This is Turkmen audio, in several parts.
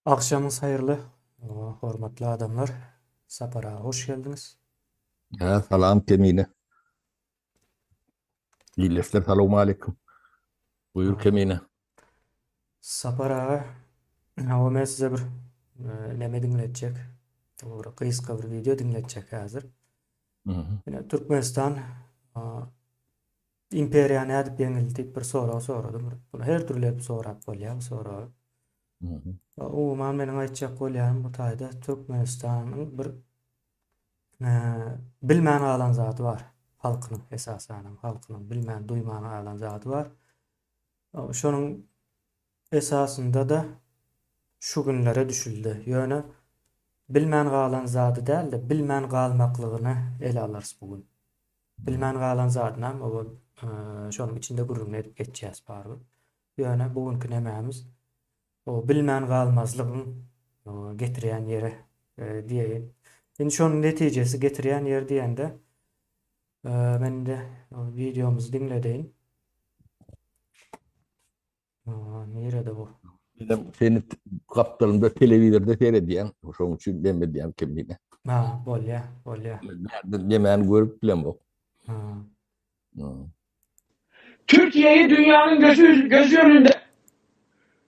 Agşamyňyz haýyrly, hormatly adamlar. Sapar aga hoş geldiňiz. Hä, salam Kemine. Ildeşler salowmaleýkim. Buýur Kemine. Sapar aga, hawa men size bir neme diňletjek. Bir gysga bir wideo diňletjek häzir. Ine Türkmenistan imperiýa nädip ýeňildi diýip bir sorag soradym. Bunu her dürli edip sorap bolýar bu soragy. Umuman meniň aýtjak bolýanym bu taýda Türkmenistanyň bir bilmän galan zady bar. Halkynyň esasanam halkynyň bilmän duýman galan zady bar. Şonuň esasynda-da şu günlere düşüldi. Ýöne bilmän galan zady däl-de, bilmän galmaklygyny ele alarys bu gün. Bilmän galan zadynam oba şonuň içinde gürrüňini edip geçýäs barybir. Ýöne bu günki nemämiz o bilmän galmazlygyň getirýän ýeri diýeýin. Indi şonuň netijesi getirýän ýeri diýende men indi wideomyzy diňledeýin. Nirede bu? Menem seni gapdalymda telewizorda seredýän, şonuň üçin dem edýän kimligine. Ha, bolýa, bolýa. Nemäni görüp bilemok. Ha. Türkiye'yi dünyanın gözü, gözü önünde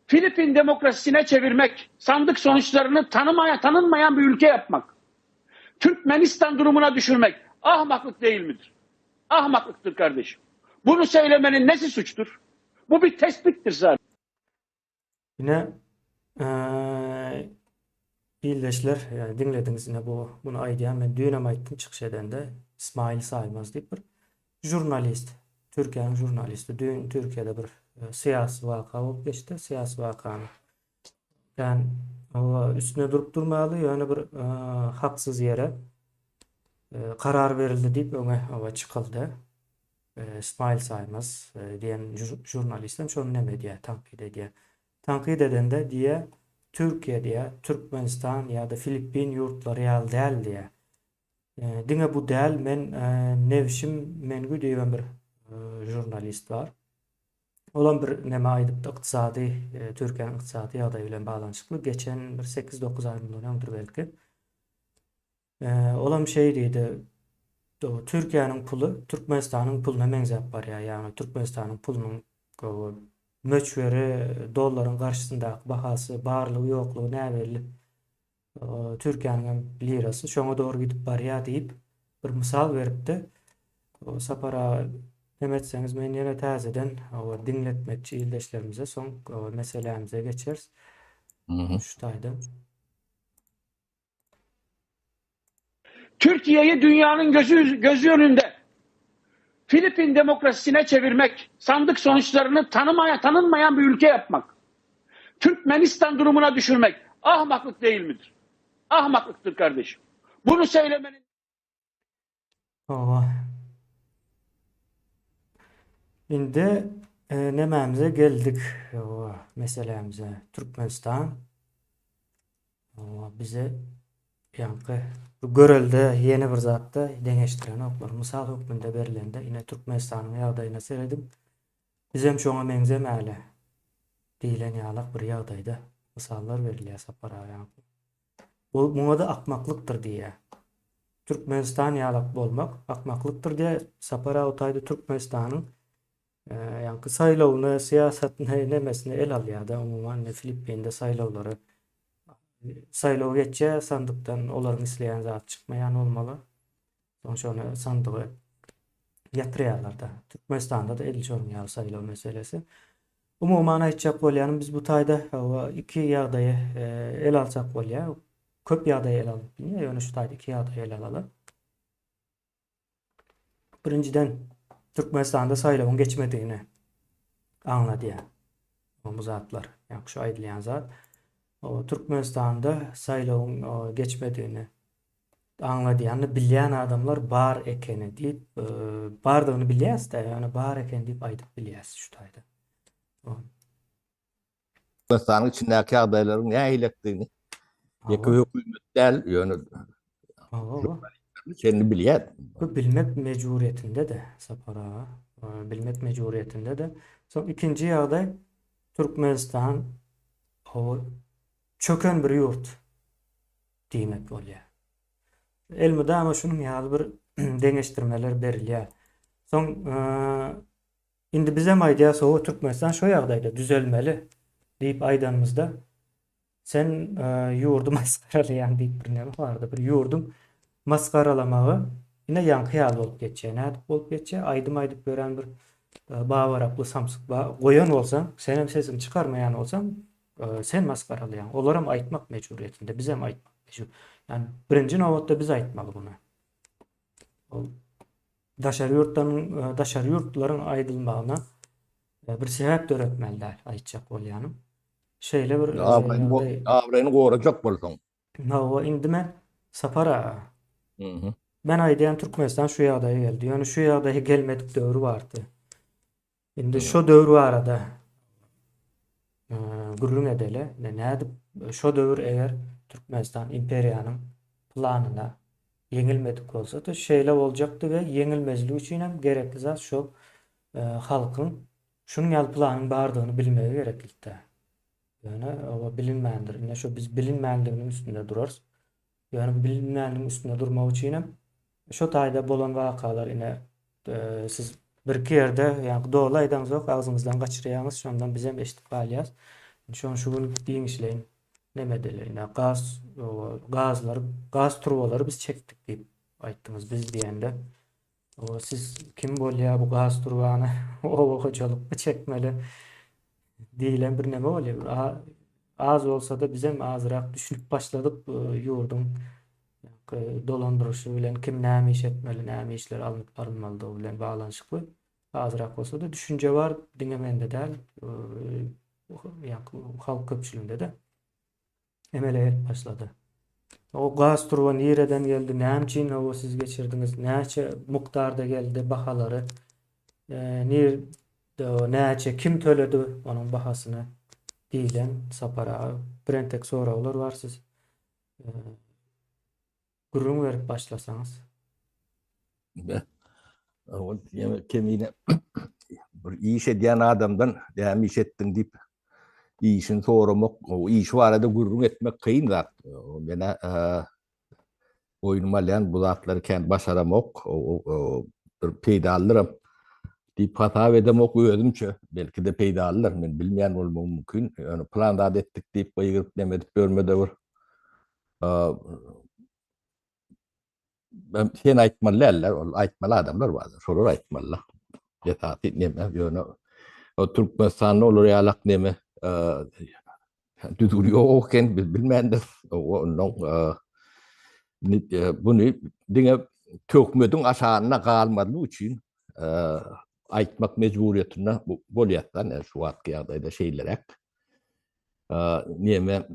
Filipin demokrasisine çevirmek, sandık sonuçlarını tanımaya, tanınmayan bir ülke yapmak, Türkmenistan durumuna düşürmek ahmaklık değil midir? Ahmaklıktır kardeşim. Bunu söylemenin nesi suçtur? Bu bir tespittir zaten. Ine ildeşler, ýagny diňlediňiz ine bu muny aýdýan men düýnem aýtdym çykyş edende Ismail Saýmaz diýip bir žurnalist, Türkiýäniň žurnalisti düýn Türkiýede bir syýasy waka bolup geçdi. Syýasy wakany kän üstüne durup durmaly, ýöne bir haksyz ýere karar berildi diýip öňe çykyldy. Ismail Saýmaz diýen žurnalistem şony neme edýär, tankyt edýär. Tankyt edende diýýär, Türkiýe diýýär, Türkmenistan ýa-da Filippin ýurtlary ýaly däl diýýär. Diňe bu däl, men Newşim Mengü diýibem bir žurnalist bar. Olam bir neme aýdypdy, ykdysady, Türkiýäniň ykdysady ýagdaýy bilen baglanyşykly geçen bir sekiz-dokuz aý mundan öňdür belki. Olam şeý diýdi, Türkiýäniň puly Türkmenistanyň puluna meňzäp barýar, ýagny Türkmenistanyň pulunyň möçberi, dollaryň garşysyndaky bahasy, barlygy, ýoklugy näbelli. Türkiýäniň hem lirasy şoňa dogry gidip barýar diýip, bir mysal beripdi. Sapar aga, neme etseňiz men ýene täzeden diňletmekçi ildeşlerimize, soň meselämize geçeris. Şu taýdan. Türkiye'yi dünyanın gözü, gözü önünde Filipin demokrasisine çevirmek, sandık sonuçlarını tanımaya, tanınmayan bir ülke yapmak, Türkmenistan durumuna düşürmek ahmaklık değil midir? Ahmaklıktır kardeşim. Bunu söylemenin Hawa. Indi e, nemämize geldik? Hawa, meselämize. Türkmenistan hawa, bize ýaňky bu görelde ýene bir zatda deňeşdirenoklar. Mysal hökmünde berlende ine Türkmenistanyň ýagdaýyna serediň. Bizem şoňa meňzemäli diýlen ýalak bir ýagdaýda mysallar berilýär Sapar aga ýaňky. Bu muňa-da akmaklykdyr diýýär. Türkmenistan ýalak bolmak akmaklykdyr diýýär. Sapar aga taýda Türkmenistanyň e, ýaňky saýlawyny, syýasatyny, nemesini el alýar-da, umuman ine Filippinde saýlawlary saýlaw geçýär, sandykdan olaryň isleýän zady çykmaýan bolmaly. Soň şony sandygy ýatyrýarlar-da. Türkmenistanda-da edil şonuň ýaly saýlaw meselesi. Umuman aýtjak bolýanym biz bu taýda hawa iki ýagdaýy e, el alsak bolýar. Köp ýagdaýy el alyp bilýär, ýöne şu taýda iki ýagdaýy el alaly. Birinjiden Türkmenistanda saýlawyň geçmedigini aňladýar. Bu zatlar, ýagny şu aýdylýan zat. Türkmenistanda saýlawyň geçmedigini aňladýanyny bilýän adamlar bar ekeni diýip, bardygyny bilýäs-de, ýöne bar eken diýip aýdyp bilýäs şu taýda. Türkmenistanyň içindäki ýagdaýlaryň nähilekdigini ýeke hökümet däl, ýöne çenli bilýär. Bu bilmek mejburyýetinde-de, Sapar aga, bilmek mejburyýetinde-de. Soň ikinji ýagdaý Türkmenistan o. çöken bir ýurt diýmek bolýar. Elmydama şunuň ýaly bir deňeşdirmeler berilýär. Soň indi bizem aýdýas, hawa Türkmenistan şo ýagdaýda düzelmeli diýip aýdanymyzda, sen ýurdy masgaralaýaň diýip bir näme bardy, bir ýurduň masgaralamagy ine ýaňky ýaly bolup geçýär. Nädip bolup geçýär? Aýdym aýdyp ýören bir babaraply samsyk goýan bolsaň, senem sesiňi çykarmaýan bolsaň, Sen masgaralaýaň. Olaram aýtmak mejburyýetinde, bizem aýtmak mejbur. Ýani birinji nobatda biz aýtmaly muny. Ol daşary ýurtdan daşary ýurtlaryň aýdylmagyna bir sebäp döretmeli däl aýtjak bolýanym. Şeýle bir abraýyny abraýyny gorajak bolsaň. Hawa, indi men Sapar aga. Men aýdýan Türkmenistan şu ýagdaýa geldi. Ýöne şu ýagdaýa gelmedik döwri bardy. Indi şo döwür barada gürrüň edeli. Ine nädip şo döwür eger Türkmenistan imperiýanyň planyna ýeňilmedik bolsady, şeýle boljakdy we ýeňilmezlik üçin hem gerekli zat şo halkyň şunuň ýaly planyň bardygyny bilmegi gereklidi. Ýöne oba bilinmändir. Ine şo biz bilinmänliginiň üstünde durarys. Ýöne bu bilinmänligiň üstünde durmak üçin hem şo taýda bolan wakalar ine siz birki ýerde ýaňky doly aýdaňyzok agzyňyzdan gaçyrýaňyz şondan bizem eşidip galýas. Şony şu gün giňişleýin neme edeli ine gaz gazlary gaz turbalary biz çekdik diýip aýtdyňyz biz diýende o siz kim bolýar bu gaz turbany oba hojalykmy çekmeli diýlen bir neme bolýar. Az bolsa-da bizem azrak düşünip başladyk bu ýurduň dolandyryşy bilen kim näme iş etmeli, näme işler alnyp barylmalydygy bilen baglanyşykly azrak bolsa-da düşünje bar, diňe mende däl, halk köpçüliginde-de emele gelip başlady. O gaz turba nireden geldi, näme üçin o siz geçirdiňiz, näçe mukdarda geldi, bahalary, nir näçe kim töledi onuň bahasyny diýlen Sapar aga birentek soraglar bar siz gürrüň berip başlasaňyz. Ol kemine bir iş edýän adamdan näme iş etdiň diýip işini soramak, o iş barada gürrüň etmek kyn zat. Menä boýnuma alýan bu zatlary kän başaramok, bir peýdalydyram diýip hasap edemok özümçe. Belki-de peýdalydyr, men bilmeýän bolmagym mümkin. Ýöne plan zat etdik diýip gygyryp neme edip ýörme-de bir sen aýtmaly däller, ol aýtmaly adamlar bar, şolar aýtmaly. Esasy neme, ýöne o Türkmenistanda olar ýalak neme düzgün ýok eken, biz bilmändiris. Ondan buny diňe töhmediň aşagynda galmazlyk üçin aýtmak mejburyýetinde bolýar-da, şu wagtky ýagdaýda şeýleräk. Neme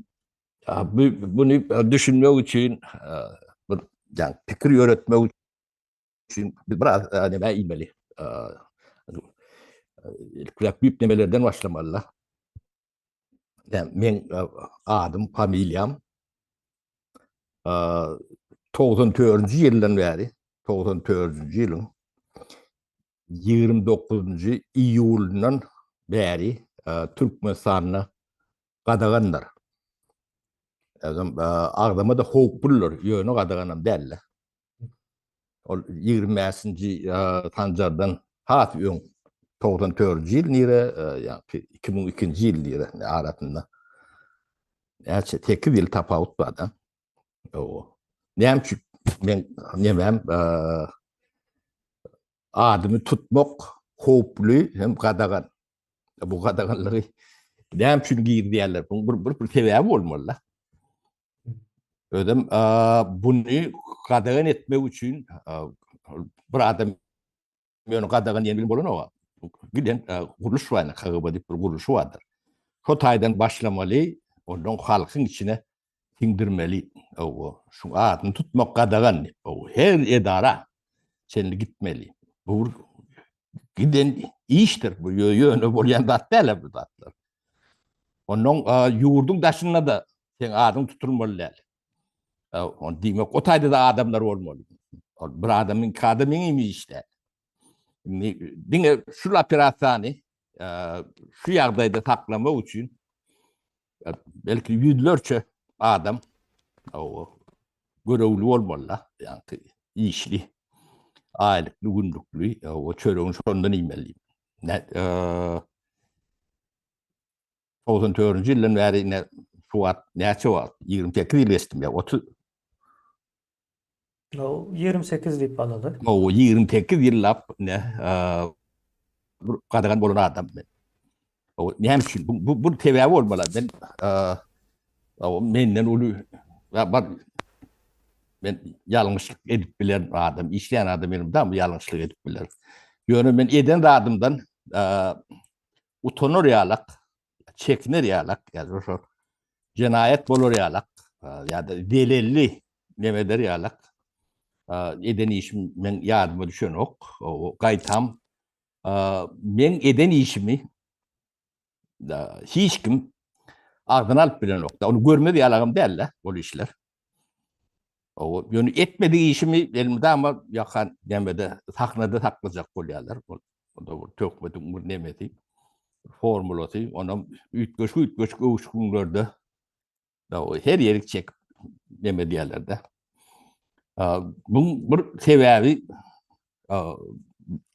Buny düşünmek üçin bir ýa pikir ýöretmek üçin biz biraz näme iýmeli. Ilkiräk büyük nemelerden başlamaly. Ýa men adym, familiýam 94-nji ýyldan bäri, 94-nji ýylyň 29-njy iýulyndan bäri Türkmenistanda gadagandyr. Özem agzama-da howpludyr, ýöne gadaganam däl-de. Ol 25-nji sanjardan has öň 94-nji ýyl nire, ýa-ki 2002-nji ýyl nire arasynda. Näçe 8 ýyl tapawut bar-da. Owo. Näme üçin men nemem adymy tutmak howply hem gadagan. Bu gadaganlygy näme üçin girizýärler? Buň bir bir, bir sebäbi bolmaly-da. Özem buny gadagan etmek üçin bir adam ýöne gadagan diýen bilen bolanok. Giden gurluş bar, KGB diýip bir gurluşy bardyr. Şo taýdan başlamaly, ondan halkyň içine siňdirmeli. Owo, şu adyny tutmak gadagan diýip. Owo, her edara çenli gitmeli. Bu bir giden işdir. Bu ýöne bolýan zat däl bu zatlar. Ondan ýurduň daşynda da seň adyň tutulmaly däl. On diýmek, o taýda da adamlar bolmaly. Ol bir adamyň, iki adamyň iş däl. Indi diňe şu operasiýany şu ýagdaýda saklamak üçin. Belki ýüzlerçe adam görevli bolmaly-da, ýaňky işli, aýlykly, günlükli, o çöregini şondan iýmeli. 94-nji ýyldan bäri ine şu wagt näçe wagt? 28 ýyl geçdimi ýa 30? No, 28 diýip alaly. O 28 ýyllap ne bir gadagan bolan adam men. O näme üçin? Bu bu, bu sebäbi bolmaly. Men o menden uly bar men ýalňyşlyk edip bilen adam, işleýän adam benim da ýalňyşlyk edip biler. Ýöne men eden zadymdan utanar ýalak, çekiner ýalak, ýa-da şo jenaýat bolar ýalak, ýa-da zelelli neme eder ýalak eden işim men ýadyma düşenok. Gaýtam men eden işimi hiç kim agzyna alyp bilenok. Ony görmez ýalagam däl-de ol işler. O ýöne etmedik işimi elmydama ýakan nemede sahnada saklajak bolýarlar. Ol da bir töhmetiň bir nemesi, formulasy, onam üýtgeşik üýtgeşik öwüşginlerde her ýeri çekip neme diýerler-de. Buň bir sebäbi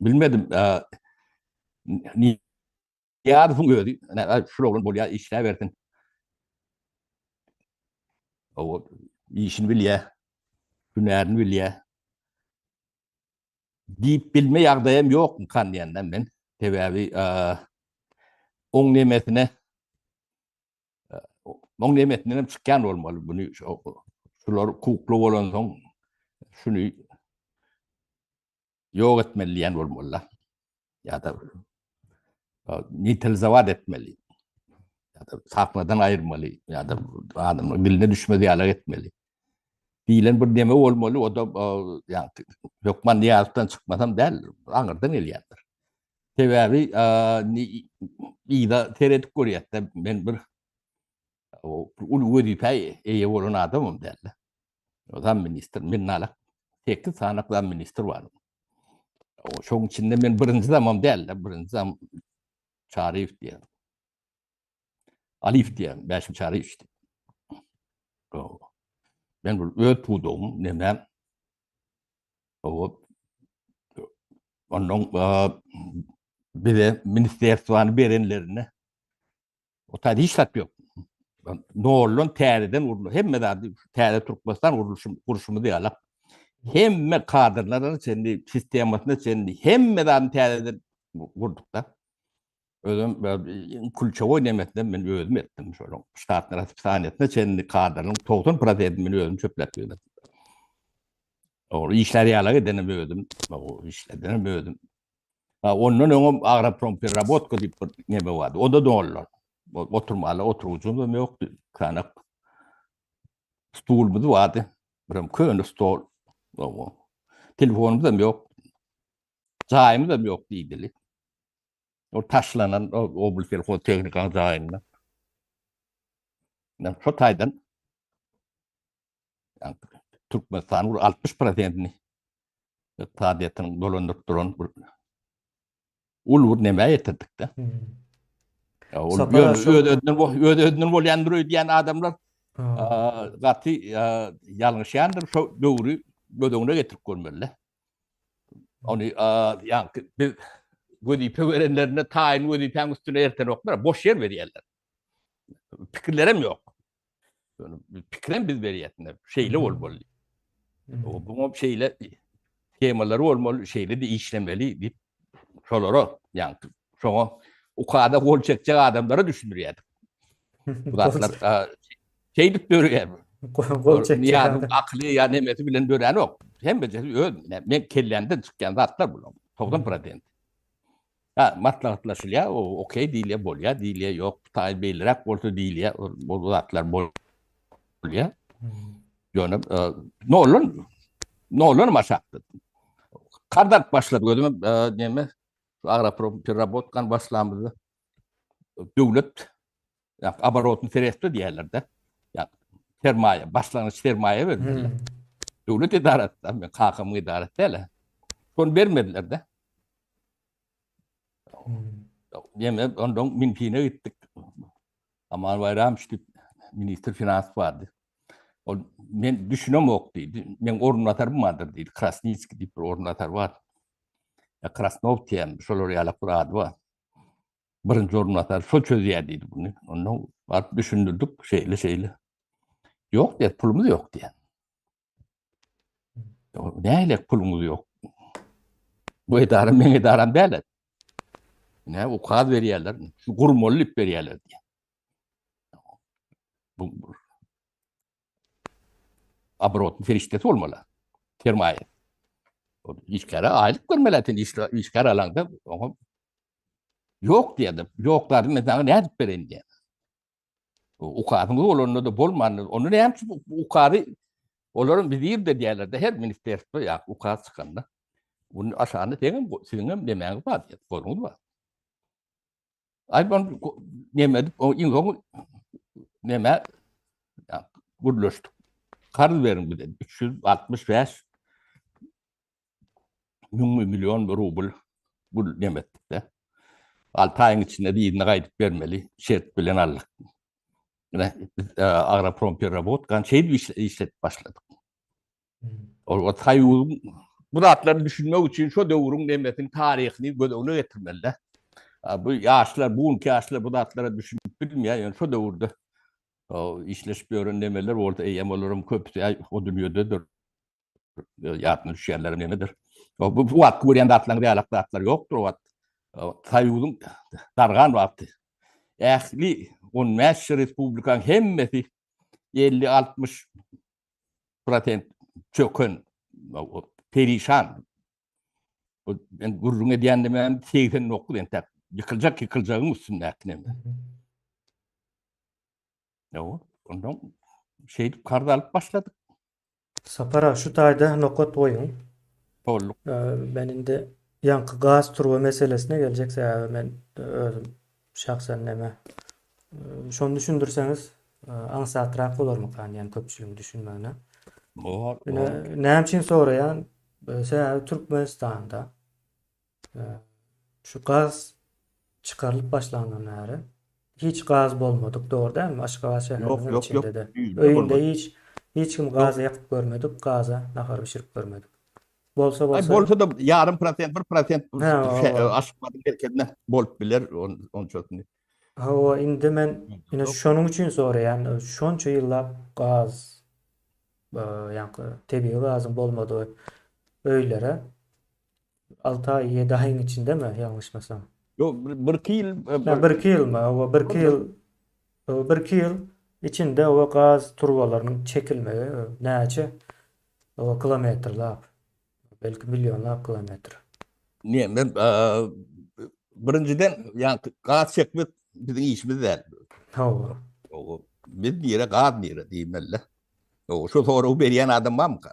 bilmedim. Nyýazowyň özi, şul oglan bolýar, işläbersin. O işini bilýär, hünärini bilýär. Diýip bilme ýagdaýam ýokmykan diýenden men. Sebäbi oň nemesine oň nemesinden hem çykýan bolmaly. Buny şular kukla bolansoň şuny ýok etmeli diýen bolmaly-da. Ýa-da neutralizowat etmeli. Ýa-da sakladan aýyrmaly, ýa-da adamlaryň diline düşmez ýaly etmeli. Diýlen bir neme bolmaly, o da ýa-da hökman Nyýazowdan çykmasam däl, aňyrdan gelýändir. Sebäbi yza seredip görýäs-de, men bir uly wezipä eýe bolan adamam däl-de. Zam ministr, men nalak 8 sany zam ministr bar. Şoň içinde men birinji zamam däl-de, birinji zam Çaryýew diýen. Aliýew diýen, Bäşim Çaryýew diýen. Men bir öz pudagym, nemem. O ondan bize ministerstwany berenlerinde O taýda hiç zat ýok. Noldan täzeden guruldy. Hemme zady täze Türkmenistan gurluşy gurşumyz ýaly. Hemme kadrlara çenli, sistemasyna çenli hemme zadyny täzeden gurduk-da. Özüm kulçewoý nemesine men özüm etdim şonuň. Ştatny raspisaniýasyna çenli kadrlaryň 90 prosentini men özüm çöpläp ýördüm. Ol işler ýalak edenim özüm, o işledenim özüm. Ha, ondan öňem agroprompererabotka diýip bir neme bardy. O da dollar. Oturmaly oturgyjymyz hem ýokdy. Kanak stulumyz bardy. Birem köne stol. Telefonumyz hem ýok. Jaýymyz hem ýok diýdili. O taşlanan oblselhoztehnikanyň jaýynda. Şo taýdan Türkmenistanyň bir 60 prosentini ykdysadyýetini dolandyryp duran bir uly bir nämä getirdik-de. Ol öz-özünden öz-özünden bolýandyr öýdýän adamlar gaty ýalňyşýandyr. Şo döwri göz öňüne getirip görmeli. Ony ýaňky biz wezipe berenlerinde taýyn wezipäň üstüne ertenoklar, boş ýer berýärler. Pikirlerem ýok. Pikirem biz berýäs. Şeýle bolmaly. O buňa şeýle temalary bolmaly, şeýle de işlemeli diýip şolara, ýagny şoňa ukada gol çekjek adamlara düşündirýärdik. Bu zatlar şeýdip döreýär. Gol çekjek adam. Akyly ýa nemesi bilen döränok. Hemmesi öz men kellämden çykýan zatlar bular. 90%. Ha, maslahatlaşylýar, o okey diýilýär, bolýar diýilýär, ýok, bu taý beýleräk bolsa diýilýär, bu zatlar bolýar. Ýöne e, noldan noldan aşakda. Karz alyp başladyk özüm e, näme agroprom pererabotkany başlamyzda döwlet ýa oborotny sredstva diýerler-de. Ýa sermaýa, başlangyç sermaýa berdiler. Döwlet edarasy, men kakamyň edarasy däl. Şony bermediler-de. Ýene ondan Minfine gitdik. Aman Baýramowiç diýip ministr finans bardy. Ol men düşünemok diýdi. Men orunbasarym bardyr diýdi. Krasnitskiý diýip bir orunbasar bar. Ya Krasnow diýen şolar ýalak bir ady bar. Birinji orunbasar şo çözýär diýdi bunu. Ondan baryp düşündirdik şeýle şeýle. Ýok diýdi, pulumyz ýok diýdi. Nähili puluňyz ýok? Bu edara meň edaram däl. Ne ukaz berýärler, şu gurmaly diýip berýärler diýýär. Bu obrotny serişdesi bolmaly. Sermaýa. Işgäre aýlyk bermeli, sen işgär alaňda oňa ýok diýýär. Ýok zady men saňa nädip bereýin diýýär. Ukazyňyz bolanda-da bolmanda, onda näme üçin bu ukazy olaryň wezir-de diýýärler-de, her ministerstwo ýa ukaz çykanda. Bunu aşagynda seňem, siziňem nemäňiz bar diýýär, goluňyz bar. Aý, ben neme edip, o iň soňy neme gürleşdik. Karz beriň bize 365 müňmi million rubl gül neme etdik-de. Alty aýyň içinde yzyna gaýdyp bermeli şert bilen aldyk. Ine, biz e, agropromperrabotkany şeýdip işletip başladyk. Ol o Soýuzyň bu zatlary düşünmek üçin şo döwrüň nemesini, taryhyny göz öňüne getirmeli-de. Bu ýaşlar, bu günki ýaşlar bu zatlara düşünip bilmeýär. Ýöne şo döwürde işleşip ýören nemeler bolsa, eýýäm olaryň köpüsi o dünýededir. Ýadyna düşýänler nemedir. Bu bu wagtky görýän zatlaryň ýalak zatlar ýokdur o wagt. Soýuzyň dargan wagty. Ähli 15 respublikanyň hemmesi 50-60 prosent çöken, perişan. Bu men gürrüň edýän demem 89 entäk ýykyljak ýykyljagyň üstündäki neme. Ýok, ondan şeýdip karz alyp başladyk. Sapar aga şu taýda nokat goýuň. Bolduk. Men indi ýaňky gaz turba meselesine geljek sebäbi men özüm şahsen neme şony düşündirseňiz aňsatrak bolarmykan diýen köpçüligiň düşünmegine. Bor. Ine näme üçin soraýan? Sebäbi Türkmenistanda Şu gaz çykarylyp başlandan bäri hiç gaz bolmadyk, dogry dälmi? Aşgabat şäheriniň içinde-de. Öýünde hiç hiç kim gaz ýakyp görmedik, gaza nahar bişirip görmedik. Bolsa bolsa. Bolsa-da ýarym prosent, bir prosent Aşgabadyň merkezinde bolup biler onçasyny. Hawa, indi men ine şonuň üçin soraýan, şonça ýyllap gaz, ýaňky tebigy gazyň bolmadygy öýlere 6 aý, 7 aýyň içindemi, ýalňyşmasam? Ýok, bir-iki ýyl. Ha, bir-iki ýylmy? Hawa, bir-iki ýyl. Bir-iki ýyl içinde o gaz turbalarynyň çekilmegi näçe o kilometrlap, belki millionlap kilometr. Ne, men birinjiden, ýa gaz çekmek biziň işimiz däl. Hawa. Biz nire, gaz nire diýmeli. Şu soragy berýän adam barmyka?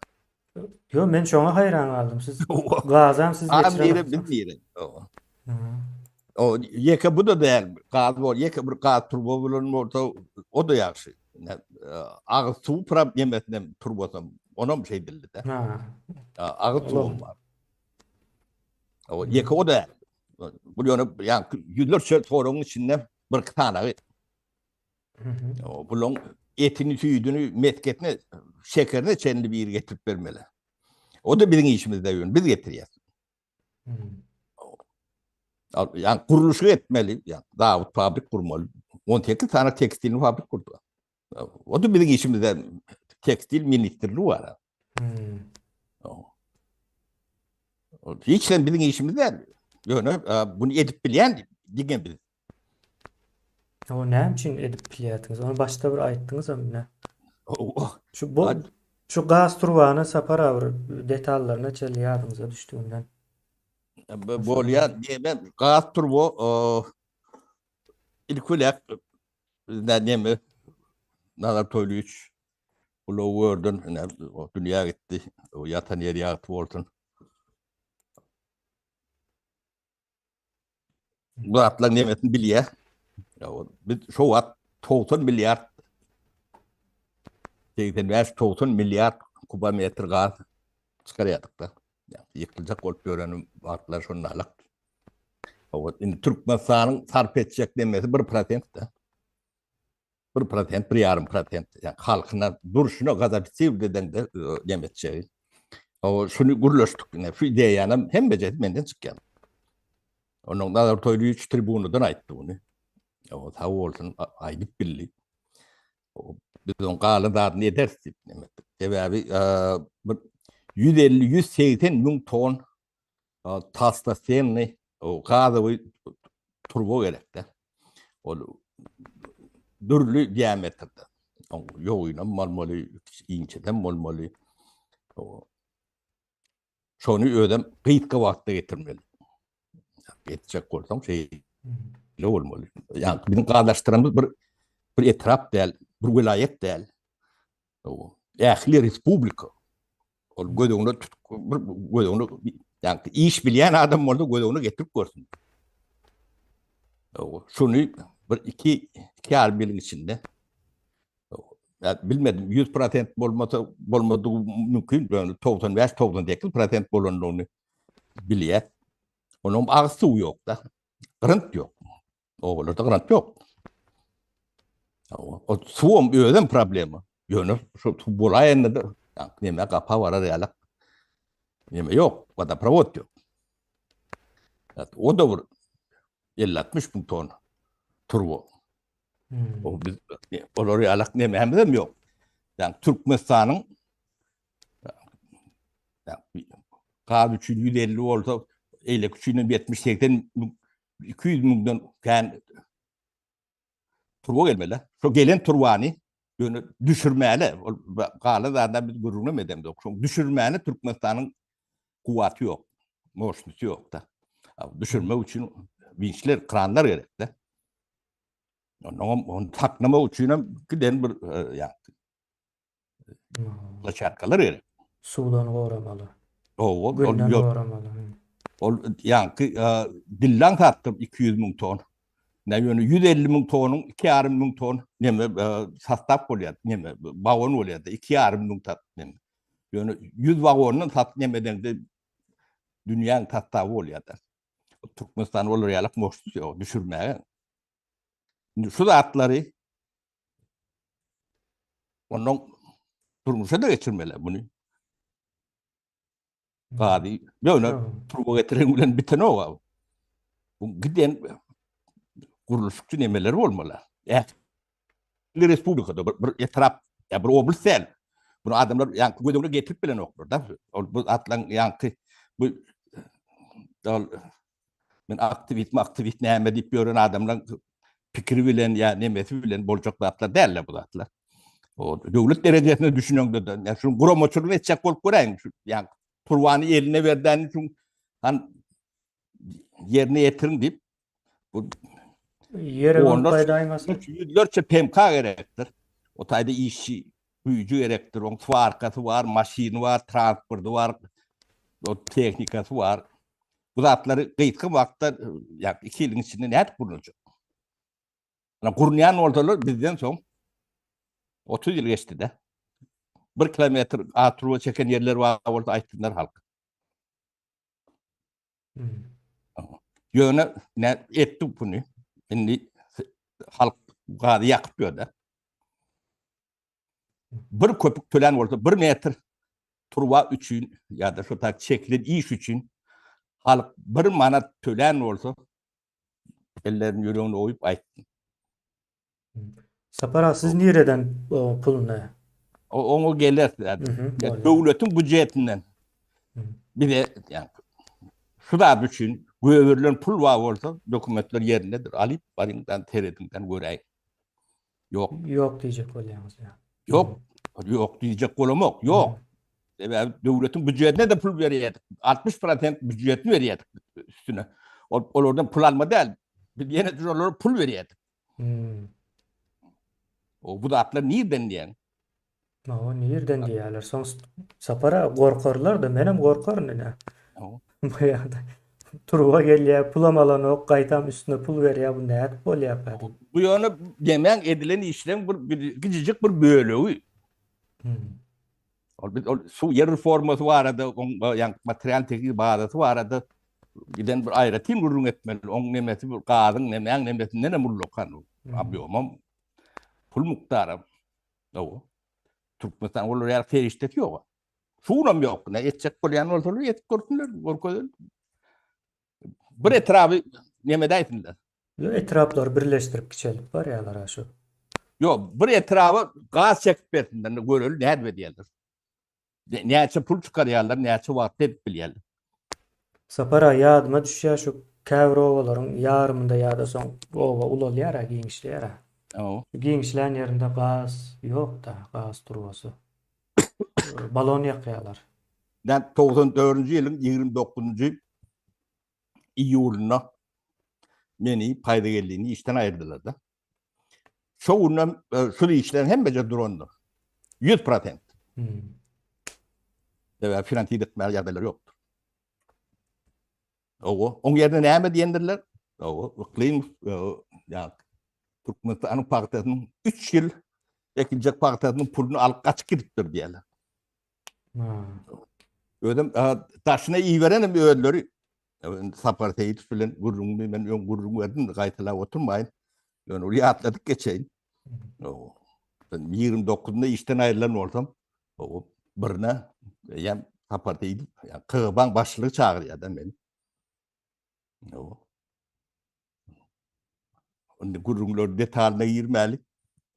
Ýok, men şoňa haýran galdym. Siz gazam siz geçiren. Gaz nire, biz nire. O ýeke bu da däl. Gaz bol, ýeke bir gaz turba bilen bolsa o da ýagşy. Agyz suw problemesinem turbasam, onam şey dildi-de. Ha. Agyz suwum bar. O ýeke o däl. Bu ýöne ýa ýüzlerçe soragyň içinde bir sanagy Bulaň etini, süýdüni, mesgesini, şekerine çenli biri getirip bermeli. O da biziň işimizde ýöne biz getirýäs. Ýa gurluşyk etmeli, ýa zawod, fabrik gurmaly. 18 sany tekstil fabrik gurdy. O da biziň işimizde tekstil ministrligi bar. Hmm. Hiç hem biziň işimiz däl. Ýöne e, bunu edip bilýän diňe biz. O näme üçin edip bilýärdiňiz? Ony başda bir aýtdyňyzam ine. Şu bu şu gaz turbany Sapar aga bir detallaryna çenli ýadyňyza düşdüginden. Bolýar, näme gaz turba ilki bilen näme Nazar Toýlyç ulag gördün, ine dünýä gitdi. O ýatan ýeri ýagty bolsun. Bu zatlaryň nemesini bilýär. Biz şo wagt 90 milliard 85-90 milliard kubometr gaz çykarýardyk da. Ýykyljak bolup ýören wagtlar şonda alak. Indi Türkmenistanyň sarp etjek nemesi 1%-de. 1%, 1,5% ýa halkyna durşuna gazapitiw dedende neme etjegi. O şuny gürleşdik ine şu ideýanam hemmejesi menden çykýar. Onuň Nazar Toýlyýewiç tribunadan aýtdy muny. O sag bolsun aýdyp bildi. Biz oň galan zadyny ederis diýip neme etdik. Sebäbi bir 150-180 müň ton tolstostennyý gazowy turba gerekde. Ol dürli diametrde. Ýogynam bolmaly, inçedem bolmaly. Şony özem gysga wagtda getirmeli. Etjek bolsaň şeýle bolmaly. Ýa biziň gazlaşdyranymyz bir bir etrap däl, bir welaýat däl. Ähli respublika. Ol göz öňüne tut bir göz öňüne ýa iş bilýän adam bolsa göz öňüne getirip görsün. Şuny bir iki iki ýarym ýylyň içinde Ya bilmedim 100% bolmasa bolmadygy mümkin. Ýöne 95-98% bolandygyny bilýär. Onuň agyz suwy ýok-da. Grant ýok. Obalarda grant ýok. O suwam özem problema. Ýöne şu suw bolaýanda-da neme gapa barar ýaly neme ýok, wodoprovod ýok. O da bir 50-60 müň tonna turba. Hmm. O biz olar ýalak nemämiz hem ýok. Ýani Türkmenistanyň gaz üçin 150 bolsa, eýleki üçin hem 70-80 müň, 200 müňden kän turba gelmeli. Şo gelen turbany ýöne düşürmäli. Ol galan zadyna biz gürrüňem edemzok. Şo düşürmäni Türkmenistanyň kuwwaty ýok, moşnusy ýok-da. Düşürmek üçin winçler, kranlar gerek-de. Ondan ony saklamak üçin hem giden bir ýa ploşatkalar gerek. Suwdan goramaly. Owa, Günden goramaly. Ol ýaňky dillan satdym 200 müň ton. Ne ýöne 150 müň tonuň 2,5 müň ton neme sastap bolýar, neme wagon bolýar da 2,5 müň tat neme. Ýöne 100 wagondan sat neme edeňde dünýäň sastaby bolýar da. Türkmenistan olar ýalak moşnusy ýok düşürmäge. Indi şu zatlary ondan durmuşa da geçirmeli bunu. Gazy ýöne turba getiren bilen bitenok. Bu giden gurluşykçy nemeler bolmaly. Ähli respublikada bir, bir etrap, ýa bir oblast däl. Bunu adamlar ýaňky göz öňüne getirip bilenoklar da. Ol bu atlaň ýaňky bu ol men aktiwist, aktiwist näme diýip ýören adamlaryň pikiri bilen ýa nemesi bilen boljak zatlar däl bu zatlar. O döwlet derejesinde düşüneňde de, ýa şuň guramaçylygyny etjek bolup göräýiň. Şu ýa turbany eline berden üçin han ýerine ýetiriň diýip bu ýere gaýdaýmasyn. Ýüzlerçe PMK gerekdir. O taýda işçi güýji gerekdir. Oň swarkasy bar, maşyny bar, transporty bar, o tehnikasy bar. Bu zatlary gysga wagtda, ýa 2 ýylyň içinde nädip gurnaljak? Ana gurnýan bolsalar bizden soň 30 ýyl geçdi-de. 1 kilometr a turba çeken ýerler bar bolsa aýtsynlar halk. Hmm. Ýöne ne etdik bunu. Indi halk gazy ýakyp ýörde. Bir köpük tölän bolsa bir metr turba üçin ýa-da şu tak çekilen iş üçin halk bir manat tölän bolsa ellerini ýüregine goýup aýtsyn. Sapar aga siz nireden puluny? Oňa geler. Döwletiň býujetinden bize ýa şu zat üçin göberilen pul bar bolsa dokumentler ýerindedir. Alyp baryňdan serediňden göräýiň. Ýok. Ýok diýjek bolýaňyz ýa. Ýok. Ýok diýjek bolamok. Ýok. Sebäbi döwletiň býujetine de pul berýärdik. 60% býujetini berýärdik üstüne. Ol olardan pul alma däl. Biz ýene olara pul berýärdik. Hmm. O bu zatlar nirden diýen? O nirden diýýärler. Soň Sapara gorkarlar da, menem gorkaryn ine. Bu ýagdaý. Turba gelýär, pulam alanok, gaýtam üstüne pul berýär, bu nädip bolýarka diýip. Bu ýöne demäň edilen işleň bir kiçijik bir bölegi. Hmm. Ol biz ol suw ýer reformasy barada, oň ýa material tehniki bazasy barada giden bir aýratyn gürrüň etmeli. Oň nemesi bu gazyň nemäň nemesinden hem ullakan. Obýomam. Pul mukdary. Hawa. Türkmenistan olar ýaly serişdesi ýok. Şunam ýok. Ne etjek bolýan bolsalar etip görsünler, görkezelim. Bir etraby neme edäýsinler. Ýok, etraplary birleşdirip kiçeldip barýarlar şu. Ýok, bir etraba gaz çekip bersinler, göreli nädip edýärler. Näçe pul çykarýarlar, näçe wagtda edip bilýärler. Sapar aga ýadyma düşýär şu käbir obalaryň ýarymynda ýa-da soň oba ulalýar-a, giňişleýär-ä. Hawa. Şu giňişlän ýerinde gaz ýok-da, gaz turbasy. Balon ýakýarlar. Men 94-nji ýylyň 29-njy iýulynda meni Paýzygellini işden aýyrdylar-da. Şo günden e, şul işlerin hemmeje durandyr. 100 prosent. Hmm. Sebäbi finansiýa etmäge ýagdaýlary ýokdur. Owo, oň ýerine näme diýendirler? Owo, Yklym e, ýa Türkmenistanyň pagtasynyň 3 ýyl ekiljek pagtasynyň puluny alyp gaçyp gidipdir diýerler. Hmm. Özüm e, daşyna iberenem özleri. Sapar Seýidow bilen gürrüňimi men öň gürrüň berdim, gaýtalap oturmaýyn. Ýöne ol ýatladyp geçeýin. Ben 29-nda işden aýrylan bolsam, o birine ýa Sapar Seýidow, ýa KGB-nyň başlygy çagyrýar-da meni. Indi gürrüňler detalyna girmäli.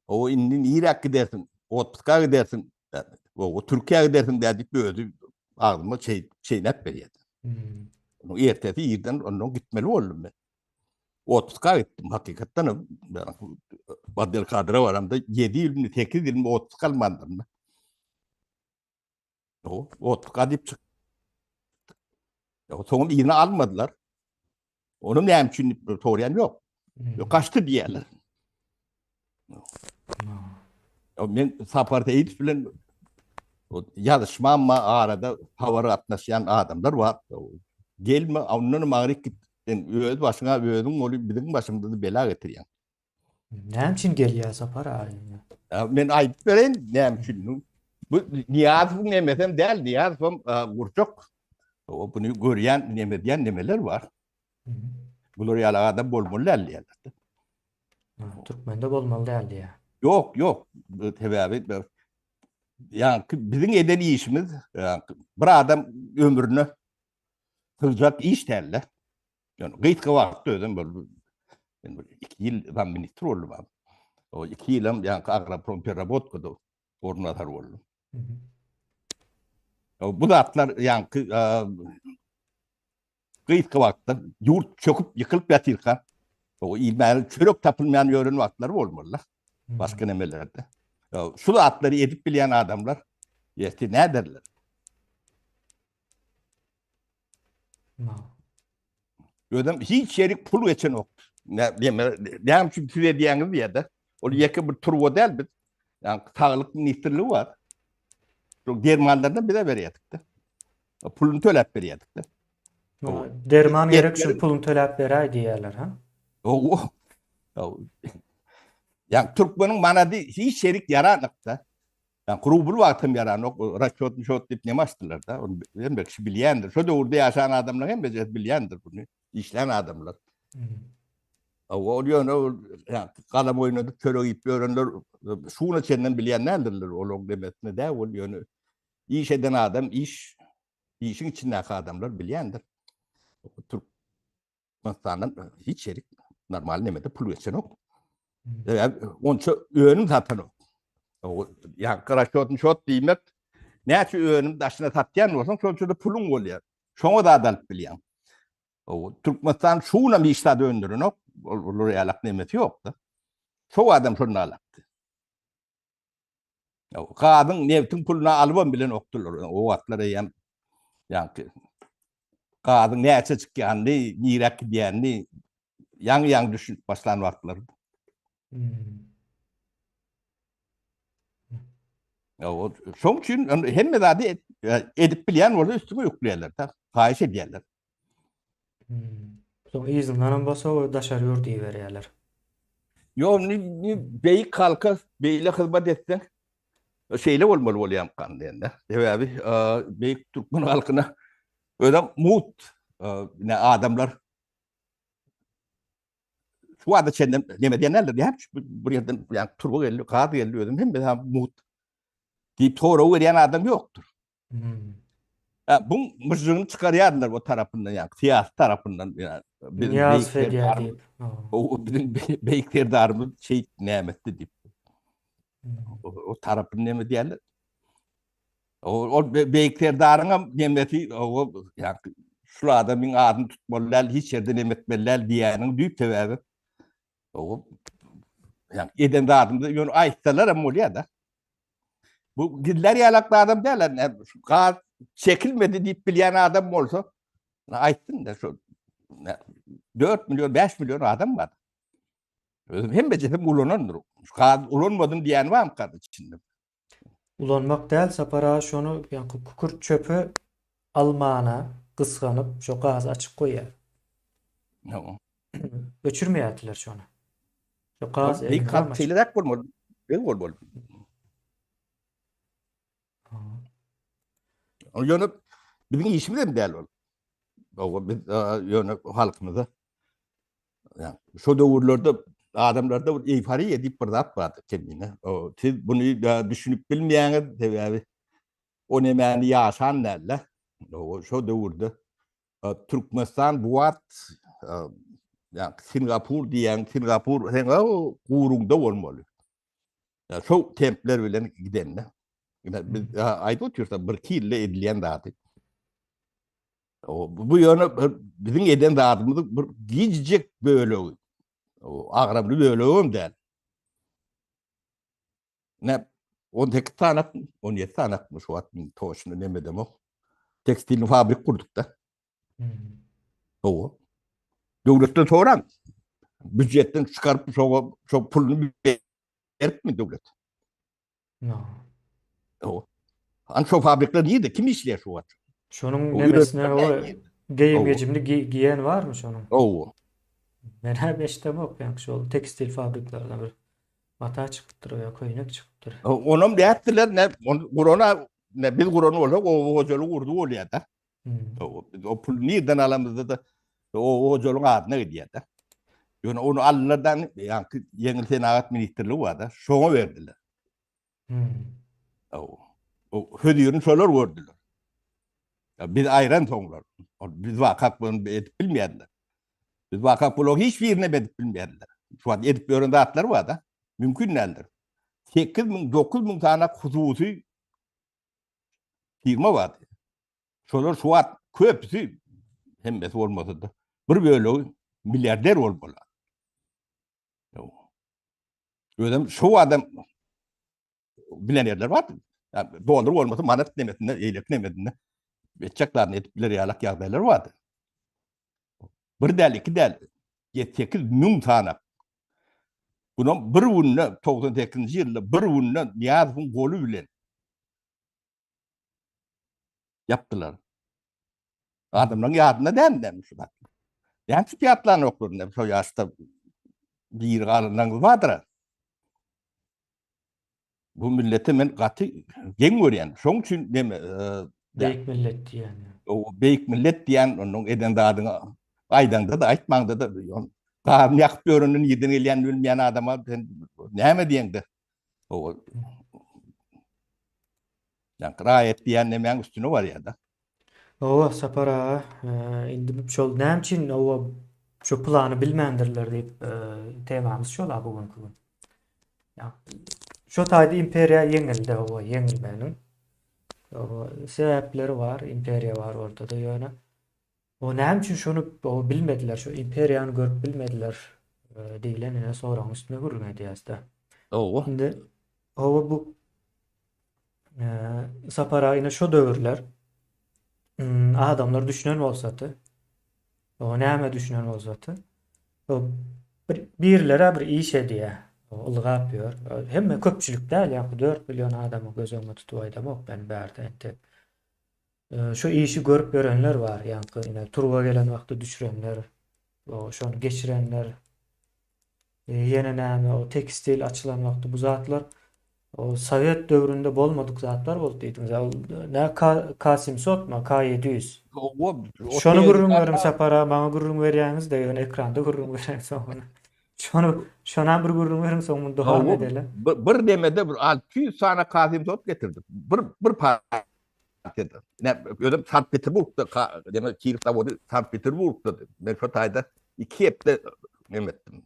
O indi niräk gidersiň? Otpuska gidersiň. O Türkiýä gidersiň diýip özi agzyma çeý çeýnäp berýär. Hmm. Onuň ertesi irden ondan gitmeli boldum men. Otpuska gitdim hakykatdan hem. Badel Kadyra baramda 7 ýylmy 8 ýylmy otpusk almandyryn. O otpuska diýip çyk. Soňam yzyna almadylar. Onu näme üçin diýip soraýan ýok. Hmm. Gaçdy diýýärler. Men Sapar Seýidow bilen ýazyşmam arada habar gatnaşýan adamlar bar. Gelme, ondan aňryk git. Sen öz başyňa özüň bolup biziň başymyza bela getirýäň. Näme üçin gelýär Sapar aga? Men aýdyp bereýin näme üçin. Bu Nyýazowyň nemesem däl, Nyýazowam gurjak. O buny görýän, neme edýän nemeler bar. Bular ýaly adam bolmaly däl diýýärler. Türkmende bolmaly däl diýýär. Ýok, ýok. Sebäbi ýa biziň eden işimiz bir adam ömrüne sygjak iş däl-de. Ýöne gysga wagtda özem bir men bir 2 ýyl zam ministr boldum. O 2 ýylam ýaňky agroprom perrabotkada orunbasar boldum. Bu zatlar ýaňky gysga wagtda ýurt çöküp ýykylyp ýatyrka o ilmäne çörek tapylmaýan ýören wagtlary bolmaly. Başga nemelerde. Şu zatlary edip bilýän adamlar ertir näderler? Özem hiç ýeri pul geçenok. Näme üçin siz edýäňiz diýýär-de. Ol ýeke bir turba däl biz. Ýa saglyk ministrligi bar. Şol dermanlaryny bize berýärdik-de. Puluny töläp berýärdik-de. Derman gerek şu puluny töläp beräý diýýärler, ha? Owo. Ýa türkmeniň manady hiç ýerik ýaranok-da. Ýa rubl wagtam ýaranok, raçot müşot diýip neme açdylar-da. Ony hemme kişi bilýändir. Şo döwürde ýaşan adamlar hemmejesi bilýändir bunu. Işlän adamlar. Hawa, ol ýöne ol galam oýnadyp çörek iýip ýörenler şuna çenden bilýän däldirler. Olaryň demesine däl ol ýöne iş eden adam, iş işiň içindäki adamlar bilýändir. Türk Türkmenistandan hiç ýerik normal nemede pul geçenok. Sebäbi onça önüm satanok. Ýa graşot şot diýmek näçe önüm daşyna satýan bolsaň şonça-da puluň bolýar. Şoňa zat alyp bilýäň. O Türkmenistan şunam hiç zat öndürenok. Olar ýalak nemesi ýok-da. Şo adam şonda alakdy. Gazyň, nebtiň puluny alybam bilen okdular. O wagtlar eýýäm ýaňky gazyň näçe çykýanyny, niräk gidýänini ýaňy-ýaňy düşünip başlan wagtlar. Hmm. Şoň üçin hemme zady edip bilýän bolsa üstüňe ýükleýärler, haýyş edýärler. Hmm. Soň yzyndanam bolsa o daşary ýurt iberýärler. Ýok, indi beýik halka beýle hyzmat etseň, şeýle bolmaly bolýarmykan diýende. Sebäbi beýik türkmen halkyna özem mugt ne adamlar. Şu wagta çenli neme diýen däldir. Näme üçin bir ýerden ýa turba geldi, gaz geldi özüm hemme zat mugt diýip sorag berýän adam ýokdur. Hmm. Ha, bu myžžygyny çykarýarlar o tarapyndan ýa syýasy tarapyndan ýa biziň beýik serdarymyz. O biziň beýik serdarymyz şeýt näme etdi diýip. Hmm. O, o tarapyny näme diýerler? O, ol beýik serdaryň hem nemesi o ýa şul adamyň adyny tutmaly däl, hiç ýerde neme etmeli däl diýýäniň düýp sebäbi o ýa eden zadymyzy ýöne aýtsalar hem bolýar-da. Bu gizler ýalak adam däl, gaz çekilmedi diýip bilýän adam bolsa, aýtsyn da şu 4 million, 5 million adam bar. Özüm hemmesi ulanandyr. Gaz ulanmadym diýen barmy içinde? Ulanmak däl Sapar aga şony ýaňky kükürt çöpi almana gysganyp şo gazy açyk goýýar. Hawa. Öçürmeýärdiler şony. Şo gaz Beýik halk şeýleräk bolmaly. Beg bolmaly. Ýöne biziň işimiz hem däl ol. Hawa biz ýöne halkymyza Yani şo döwürlerde adamlarda bir eýforiýa diýip bir zat bardy kemine. O siz buny düşünip bilmeýäňiz, sebäbi o nemäni ýaşan dälde. O şo döwürde Türkmenistan bu wagt ýa Singapur diýen Singapur sen guruňda bolmaly. Ya şo templer bilen gidende. Biz aýdyp otyrsak bir ýylda edilýän zady. Bu ýöne biziň eden zadymyzyň bir gijijek bölegi. Agramly bölegi hem däl. Ne 18 sany, 17 sany şu wagt toşuny neme demok. Tekstilni fabrik gurduk da. Hmm. Hawa. Döwletden soran. Býujetden çykaryp şoňa şo puluny beripmi döwlet? No. O. An şo fabrikler nirde? Kim işleýär şu wagt? Şonuň nemesine o geýim gejimli giýen barmy şonuň? Owo. Men hem eşidemok ýa şol tekstil fabriklerden bir mata çykypdyr ýa köýnek çykypdyr. Onam nätdiler ne gurana ne biz guran bolsak oba hojalyk gurdy bolýar-da. Hmm. Biz o pul nirden alamyzda da oba hojalygyň adyna gidýär-de. Ýöne ony aldylar-da, ýaňky ýeňil senagat ministrligi bar-da, şoňa berdiler. Hmm. O, o hözirini şolar gördüler. Ya biz aýran soňlar. Biz wakak bunu edip bilmeýärdiler. Biz wakak bunu hiç birine edip bilmeýärdiler. Şu wagt edip ýören zatlar bar-da. Mümkin däldir. 8 müň, 9 müň tane hususy firma bardy. Şolar şu wagt köpüsi hemmesi bolmasa-da bir bölegi milliarder bolmaly. Özem şu adam bilenerler bar. Dollar bolmasa manat nemesinde, eýlek nemesinde etjek zadyny edip biler ýalak ýagdaýlar bardy. Bir däl, iki däl, 7-8 müň sany. Bunam bir günde 98-nji ýylda bir günde Nyýazowyň goly bilen ýapdylar. Adamlaryň ýadynda däl näme şu zat. Näme üçin ýatlanoklar näme şo ýaşda diri galanlaryňyz bardyr. Bu millete men gaty geň görýän. Şoň üçin näme e, beýik millet diýen. O beýik millet diýen onuň eden zadyňy aýdaňda-da aýtmaňda-da gazyny ýakyp ýörenden nirden gelýänini bilmeýän adama sen näme diýeňde O Ýa raýat diýen nemäň üstüne barýar-da. Owa, Sapar aga, indi şol näme üçin owa şu plany bilmändirler diýip temamyz şol-a bu günki gün. Ýa şo taýda imperiýa ýeňildi, owa, ýeňilmeginiň owa sebäpleri bar, imperiýa bar ortada ýöne O näme üçin şony o bilmediler, şu imperiýany görüp bilmediler diýlen ine soragyň üstünde gürrüň edýäs-de. Hawa. Indi hawa bu Sapar aga ine şo döwürler adamlar düşünen bolsady, o näme düşünen bolsady, o bir birlere bir iş edýär, ylgap ýör. Hemme köpçülik däl, ýa 4 million adamy göz öňüne tutup aýdamok men bärde entek. Şu işi görüp ýörenler bar, ýaňky ine turba gelen wagty düşürenler, şony geçirenler, ýene näme o tekstil açylan wagty bu zatlar o sowet döwründe bolmadyk zatlar boldy diýdiňiz. Ol nä K K 700 my K 700. Şony gürrüň beriň Sapar aga, maňa gürrüň berýäňiz-de, ýöne ekranda gürrüň bereňsoň ony. Şony şonam bir gürrüň beriň soň muny dowam edeli. Bir demede bir 600 sany Kasym Sot getirdik. Bir bir partiýada. Ne özüm Sankt Peterburgda demek Kirow zawody Sankt Peterburgda. Men şo taýda 2 hepde neme etdim.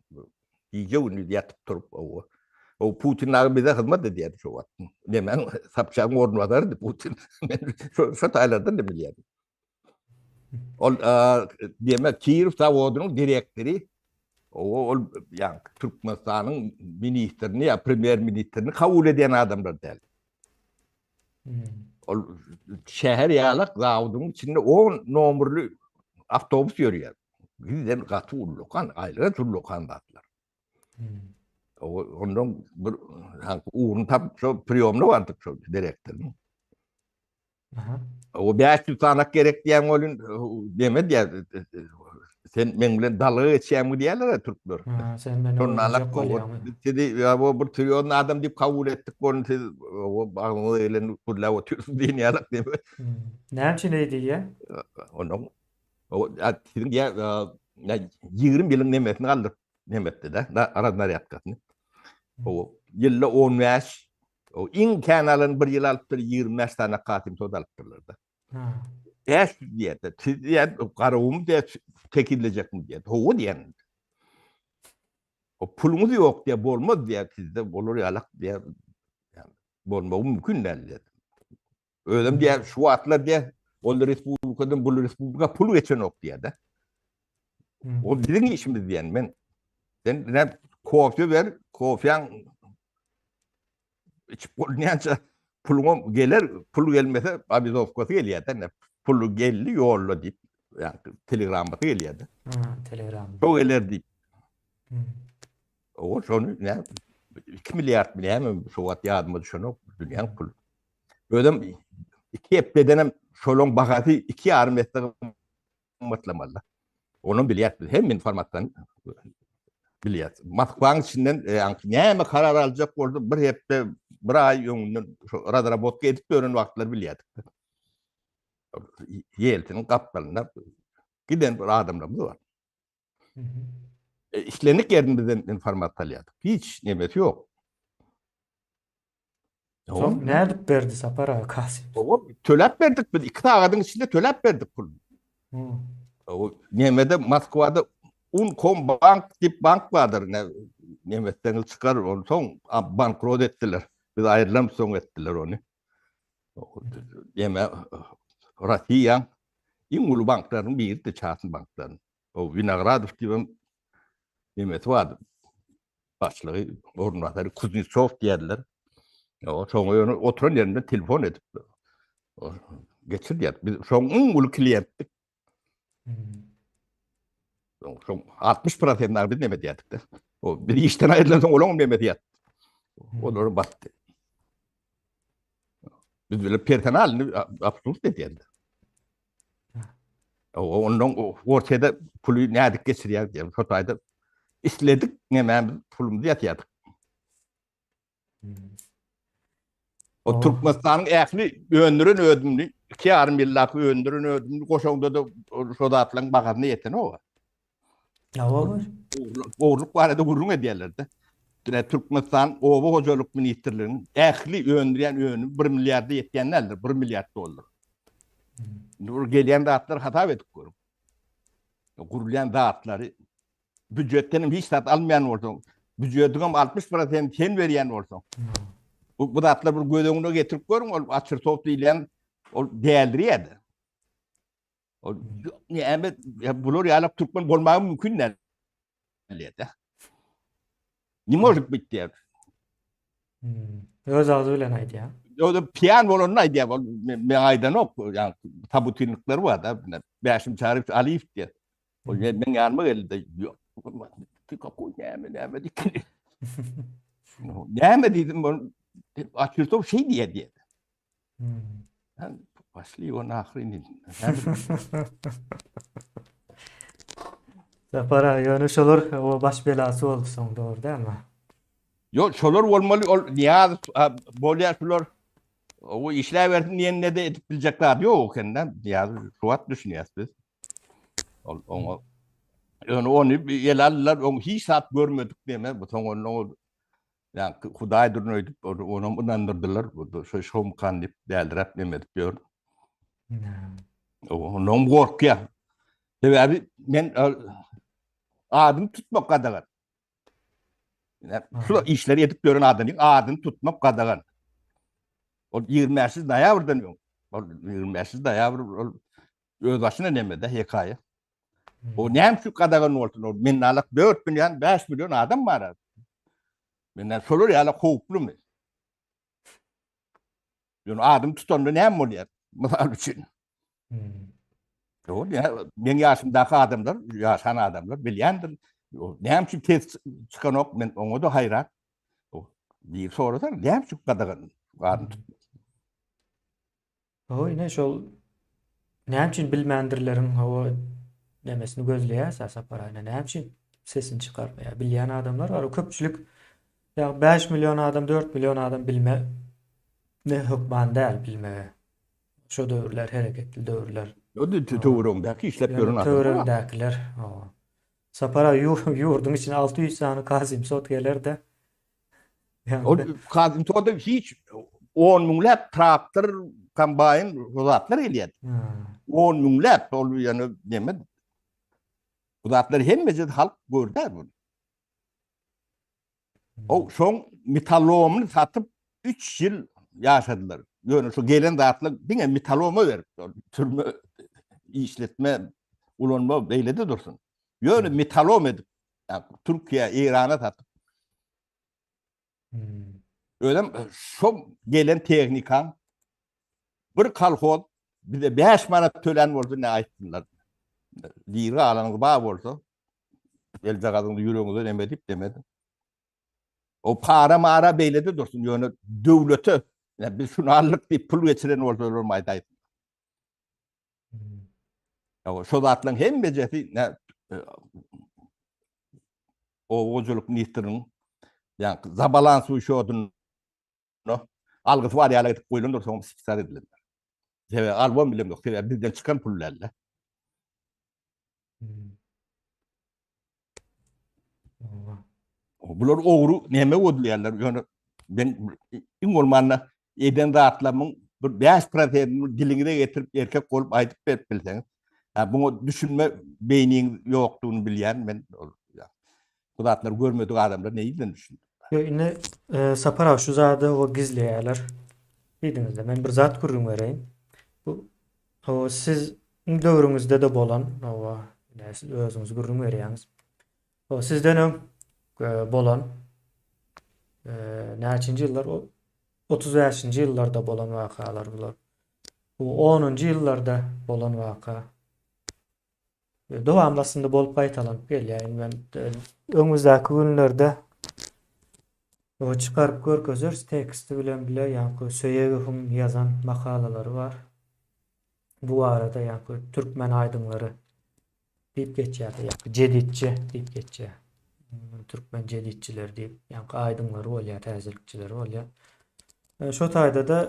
Gije gündiz ýatyp turup o. O Putin aga bize hyzmat edýärdi şo wagt. Nemäň Sobçagyň orunbasarydy Putin. Men şo şo taýlardan da bilýärdim. Ol demek Kirow zawodynyň direktory o ol ýa Türkmenistanyň ministrini ýa premýer ministrini kabul edýän adamlar däl. Ol şäher ýalak zawodyň içinde 10 nomerli awtobus ýörýär. Giden gaty ullakan, aýlyga ullakan zatlar. Ondan bir ugruny tapyp şo priýomna bardyk şo direktoryň. Aha. O 500 sanak gerek diýen bolun deme diýär. Sen men bilen dalga geçýäňmi diýerler türkler. Ha, sen meni oýnajak bolýaňmy? Sizi ýa bu bir trillion adam diýip kabul etdik bolun siz o agzyňyza gelen gürläp otyrsyňyz diýen ýaly diýip. Näme üçin eý diýýär? Onuň o siziň diýä 20 ýylyň nemesini galdyryp nemetdi-de, raznarýadkasyny. O ýylda 15 O iň kän alan bir ýyl alypdyr, 25 sany Kasym Sod alypdyrlar-da. 500 diýýär-de, siz diýýär, Garagumumy diýýär, tekizlejekmi diýýär. Hawa diýýän. O puluňyz ýok diýýär, bolmaz diýýär, sizde bolar ýalak diýýär. Bolmagy mümkin däl diýýär. Özem diýýär, şu wagtlar diýýär, ol respublikadan bu respublika pul geçenok diýýär-de. O biziň işimiz diýen men. Sen ne kofe ber, kofeň içip bolýança puluňam geler, pul gelmese abizowkasy gelýär-de. Ne pul geldi ýolla diýip, ýa telegrammasy gelýär-de. Ha, telegram. Şo geler diýip. O şony ne 2 milliard näme şo wagt ýadyma düşenok dünýäň puly. Özem 2 hepdedenem şolaň bahasy 2,5 esse gymmatlamaly. Onam bilýäs biz hemme informasiýany bilýäs. Moskwaň içinden e, näme karar aljak bolsa bir hepde, bir aý öňünden şo razrabotka edip ýören wagtlary bilýärdik. Ýeltsiniň gapdalynda giden bir adamlarymyz bar. E, islendik ýerden bizden informasiýa alýardyk. Hiç nemesi ýok. Soň nädip berdi Sapar aga Kasym? Owa, töläp berdik biz 2 sagadyň içinde töläp berdik pul. O nemede Moskwada Uncom bank diýip bank bardyr. Ne nemesden çykar, ony soň bankrot etdiler. Biz aýrylan soň etdiler ony. Neme Russiýa iň uly banklaryň biridi, çasny banklaryň. O Winogradow diýip nemesi bardy. Başlygy orunbasary Kuznetsow diýerler. O şoňa ýöne oturan ýerinde telefon edip geçir diýer. Biz şoň iň uly kliýentdik. Hmm. Şoň 60 prosentini biz neme diýerdik-de. O biz işden aýrylan soň olaň neme diýer. Hmm. Olar batdy. Biz bile personalyny absurd edýärler. Ondan ortada puly nädip geçirýär diýip, şo taýda isledik nämämiz pulumyzy ýatýardyk. O Türkmenistanyň ähli öndüren ödümini, 2,5 ýyldaky öndüren ödümini goşaňda-da şo zatlaryň bahasyna ýetenok. Hawa. Ogurlyk barada gürrüň edýärler-de. Diňe Türkmenistan Oba hojalyk ministrliginiň ähli öndürýän önümi 1 milliarda ýetýän däldir, 1 milliard dollar. Indi bir gelýän zatlary hasap edip görüň. Gurulýan zatlary býujetden hem hiç zat almaýan bolsaň, býujetiň hem 60 prosent sen berýän bolsaň. Bu, bu zatlar bir göz öňüne getirip görüň, ol açyrsow diýilýän ol däldirýär-de. Ol näme bular ýaly türkmen bolmagy mümkin däl. Diýdi. Ne может быть diýär. Hmm. Öz agzy bilen aýdýar. Öz piyan bolanyny aýdýar. Ol men aýdanok. Ýa tabutinlikler bar da. Bäşim Çaryýew Aliýew diýär. Ol hmm. men ýanyma geldi. Ýok. Ty kakoý näme näme diýdi. Näme diýdim ol Açyrtow şeý diýär diýär. Hmm. Poşli его nahrin. Sapar aga ýöne şolar o baş belasy boldy soň dogry dälmi? Ýok, şolar bolmaly, ol Nyýazow bolýar şular. O işläbersin diýende de edip biljek zady ýok ekende. Nyýazow şu wagt düşünýäs biz. Ol oňa. Ýöne ony ele aldylar, oň hiç zat görmedik diýme, bu soň onda ol ýa Hudaý durun öýdüp, onam ynandyrdylar. Bu şo şomkan diýip däldiräp neme edip ýör. Ondan gorkýar. Sebäbi men adyny tutmak gadagan. Şu işleri edip ýören adamyň adyny tutmak gadagan. Ol 25 noýabrdan öň. Ol 25 noýabr ol öz başyna neme-de hekaýa. O näme üçin gadagan bolsun? Ol men alak 4 million, 5 million adam bar. Menden şolar ýaly howplumy? Ýöne adam tutanda näme bolýar? Mysal üçin. Hmm. Ýok, ýa meň ýaşymdaky adamlar, ýaşan adamlar bilýändir. Näme üçin tez çykanok, men oňa-da haýran. Bir sorasaň, näme üçin gadagan adam tutmak? Hawa ine şol näme üçin bilmändirleriň hawa nemesini gözleýäs Sapar aga näme üçin sesini çykarmaýar bilýän adamlar bar köpçülik ýa 5 million adam 4 million adam bilme ne hökman däl bilmege şo döwürler hereketli döwürler töweregindäki işläp ýören adamlar töweregindäkiler hawa Sapar aga ýurduň içine 600 sany Kazim Sot geler-de Ol Kazimtoda hiç 10 müňläp traktor, kombaýn bu zatlar gelýär. 10 müňläp ol ýöne neme bu zatlar hemmesi halk gördi bu. O şoň metallomyny satyp 3 ýyl ýaşadylar. Ýöne şu gelen zatlar diňe metalloma berip, türme işletme, ulanma beýlede dursun. Ýöne metallom edip, Türkiýä, Eýrana satyp. Hmm. Özem şo gelen tehnikaň bir kolhoz bize 5 manat tölän bolsa ne aýtsynlar. Lira alanyňyz bar bolsa eljagazyňyzy ýüregiňize neme diýip demedi. O para mara beýlede dursun ýöne döwlete biz şuny aldyk diýip pul geçiren bolsalar aýdaýsyn. Ýa şo zatlaryň hemmejesi nä oba hojalyk ministriniň ýa zabalansowy şodunda algysy bar ýaly edip goýlandyr soň spisat edilendir. Sebäbi albom bilen ýok, sebäbi bizden çykan pul dälde. Bular ogry näme bolýarlar? Ýöne men iň bolmanda eden zatlarymyň bir 5 prosentini diliňize getirip erkek bolup aýdyp berip bilseňiz, ha buňa düşünme beýniň ýokdugyny bilýän men. Bu zatlary görmedik adamlar nähili düşüner? Ýok, indi e, Sapar aga şu zady o gizleýärler diýdiňizde. Men bir zat gürrüň bereýin. Bu o siz döwrüňizde-de bolan, owa, ine siz özüňiz gürrüň berýäňiz. O sizden öň e, bolan e, näçinji ýyllar? O 35-nji ýyllarda bolan wakalar bular. Bu 10-njy ýyllarda bolan waka. E, dowamly aslynda bolup gaýtalanyp gelýär. Indi men e, öňümizdäki günlerde o çykaryp görkezeris teksti bilen bile ýaňky Söýegowyň ýazan makalalary bar. Bu barada ýaňky türkmen aýdyňlary diýip geçýär, ýaňky jeditçi diýip geçýär. Hmm, türkmen jeditçileri diýip, ýaňky aýdyňlary bolýar, täzelikçileri bolýar. E, şo taýda-da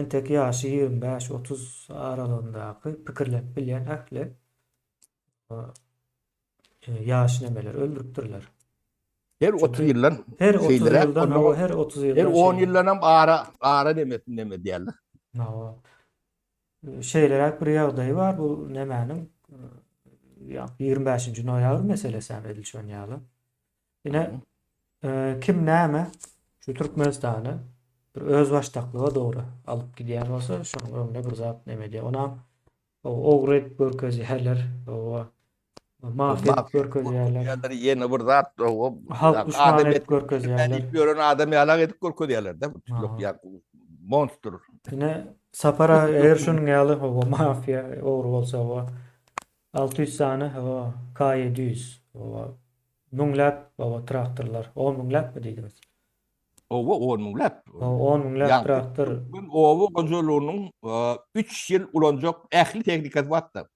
entek ýaşy 25-30 aralygyndaky pikirlenip bilýän ähli e, ýaş nemeleri öldüripdirler. Her 30 ýyldan her 30 ýyldan hawa her 30 ýyldan her 10 ýyldan hem ara ara nemesini neme diýerler. Hawa. Şeýleräk bir ýagdaýy bar bu nemäniň ýa 25-nji noýabr meselesi hem edil şon ýaly. Ine kim näme şu Türkmenistany bir özbaşdaklyga dogry alyp gidýän bolsa şonuň öňüne bir zat neme diýýär. Onam ogry edip görkezýärler. Hawa. Mafiýa edip görkezýärler. Ýene bir zat, halk duşmany edip görkezýärler. Diýip ýören adam ýalak edip görkezýärler-de. Ýa monstr. Ine Sapar aga eger şunuň ýaly hawa mafiýa ogry bolsa hawa 600 sany hawa K 700 hawa müňläp hawa traktorlar on müňläpmi diýdiňiz? Oba on müňläp. On müňläp traktor. Oba hojalygynyň 3 ýyl ulanjak ähli tehnikasy bardy.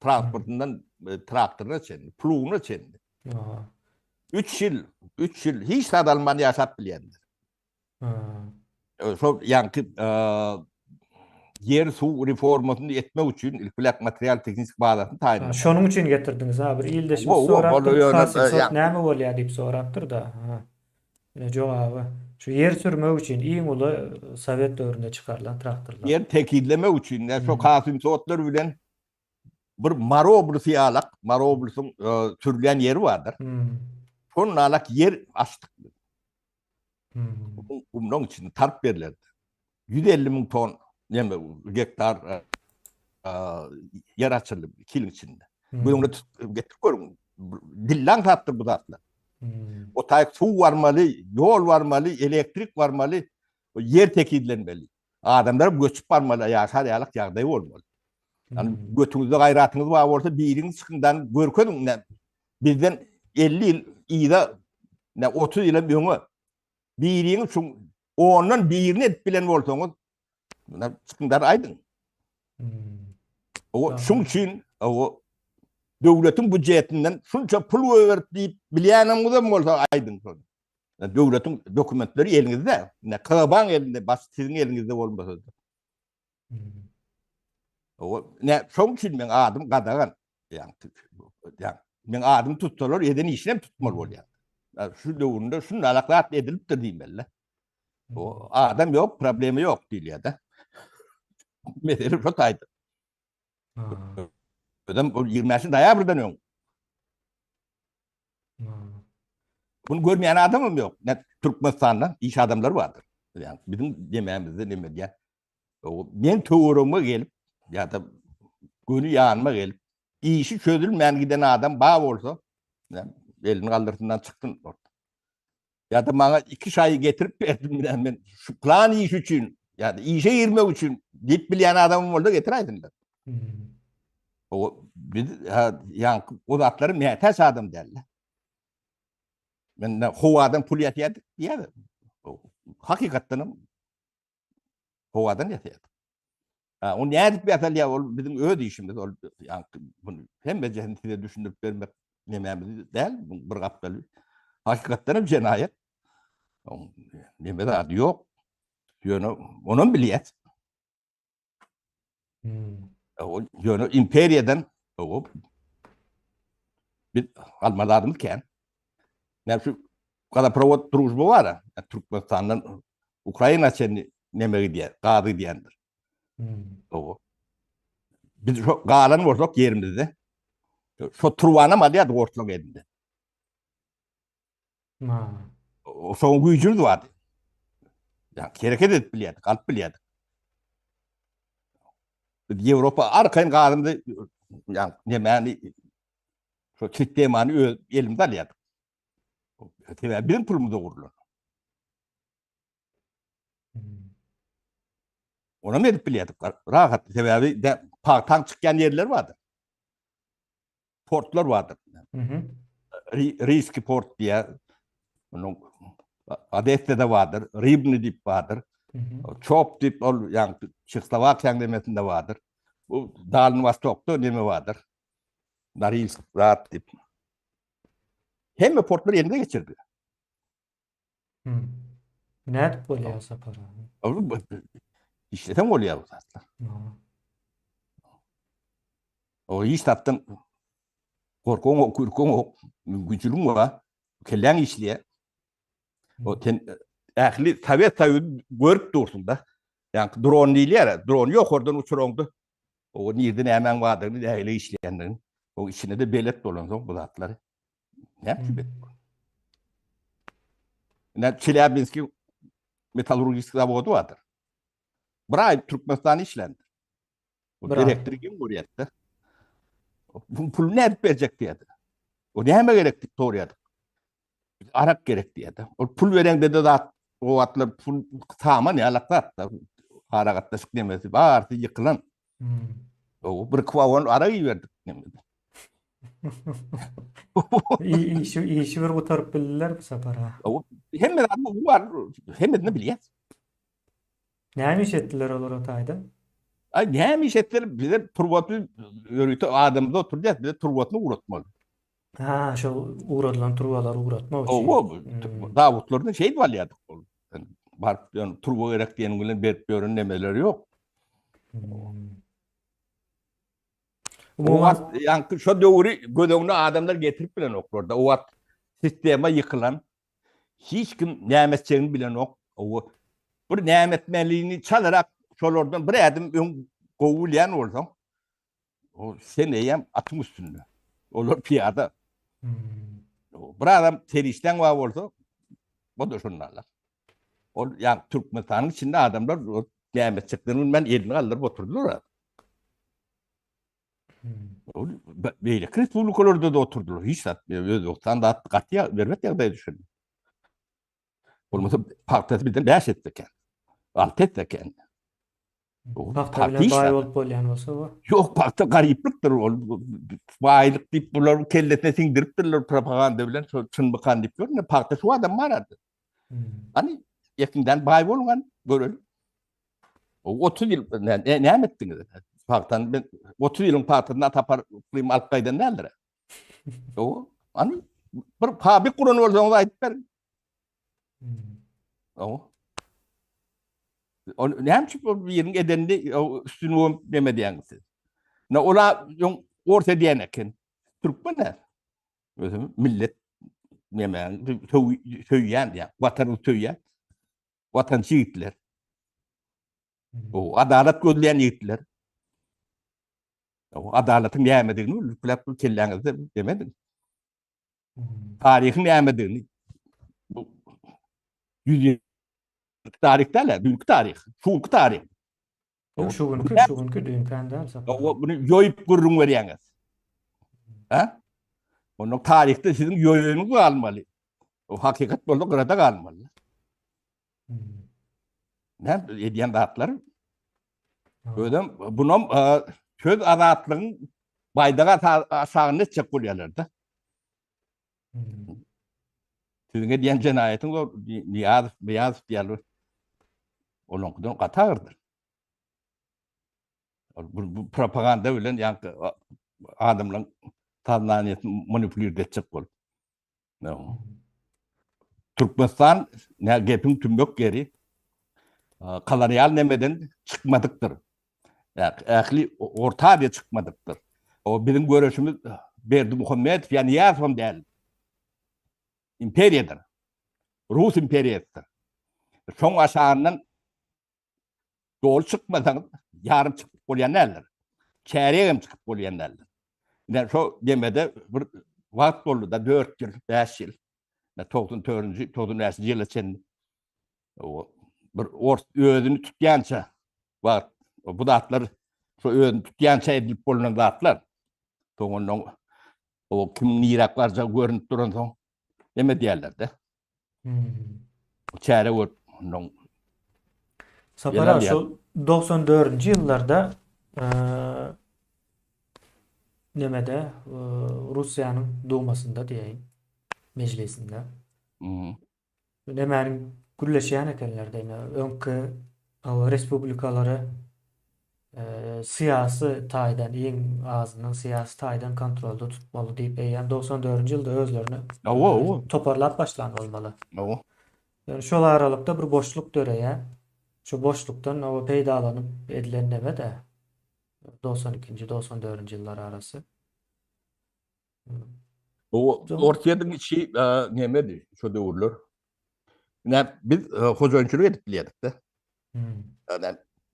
Transportyndan e, traktoryna çenli, plugyna çenli. Aha. 3 ýyl, 3 ýyl hiç zat alman ýaşap bilýänler. Ha. E, şol ýaňky e, Ýer suw reformasyny etmek üçin ilki bilen material tehniki bazasyny taýynlamaly. Şonuň üçin getirdiňiz ha bir ildeşimiz sorapdyr Kasym näme bolýar diýip sorapdyr-da. Ine jogaby. Şu ýer sürmek üçin iň uly sowet döwründe çykarylan traktorlar. Ýer tekizlemek üçin şo kasymsotlar bilen bir Maroblus ýalak, Maroblusyň sürülýän ýeri bardyr. Şonalak ýer açdyk. Gumlaň içinde tarp berlerdi. 150 müň ton neme gektar ýer açyldy 2 ýylyň içinde. Bu öňde getirip görüň. Dillaň zatdyr bu zatlar. O taýyk suw barmaly, ýol barmaly, elektrik barmaly, ýer tekizlenmeli. Adamlar göçüp barmaly, ýaşar ýalyk ýagdaý bolmaly. Yani götüňizde gaýratyňyz bar bolsa biriňiz çykyňdan görkeziň ne bizden 50 ýyl yza ne 30 ýyl hem öňe biriňiz şu ondan birini edip bilen bolsaňyz çykyňdan aýdyň. O şuň üçin o döwletiň býujetinden şunça pul goýberip diýip bilýäniňiz hem bolsa aýdyň şony. Döwletiň dokumentleri eliňizde. Ne KGB-nyň elinde, baş siziň eliňizde bolmasa. O ne şoň üçin meň adym gadagan. Ýa meň adymy tutsalar eden işini hem tutmaly bolýar. Şu döwründe şunalak zat edilipdir diýmeli. O adam ýok, problema ýok diýilýär-de. Mesele şo taýda. Özem ol 25 noýabrdan öň. Bunu görmeýän adamam ýok. Ne Türkmenistanda iş adamlary bardyr. Ýa biziň demämizde neme diýýär. Men töweregime gelip ýa-da göni ýanyma gelip işi çözülmän giden adam bar bolsa, elini galdyrsyndan çyksyn orta. Ýa-da maňa iki şaýy getirip berdim bilen men şu plan iş üçin ýa-da işe girmek üçin diýip bilýän adamym bolsa getiräýsinler. Hmm. O biz ýaňky o zatlara mätäç adam däl. Men howadan pul ýatýardyk diýýär. Hakykatdan hem howadan ýatýardyk. Ha, o nädip ýasalýar ol biziň öz işimiz ol ýaňky bunu hemmejesini size düşündirip bermek nemämiz däl bir gapdaly. Hakykatdan hem jenaýat. Neme zady ýok. Ýöne onam bilýär. Hmm. Ýöne imperiýadan o biz almaly zadymyz kän. Näme şu gazoprovod družba bar, Türkmenistandan Ukraina çenli neme gidýär, gaz gidýändir. Hmm. O. Biz şu galan bolsak ýerimizde şu turbanam alýardyk orslaň elinde. Ha. Şoň güýjümiz bardy. Ýa hereket edip bilýärdik, alyp bilýärdik. Biz Ýewropa arkaýyn gazymyzy ýa nemäni şu sistemany öz elimize alýardyk. Sebäbi biziň pulumyza gurlan. Onam edip bilýärdik. Rahat. Sebäbi pagtaň çykýan ýerleri bardy. Portlar bardyr. Riski port diýär. Onuň Odessada bardyr, Ribny diýip bardyr. Çop diýip ol ýa Çehoslowakiýanyň demesinde bardyr. Bu Dalny Wostokda neme bardyr. Norilsk zat diýip. Hemme portlary elinde geçirdi. Hmm. Nädip bolýar Sapar aga? Işleseň bolýar bu zatlar. O iş tapdan gorkuň ok, ürküň ok, mümkinçiligiň bar. Kelläň işleýär. O sen ähli Sowet Soýuzy görüp dursuň da. Ýa dron diýilýär, dron ýokardan uçuraňda o nirde nämäň bardygyny, nähili işleýändigini, o içine de belet bolansoň bu zatlary Näme üçin beýdip? Ine Çelýabinskiň metallurgiýa zawody bardyr. Bir aý Türkmenistan işländir. O direktory kim görýärdi? Bu pul nädip berjek diýýärdi. O näme gerek diýip soraýardyk. Arak gerek diýýärdi. Ol pul bereňde de zat o wagtlar pul saman ýalak zat. Aragatnaşyk nemesi barysy ýykylan. Hmm. O bir kwagon arak iberdik nemede. Işi, işi bir gutaryp bildiler bu sapar ha. Hemme zat bu var. Hemmesini bilýär. Näme iş etdiler olar o taýda? Ay näme iş etdiler? Bize turbaty ýörite adamymyz oturdýar, bize turbatyny ugratmaly. Ha, şo ugradylan turbalary ugratmak üçin. Owa, hmm. zawodlardan şeýdip alýardyk ol. Baryp ýöne turba gerek diýen bilen berip ýören nemeleri ýok. O wagt ýaňky şo döwri göz öňüne adamlar getirip bilenoklar-da. O wagt sistema ýykylan, hiç kim näme etjegini bilenok. O bir näme etmelini çalarak şolardan bir ädim öň gowy bilýän bolsaň, o sen eýýäm atyň üstünde. Olar pyýada. Bir adam serişdäň bar bolsa, o da şonda alar. Ol ýa Türkmenistanyň içinde adamlar näme etjeklerini bilmän elini galdyryp oturdylar. Ol beýleki respublikalarda da oturdylar. Hiç zat Özbegistan da gaty erbet ýagdaýa düşen. Bolmasa pagtasy bizden 5 etse kän. 6 etse kän. Pagta bilen baý bolup bolýan bolsa bu. Ýok, pagta garyplykdyr ol. Baýlyk diýip bular kellesine siňdiripdirler propaganda bilen şol çynmykan diýip ýörün. Pagta şu adam bar ady. Hany ekinden baý boluň hany görelim. O 30 ýyl näme etdiňiz? Pagtany ben 30 ýylyň pagtasyny tapar yklym alyp gaýdan däldir. O hany bir fabrik guran bolsaňyz aýdyp beriň. O. O näme üçin bu biriň edenini üstüni gömüp neme diýýäňiz siz? Na ola öň ors edýän eken. Türkmen däl. Özüm millet neme söýýän diýýän. Watanyny söýýän. Watançy ýigitler. O adalat gözleýän ýigitler. O adalatyň nämedigini bilip bu kelläňizde demedim. Taryhyň nämedigini bu ýüz Taryh däl, düýnki taryh, şu günki taryh. Ýok, şu günki, şu günki düýnkän däl. Ýok, muny ýoýup gürrüň berýäňiz. Ha? Onuň taryhda siziň ýoýuňyz galmaly. O hakykat bolsa gyrada galmaly. Näme edýän zatlar? Özem bunam söz azatlygyň baýdagy aşagynda etjek bolýarlar-da. Siziň edýän jenaýatyňyz ol Nyýazow, Nyýazow diýýärler. Onuňkydan gaty agyrdyr. Ol bu, bu propaganda bilen ýaňky adamlaryň soznaniýesini manipulirde etjek bolup. Türkmenistan ne gepiň tümmek ýeri kolonial nemeden çykmadykdyr. Ähli Orta Aziýa çykmadykdyr. O biziň göreşimiz Berdimuhamedow ýa Nyýazowam däl. Imperiýadyr. Rus imperiýasydyr. Şoň aşagyndan doly çykmasaňyz, ýarym çykyp bolýan däldir. Çärýek hem çykyp bolýan däldir. Ine şo demede bir wagt boldy-da 4 ýyl, 5 ýyl. 94-nji, 95-nji ýyla çenli. O bir ors özüni tutýança wagt bu zatlar şo özüni tutýança edilip bolunan zatlar. Soň ondan o kim niräk barjagy görünip duransoň neme diýerler-de. Hmm. Çäre görüp ondan Sapar aga şu 94-nji ýyllarda nemede Russiýanyň Dumasynda diýeýin, mejlisinde. Hmm. Nämäniň gürleşýän ekenler diýme, öňki respublikalary syýasy taýdan iň azyndan syýasy taýdan kontrolda tutmaly diýip eýýäm 94-nji ýylda özlerini Hawa, hawa. toparlap başlan bolmaly. Hawa. Ýöne şol aralykda bir boşluk döreýär. Şu boşlukdan hawa peýdalanyp edilen neme-de 92-nji, 94-nji ýyllar arasy. Bu Orsýetiň içi nemedi şo döwürler. Ne biz hojaýynçylyk edip bilýärdik-de. Hmm.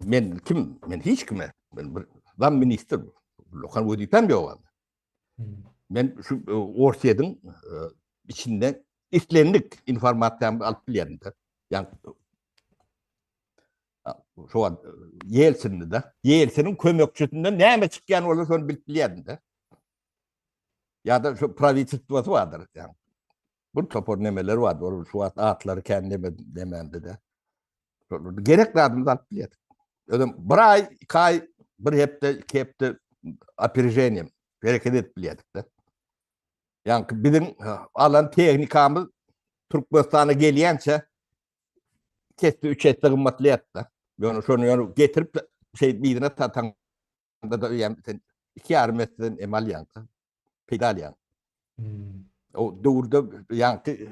Men kim? Men hiç kime. Men bir zam ministr. Lokan wezipem ýok. Hmm. Men şu Orsýetiň içinde islendik informasiýamy alyp bilýärdim-de. Ýa şo wagt Ýelsinli-de. Ýelsiniň kömekçisinden näme çykýan bolsa şony bilip bilýärdim-de. Ýa-da şu prawitelstwosy bardyr. Ýa bir topar nemeler bardy. Ol şu wagt atlary kän neme demände-de. Gerek zadymyzy alyp bilýärdik. Özem bir aý, iki aý, bir hepde, iki hepde opereženiýem hereket edip bilýärdik-de. Ýaňky biziň alan tehnikamyz Türkmenistana gelýänçä iki esse, üç esse gymmatlaýardy-da. Ýöne şony ýöne getirip şey birine satan da ýa sen iki ýarym esseden em alýaň, peýda alýaň. Hmm. O döwürde ýaňky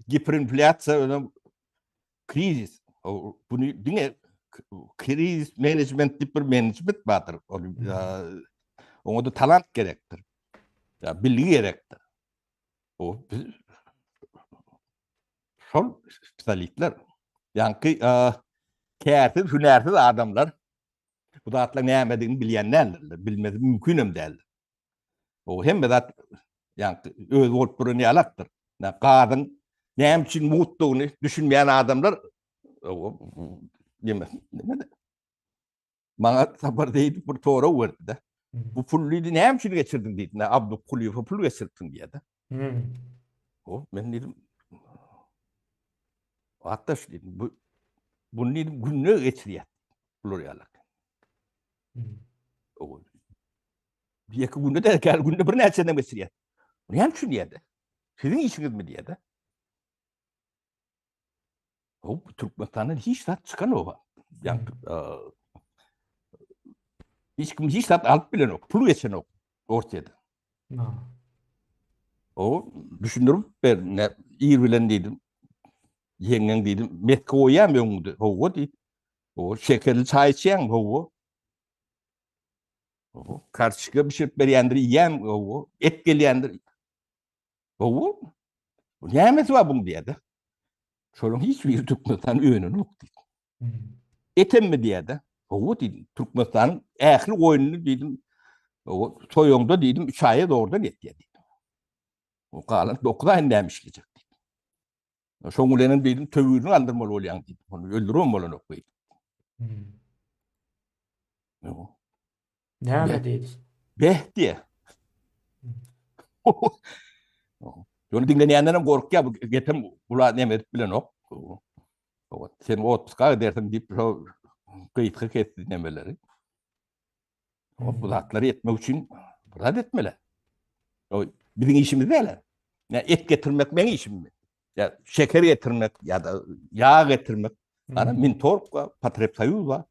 giperinflýasiýa özem krizis. O bunu diňe Krizis menejment diýip bir menejment bardyr. Ol oňa da talant gerekdir. Ya bilgi gerekdir. O biz şol spesialistler. Ýaňky kärsiz, hünärsiz adamlar bu zatlaryň nämedigini bilýän däldirler. Bilmesi mümkin hem däldir. O hemme zat ýaňky özi bolup duran ýalakdyr. Gazyň näme üçin mutdugyny düşünmeýän adamlar neme Maňa Sapar Seýidow bir sorag berdi-de. Bu pul diýdi, näme üçin geçirdiň diýdi. Ne Abdu Kulyýewe pul geçiripsiň diýdi. O men diýdim. Atdaş diýdim, bu bunu diýdim günde geçirýär. Bular ýalak. O bir iki günde de gel günde bir näçeden geçirýär. Näme üçin diýdi. Siziň işiňizmi diýdi. O Türkmenistandan hiç zat çykanok. Yani hiç kim hiç zat alyp bilenok, pul geçenok Orsýede. O düşündirip ber, ne ir bilen diýdim. Ýeňňeň diýdim, metki goýýam öňüňde, howwa diýdi. O şekerli çaý içýäňmi, howwa. O kartoşka bişirip berýändir, iýýäň, howwa. Et gelýändir. Howwa. Bu nämesi bar buň diýýär-de. Şolaryň hiç biri Türkmenistan önenok diýdi. Etemmi diýýär-de. Howwa diýdim. Türkmenistanyň ähli goýnuny diýdim. Howwa, soýaňda diýdim, 3 aýa zordan ýetýär diýdim. O galan 9 aý näme işlejek diýdim. Şoň bilenem diýdim, töwirini galdyrmaly bolýaň diýdim. Ony öldüribem bolanok diýdim. Ýok. Näme diýdi? Beh diýe. Ýöne diňlenýänden hem gorkýar bu gepem gula näme edip bilenok. Sen otpuska gidersiň diýip şo gysga kesdi nemeleri. O bu zatlary etmek üçin bir zat etmeli. O biziň işimiz däl. Ne et getirmek meň işimmi? Ya şeker getirmek ya da ýag getirmek. Ana Mintorg bar, Potreb Soýuz bar.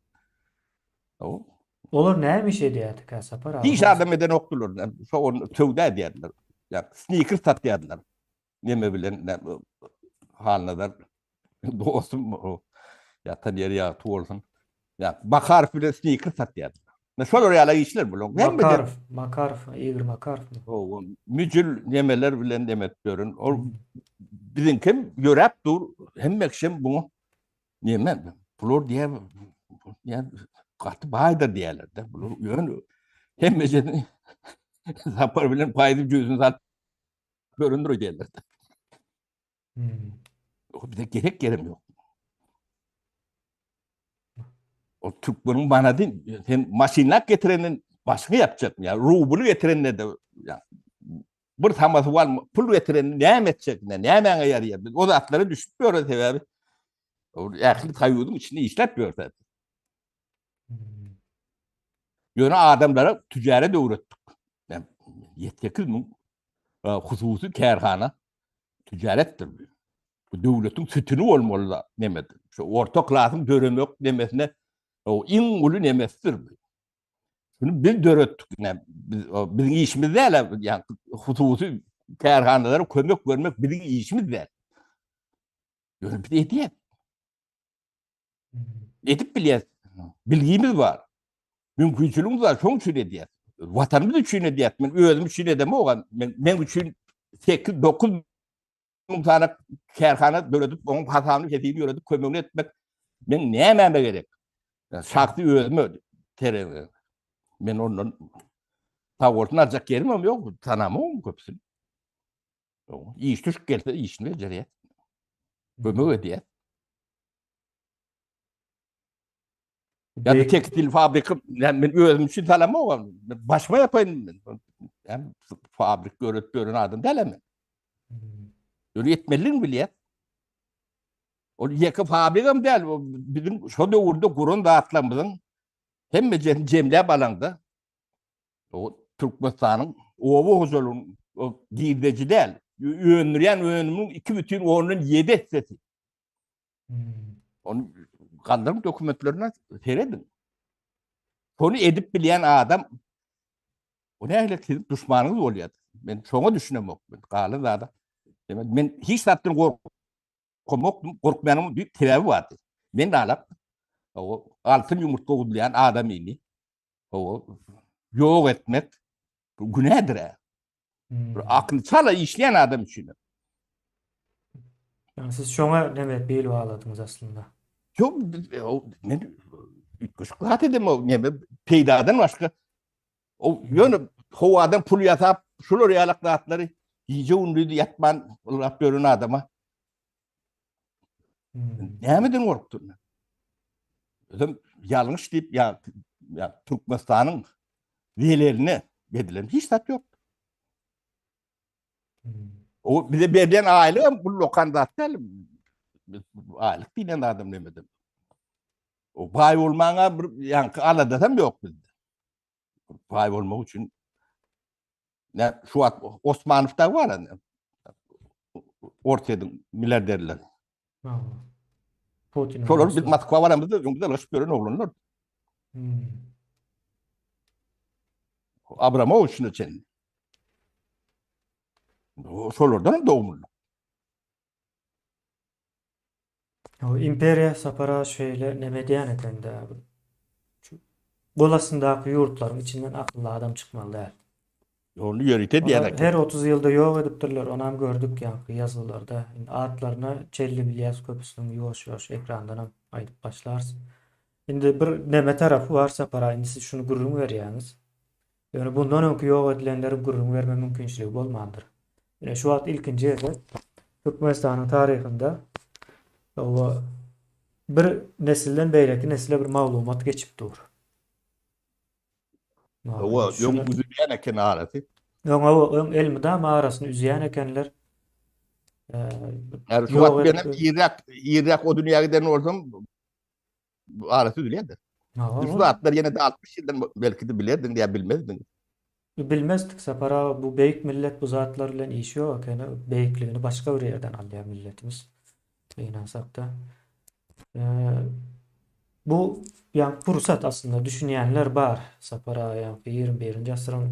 O. Olar näme iş edýärdikä Sapar aga? Hiç adam edenokdylar. Şo on söwda edýärdiler. Ya sneaker satýardylar. Neme bilen Halnazar dostum ýatan ýeri ýagty bolsun. Ya Makarow bilen sneaker satýardylar. Ne şolar ýaly işler bular. Makarow, Makarow, Igor Makarow. Hawa, müjül nemeler bilen demek ýörün. Ol biziňkem ýöräp dur. Hemme kişem buňa neme bular diýär, ýa gaty baýdyr diýerler-de. Bular ýöne hemmesini Sapar bilen paýzy jüýsüni salyp göründir diýerler. Hmm. Bize gerek yerim yok. O Türkmenin manady sen maşynlap getirenden başyňy yapjak ya rubly getirende de ya bir tamasy var pul getirende näme etjek ne nämäňe ýaraýar biz o zatlara düşüp ýörüs sebäbi o ähli soýuzyň içinde işläp ýörse. Hmm. Ýöne adamlara tücare öwretdik. Yani 7-8 müň hususy kärhana ticaretdir bu. Bu döwletiň sütüni bolmaly da nemedir. Şu orta klasyň döremek nemesine o iň uly nemesidir bu. Şunu biz döretdik. Ne, biz, biziň işimiz däl, ýa hususy kärhanalara kömek bermek biziň işimiz däl. Ýöne biz edýäs. Edip bilýäs. Bilgimiz bar. Mümkinçiligimiz bar, şoň üçin edýäs. Watanymyz üçin edýäs. Men özüm üçin edemok. Men men üçin 8 9 müň sany kärhana döredip, onuň hasabyny hesibini ýöredip kömegini etmek men nämäme gerek? Şahsy özüme terezi. Men ondan sag bolsun aljak ýerim hem ýok, tanamok köpüsini. Iş düşüp gelse işini bejerýär. Kömek edýär. Ya da tekstil fabrika, yani men özüm üçin salamok, başıma yapaýyn. Yani fabrik görüp gören adam däl men. Öyle etmeliligini bilýär. Ol ýeke fabrikam däl, o biziň şo döwürde guran zatlarymyzyň hemmejesini jemläp alaňda, o Türkmenistanyň oba hojalygynyň o girdeji däl, öndürýän önümiň 2,7 essesi. Hmm. Onu galdyryň dokumentlerine serediň. Şony edip bilýän adam o nähili siziň duşmanyňyz bolýar. Men şoňa düşünemok. Men galan zada. Demek men hiç zatdan gorkamok, gorkmaýanym bir sebäbi bardy. Men alap. Altyn ýumurtga guzlaýan adamyny hawa ýok etmek bu günädir. Bir akly çala işleýän adam üçin. Ýagny siz şoňa neme bil bagladyňyz aslynda? Ýok, men üýtgeşik zat edemok, neme peýdadan başga O ýöne howadan pul ýasap, şular ýalak zatlary gije-gündiz ýatman ylgap ýören adama hmm. nämeden gorkdun? Özüm ýalňyş diýip ýa ýa Türkmenistanyň zeleline edilen hiç zat ýok. Hmm. O bize berlen aýlyk hem ullakan zat däl. Aýlyk diýlen adam nämeden. O baý bolmaga bir ýaňky aladasam ýok bizde. Baý bolmak üçin ne şu wagt Osmanow da bar indi. Orsýetiň milliarderleri. Putin. Şolar biz Moskwa baramyzda öňümizde ylgaşyp ýören oglanlar. Hmm. Abramowiçine çenli. Şolardan hem dogumly. O imperiýa Sapara şeýle neme edýän ekende şu gol astyndaky ýurtlaryň içinden akylly adam çykmaly däl. Ony ýörite diýen eken. Her 30 ýylda ýok edipdirler, onam gördük ýaňky ýazgylarda. Indi atlaryna çelli bilýäs köpüsiniň ýuwaş-ýuwaş ekrandanam aýdyp başlarys. Indi bir neme tarapy bar Sapara indi siz şuny gürrüň berýäňiz. Ýöne bundan öňki ýok edilenleriň gürrüň berme mümkinçiligi bolmandyr. Ine şu wagt ilkinji gezek Türkmenistanyň taryhynda oba bir nesilden beýleki nesle bir maglumat geçip dur. Oba, öň üzülýän eken arasy. Öň oba, öň elmydama arasyny üzýän ekenler. Ýa şu wagt menem irräk, irräk o dünýä giden bolsam arasy üzülýärdi. Şu zatlar ýene de 60 ýyldan belki de bilerdiň ýa bilmezdiň. Bilmezdik Sapar aga bu beýik millet bu zatlar bilen işi ýok ekeni beýikligini başga bir ýerden alýar milletimiz gynansakda. Bu ýa pursat aslynda düşünýänler bar Sapar aga ýa 21-nji asyryň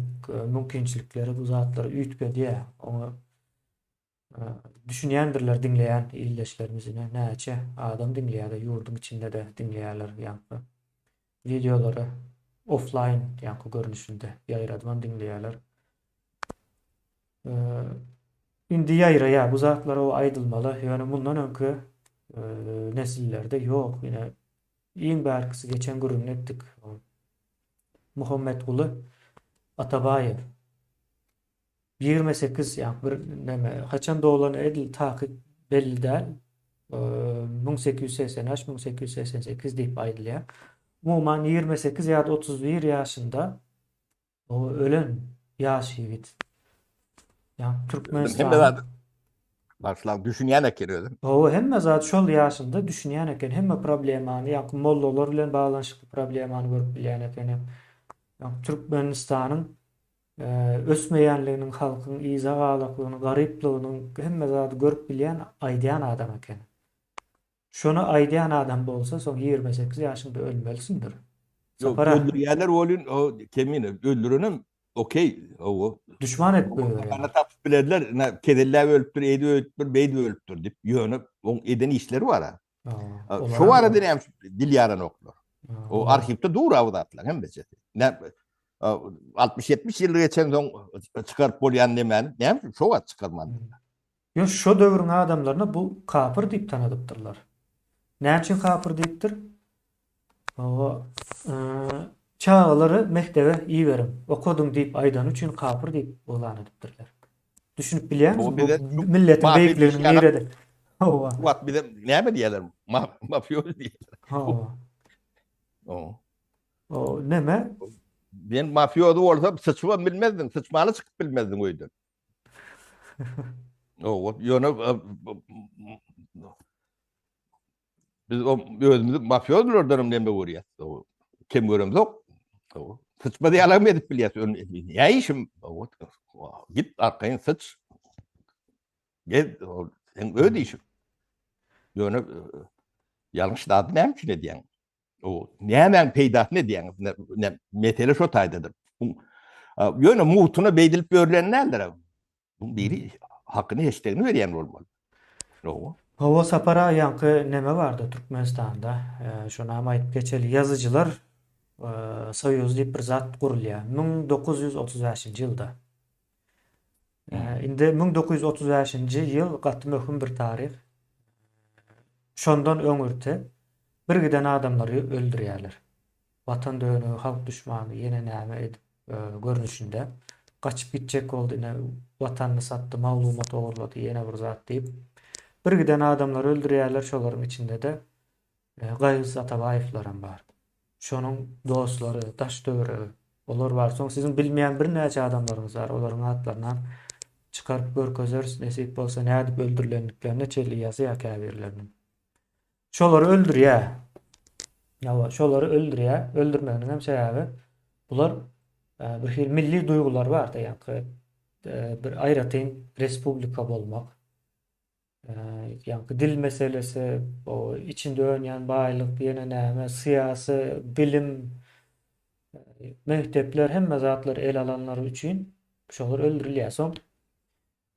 mümkinçilikleri bu zatlary üýtgedýär. Oňa Düşünýändirler diňleýän ildeşlerimiz ine näçe adam diňleýärler ýurduň içinde-de diňleýärler ýaňky wideolary offlaýn ýaňky görnüşinde ýaýradybam diňleýärler. Indi ýaýraýar bu zatlar o aýdylmaly ýöne mundan öňki nesillerde ýok ine iň bärkisi geçen gürrüňini etdik Muhammetguly Atabaýew 28 ýa bir neme haçan doglany edil takyk belli däl. 1885 1888 diýip aýdylýar. Umuman 28 ýa-da 31 ýaşynda o ölen ýaş ýigit. Ýa Türkmenistan. Hemme zat başlap düşünýän eken özüm. Hawa, hemme zat şol ýaşynda düşünýän eken. Hemme problemany, ýa mollalar bilen baglanyşykly problemany görüp bilýän eken. Ýa Türkmenistanyň ösmeýänliginiň, halkyň yza galaklygyny, garyplygynyň hemme zady görüp bilýän, aýdýan adam eken. Şony aýdýan adam bolsa, soň 28 ýaşyňda ölmelisindir. Ýok, öldürýärler welin, o kemine, öldürenem okey, o. Düşman edip goýberýärler. Bana tapyp bilerler, ine, kezelläp ölüpdir, eýdip ölüpdir, beýdip ölüpdir diýip, ýöne oň eden işleri bar-a. Şu barada näme dil ýaranoklar. O arhiwde dur bu zatlar hemmesi. Ne 60-70 ýyl geçen soň çykaryp bolýan nemäni näme üçin şo wagt çykarmandyrlar? Ýok, şo döwrüň adamlaryna bu kapyr diýip tanadypdyrlar. Näme üçin kapyr diýipdir? Hawa, çagalary mekdebe iberiň, okadyň diýip aýdany üçin kapyr diýip yglan edipdirler. Düşünip bilýäňizmi bu milletiň beýikliginiň nirede? Hawa. Bu wagt bize näme diýerler? Mafiozi diýerler. Hawa. O näme? Men mafiozi bolsam syçybam bilmezdim, syçmana çykyp bilmezdim öýden. Hawa, ýöne Biz o özümizi mafiozilerden hem neme görýäs. Kem göremzok. Sıçmaz ýalam edip bilýäs. Ne işim? Git arkaýyn sıç. Gez, sen öz işiň. Ýöne ýalňyş zady näme üçin edýäň? O nämäň peýdasyny edýäň? Mesele şo taýdadyr. Ýöne mugtuna beýdilip ýörlen däldir. Bu biri hakyny heşdegini berýän bolmaly. Hawa. Hawa Sapar aga ýaňky neme bardy Türkmenistanda şonam aýdyp geçeli ýazyjylar soýuzy diýip bir zat gurulýar 1935-nji ýylda. Indi 1935-nji ýyl gaty möhüm bir taryh. Şondan öňürti bir giden adamlary öldürýärler. Watan dönügi, halk duşmany ýene näme edip görnüşinde gaçyp gitjek boldy ine watanyny satdy, maglumat ogurlady ýene bir zat diýip bir giden adamlary öldürýärler şolaryň içinde-de Gaýgysyz Atabaýewlaram bar. Şonuň dostlary, daş töweregi olar bar. Soň siziň bilmeýän birnäçe adamlaryňyz bar olaryň atlarynam çykaryp görkezeris nesip bolsa nädip öldürilendiklerine çenli ýazýar käbirleriniň. Şolary öldürýär. Hawa, şolary öldürýär. Öldürmeginiň hem sebäbi bular e, bir hili milli duýgulary bardy, ýaňky e, bir aýratyn respublika bolmak. E, ýaňky dil meselesi, o içinde önýän baýlyk, ýene näme, syýasy bilim, mekdepler hemme zatlary ele alanlary üçin şolar öldürilýär. Soň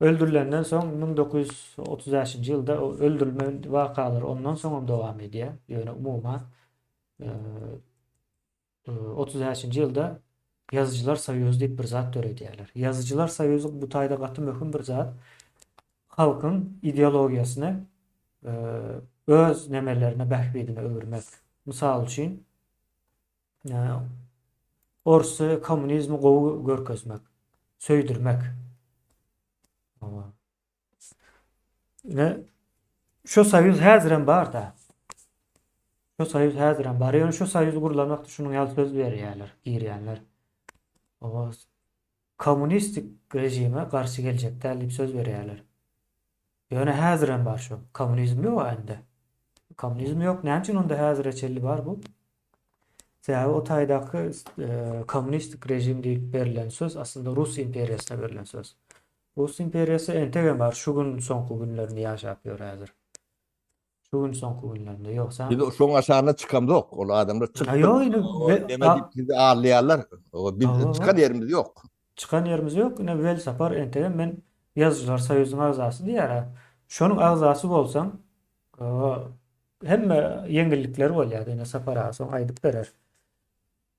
Öldürilenden soň 1935-nji ýylda o öldürilme wakalary ondan soňam dowam edýär. Ýöne umuman 35-nji ýylda Ýazyjylar soýuzy diýip bir zat döredýärler. Ýazyjylar soýuzy bu taýda gaty möhüm bir zat. Halkyň ideologiýasyny öz nemelerine, bähbidine öwürmek. Mysal üçin, Orsy kommunizmi gowy görkezmek, söýdürmek. Ine şu soýuz häzirem bar-da. Şu soýuz häzirem bar. Ýöne şu soýuz gurlan wagty şunuň ýaly söz berýärler, girýänler. O kommunistik režime garşy geljek däl diýip söz berýärler. Ýöne häzirem bar şu. Kommunizm ýok indi. Kommunizm ýok. Näme üçin onda häzire çenli bar bu? Sebäbi o taýdaky kommunistik režim diýip berlen söz aslynda Rus imperiýasyna berlen söz. Rus imperiýasy entegem bar, şu gün soňky günlerini ýaşap ýör häzir. Şu gün soňky günlerinde ýogsa. Biz şoň aşagyna çykamzok, ol adamlar çykdy. Ýok indi neme diýip bizi aldaýarlar. Biz çykan ýerimiz ýok. Çykan ýerimiz ýok. Ine Welsapar entegem men Ýazyjylar soýuzynyň agzasy diýýär-ä. Şonuň agzasy bolsaň, Hemme ýeňillikler bolýar, ine Sapar aga soň aýdyp berer.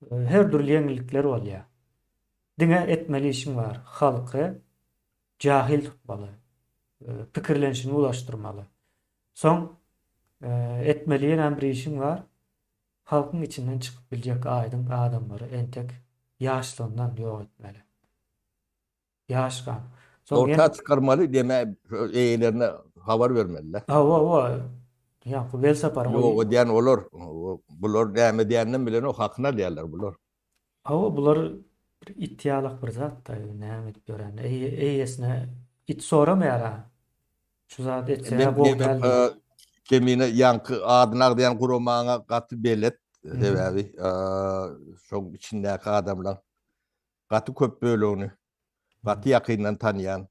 Her dürli ýeňillikler bolýar. Diňe etmeli işiň bar, halky jahil tutmaly, pikirlenişini ulaşdyrmaly. Soň etmeli ýenem bir işiň bar, halkyň içinden çykyp biljek aýdyň adamlary entek ýaşlygyndan ýok etmeli. Ýaş gan. Soň Orta çykarmaly deme eýelerine habar bermeli. Hawa, hawa. Ýa, bu Welsaparyň Ýok edýän olar. Bular näme diýenden bilenok, hakyny alýarlar bular. Hawa, bular bir it ýalak bir zat-da, näme edip ýörenini. Eýesine it soramaýar-a. Şu zady etse-ä gowy däl diýip. Kemine ýaňky adyny agzaýan guramaňa gaty belet. Sebäbi şoň içindäki adamlaň gaty köp bölegini gaty ýakyndan tanýan,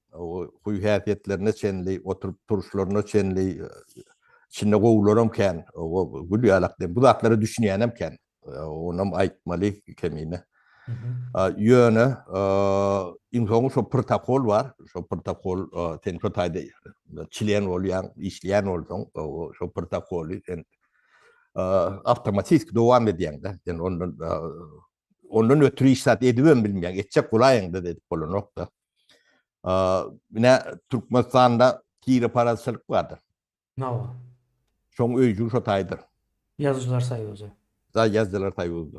huý-häsiýetlerine çenli, oturyp-turuşlaryna çenli, içinde gowularam kän, gül ýalak diýen, bu zatlara düşünýänem kän. Onam aýtmaly kemine. Ýöne iň soňy şo protokol bar, şo protokol sen şo taýda çlen bolýaň, işleýän bolsaň, şo protokoly sen awtomatik dowam edýäň-de. Sen ondan Ondan ötri hiç zat edibem bilmeýäň. Etjek bolaýyňda-da edip bolanok-da. Ine Türkmenistanda tireparazçylyk bardyr. Hawa. Şoň öýjügi şo taýdyr. Ýazyjylar soýuzy. Da, Ýazyjylar soýuzy.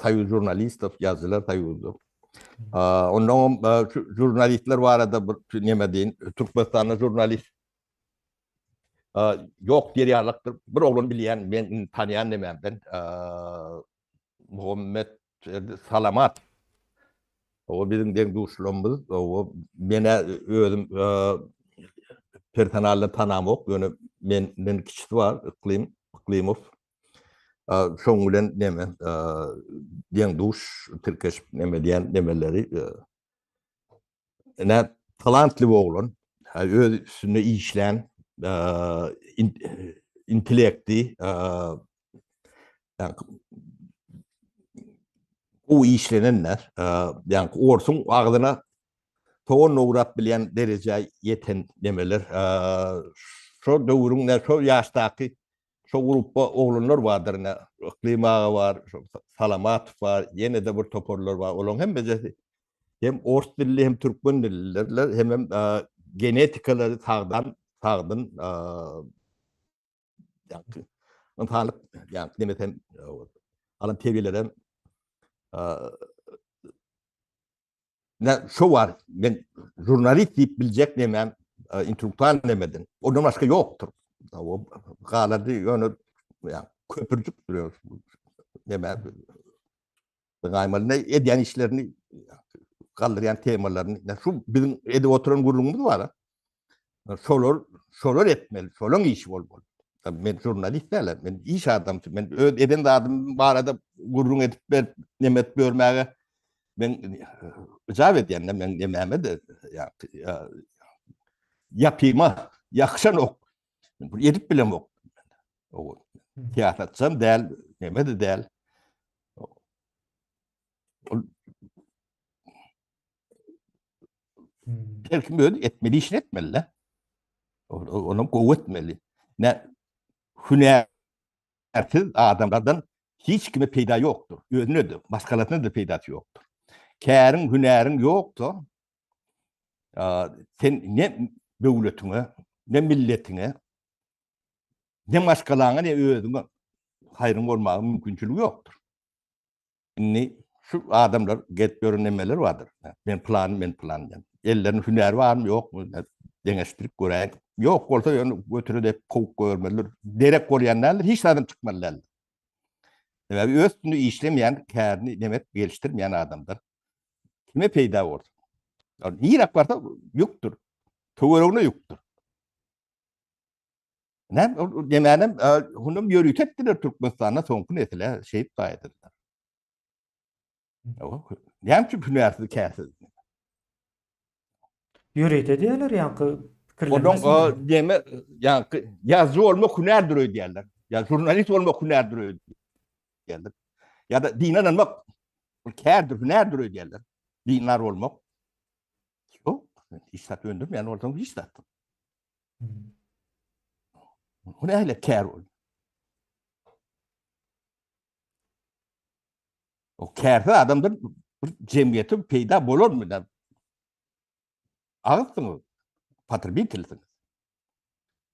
Soýuz žurnalistov, Ýazyjylar soýuzy. Ondan şu žurnalistler barada bir neme diýin. Türkmenistanda žurnalist Ýok diýer ýalykdyr. Bir oglan bilýän, men tanýan nemämden. Muhammet Salamat. O biziň deň duşlarymyz. O menä özüm personalda tanamok, ýöne menden kiçisi bar, Yklym, Yklymow. Şoň bilen neme deň duş tirkeşip neme diýen nemeleri Ine, talantly bir oglan, öz üstünde işlän, intellekti gowy işlenenler, ýagny orsuň agzyna sogan dograp bilýän derejä ýeten nemeler. Şo döwrüň ne şo ýaşdaky şo grupba oglanlar bardyr ine Yklym aga bar, şo Salamatow bar, ýene-de bir toparlar bar. Olaryň hemmejesi hem ors dilli hem türkmen dillilerler, hemem genetikalary sagdan sagdyn ýa ynsanlyk ýa demesem alan terbiýelerem Ne şo bar, men žurnalist diýip biljek nemem intellektual nemeden. Ondan başga ýokdur. O galady ýöne ýa köpürjik duruyor. Neme gaýmaly ne edýän işlerini galdyrýan temalaryny. Ne şu biziň edip oturan gürrüňimiz bar. Şolar şolar etmeli, şolaň işi bolmaly. Men žurnalist däl, men iş adamsy. Men öz eden zadym barada gürrüň edip berip, neme edip ýörmäge men ijap edýän, men nemäme de ýapyma ýakşanok. Men edip bilemok. Syýasatçam däl, neme de däl. Ol Her kim öz etmeli işini etmeli. Onu gowy etmeli. Ne hünärsiz adamlardan hiç kime peýda ýokdur. Özüne de, maşgalasyna da peýdasy ýokdur. Käriň, hünäriň ýoksa, sen ne döwletiňe, ne milletiňe, ne maşgalaňa, ne özüňe haýryň bolmaga mümkinçiligi ýokdur. Indi şu adamlar gezip ýören nemeler bardyr. Men plan, men plan diýen. Elleriniň hünäri barmy, ýokmy? Deňeşdirip göräýiň. Ýok bolsa ýöne götüre dep kowup goýbermelidir. Derek bolýan däldir, hiç zadam çykmaly däldir. Sebäbi öz üstünde işlemeýän, kärini demek gelişdirmeýän adamlar kime peýda bolsun? Niräk barsa ýükdür. Töweregine ýükdür. Näme ol demänem hunum ýörite etdiler Türkmenistanda soňky nesile şeýip gaýdyrdylar. Näme üçin hünärsiz kärsiz? Ýörite diýerler ýaňky pikirlenmesin. Onuň deme ýaňky ýazyjy bolmak hünärdir öýdýärler. Ýa žurnalist bolmak hünärdir öýdýärler. Ýa-da dine ynanmak bu kärdir, hünärdir öýdýärler. Dindar bolmak. Ýok, hiç zat öndürmeýän bolsaň hiç zat. Bu nähili kär ol? O kärsiz adamdan bir jemgyýete peýda bolarmy? Agyzsyňyz, potrebitelsiňiz.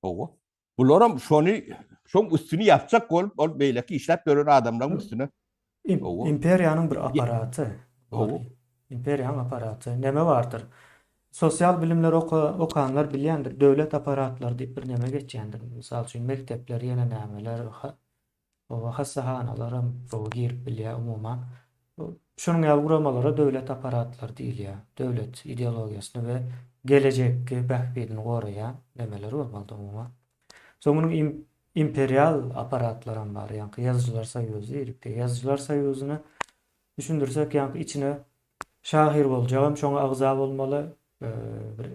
Owa. Bularam şony, şoň üstüni ýapjak bolup, ol beýleki işläp ýören adamlaryň üstüne. Imperiýanyň bir apparaty. Owa. Imperiýanyň apparaty. Neme bardyr? Sosial bilimler okanlar bilýändir, döwlet apparatlary diýip bir neme geçýändir. Mysal üçin, mekdepler, ýene nämeler, oba hassahanalaram gowy girip bilýär umuman. Şunuň ýaly guramalara döwlet apparatlary diýilýär. Döwlet ideologiýasyny we gelejekki bähbidini goraýan nemeler bolmalydy umuman. Soň munuň imperial apparatlaram bar, ýaňky Ýazyjylar soýuzy diýdik. Ýazyjylar soýuzyny düşündirsek, ýaňky içine Şahyr boljagam şoňa agza bolmaly, bir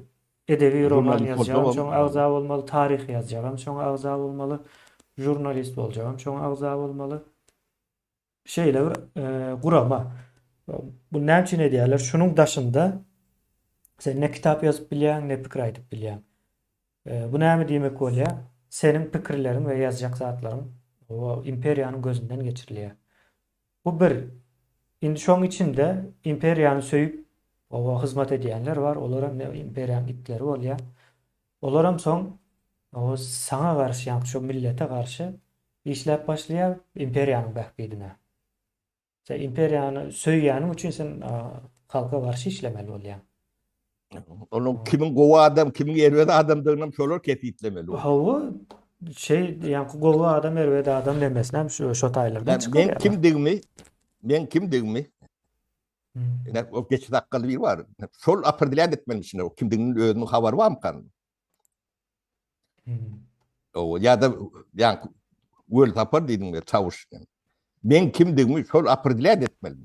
edebi roman ýazjagam şoňa agza bolmaly, taryh ýazjagam şoňa agza bolmaly, žurnalist boljagam şoňa agza bolmaly. Şeýle bir gurama. Bu näme üçin edýärler? Şunuň daşynda sen ne kitap ýazyp bilýäň, ne pikir aýdyp bilýäň. Bu näme diýmek bolýar? Seniň pikirleriň we ýazjak zatlaryň imperiýanyň gözünden geçirilýär. Bu bir. Indi şoň içinde imperiýany söýüp oba hyzmat edýänler bar, olaram ne imperiýanyň itleri bolýar. Olaram soň o saňa garşy, ýagny şo millete garşy işläp başlaýar imperiýanyň bähbidine. Sen imperiýany söýýäniň üçin sen halka garşy işlemeli bolýaň. Onuň kimiň gowy adam, kimiň erbet adamdygyny şolar kesgitlemeli. Hawa, şey, ýaňky gowy adam, erbet adam demesine hem şu şo taýlardan çykar. Men kimdigimi, men kimdigimi Ine, o geçi sakgaly biri bar. Şol opredelýän etmeli içinde. O kimdigini özüniň habary barmykan? O ýa-da ýaňky Welsapar diýdiň çawuş. Men kimdigimi şol opredelýän etmeli.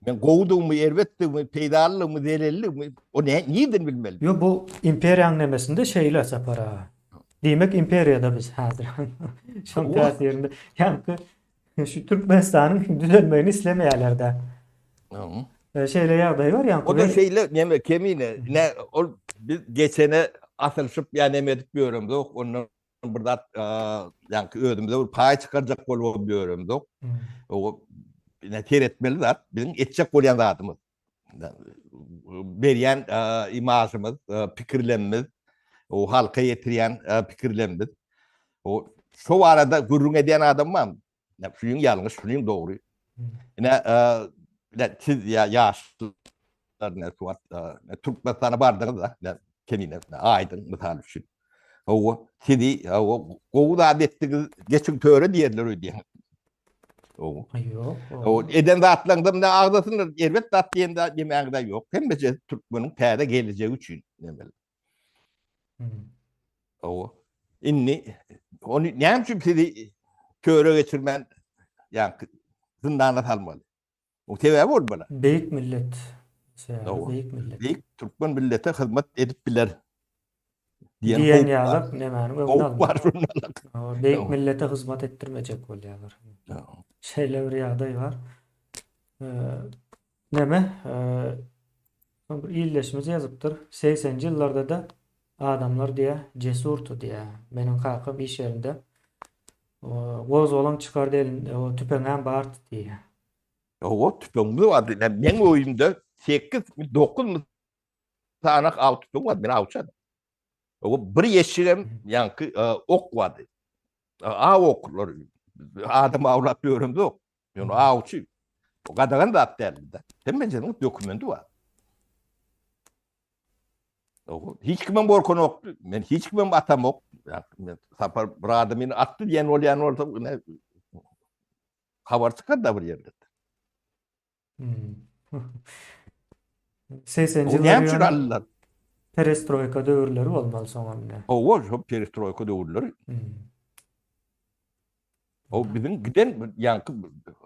Men gowudygymy, erbetdigimi, peýdalydygymy, zelelligimi o ne nirden bilmeli? Ýok, bu imperiýanyň nemesinde şeýle Sapar aga. Diýmek imperiýada biz häzir. Şoň täsirinde. Ýaňky şu Türkmenistanyň düzelmegini islemeýärler-de. Şeýle ýagdaý bar ýaňky. O da şeýle neme kemine ne ol biz geçene. asylyşyp ýa neme edip ýöremzok, ondan bir zat ýaňky özümize bir paý çykarjak bolubam ýöremzok. O ine seretmeli zat, biziň etjek bolýan zadymyz. Berýän imažymyz, pikirlemimiz, o halka ýetirýän pikirlemimiz. O şo barada gürrüň edýän adam barmy? Ine şunyň ýalňyş, şunyň dogry. Ine ine siz ýa ýaşlar ine şu wagt Türkmenistana bardyňyz-da, ine kemine aýdyň mysal üçin. Hawa, sizi hawa gowy zat etdiňiz, geçiň töre diýerler öýdýän. Hawa. Ýok. Hawa, eden zatlaryňda ine agzasynlar, erbet zat diýen zat diýmäňiz-ä ýok. Hemmesi türkmeniň täze gelejegi üçin nemeli. Hawa. Indi ony näme üçin sizi töre geçirmän ýaňky zyndana salmaly? O sebäbi bolmaly. Beýik millet. Sebäbi beýik millet. Beýik türkmen millete hyzmat edip biler. Diýen diýen ýaly nämäniň öňüni almak. Beýik millete hyzmat etdirmejek bolýarlar. Şeýle bir ýagdaý bar. Neme, soň bir ildeşimiz ýazypdyr, segseninji ýyllarda-da adamlar diýýär, jesurdy diýýär. Meniň kakam iş ýerinde gozgalaň çykardy elinde, o tüpeňem bardy diýýär. Hawa, tüpeňimiz bardy. Meň öýümde sekiz, dokuzmy sany aw tüpeň bardy. Men awçy adam. Hawa, bir ýeşigem ýaňky ok bardy. Aw oklary. Adam awlap ýöremzok. Ýöne awçy o gadagan zat däldi-de. Hemmejeniň dokumenti bar. Hiç kimem gorkanokdy. Men hiç kimem atamok. Men Sapar bir adam meni atdy diýen bolýan bolsa, ine habar çykar da bir ýerde. Hmm. 80-nji ýyllar näme üçin aldylar? Perestroýka döwürleri bolmaly soňam ine. Hawa, şo perestroýka döwürleri. Hmm. O biziň giden ýaňky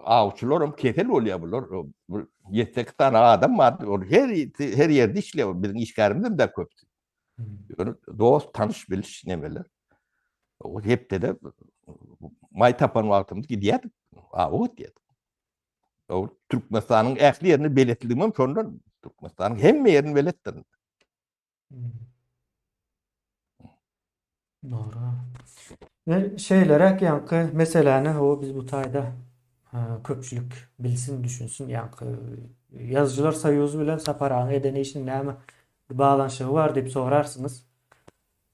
awçylaram kesel bolýar bular. Bir ýedi-sekiz sany adam bar. Ol her her ýerde işleýär. Biziň işgärimizem de köpdi. Ýöne dost, tanyş, biliş nemeler. O hepdede maý tapan wagtymyz gidýärdik. Awa gidýärdik. O Türkmenistanyň ähli ýerini beletligimem şondan. Türkmenistanyň hemme ýerini beletdim. Dogry. Ve şeýleräk ýaňky meseläni hawa biz bu taýda köpçülik bilsin, düşünsin ýaňky Ýazyjylar soýuzy bilen Sapar agaň eden işiniň näme bir baglanyşygy bar diýip sorarsyňyz.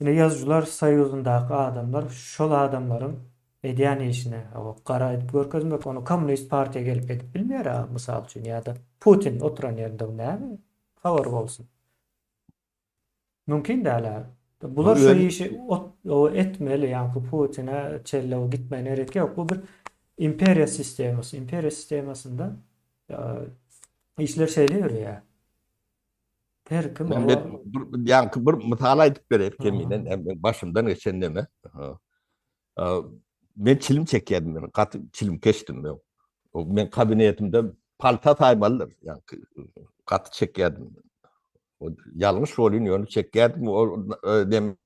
Ine Ýazyjylar soýuzyndaky adamlar şol adamlaryň edýän işini hawa gara edip görkezmek, ony kommunist partiýa gelip edip bilmeýär mysal üçin ýa-da Putin oturan ýerinde bu näme habary bolsun. Mümkin däl-ä. Bular şu işi o etmeli, ýaňky Putine çelle gitmegine gerek ýok. Bu bir imperiýa sistemasy. Imperiýa sistemasynda işler şeýle ýörýär. Her kim Men bir ýaňky bir mysal aýdyp bereýin keminen, men başymdan geçen neme. Men çilim çekýärdim, men gaty çilimkeşdim men. Men kabinetimde palta saýmalydyr, ýaňky gaty çekýärdim. O ýalňyş bolýan ýöne çekýärdim. O dem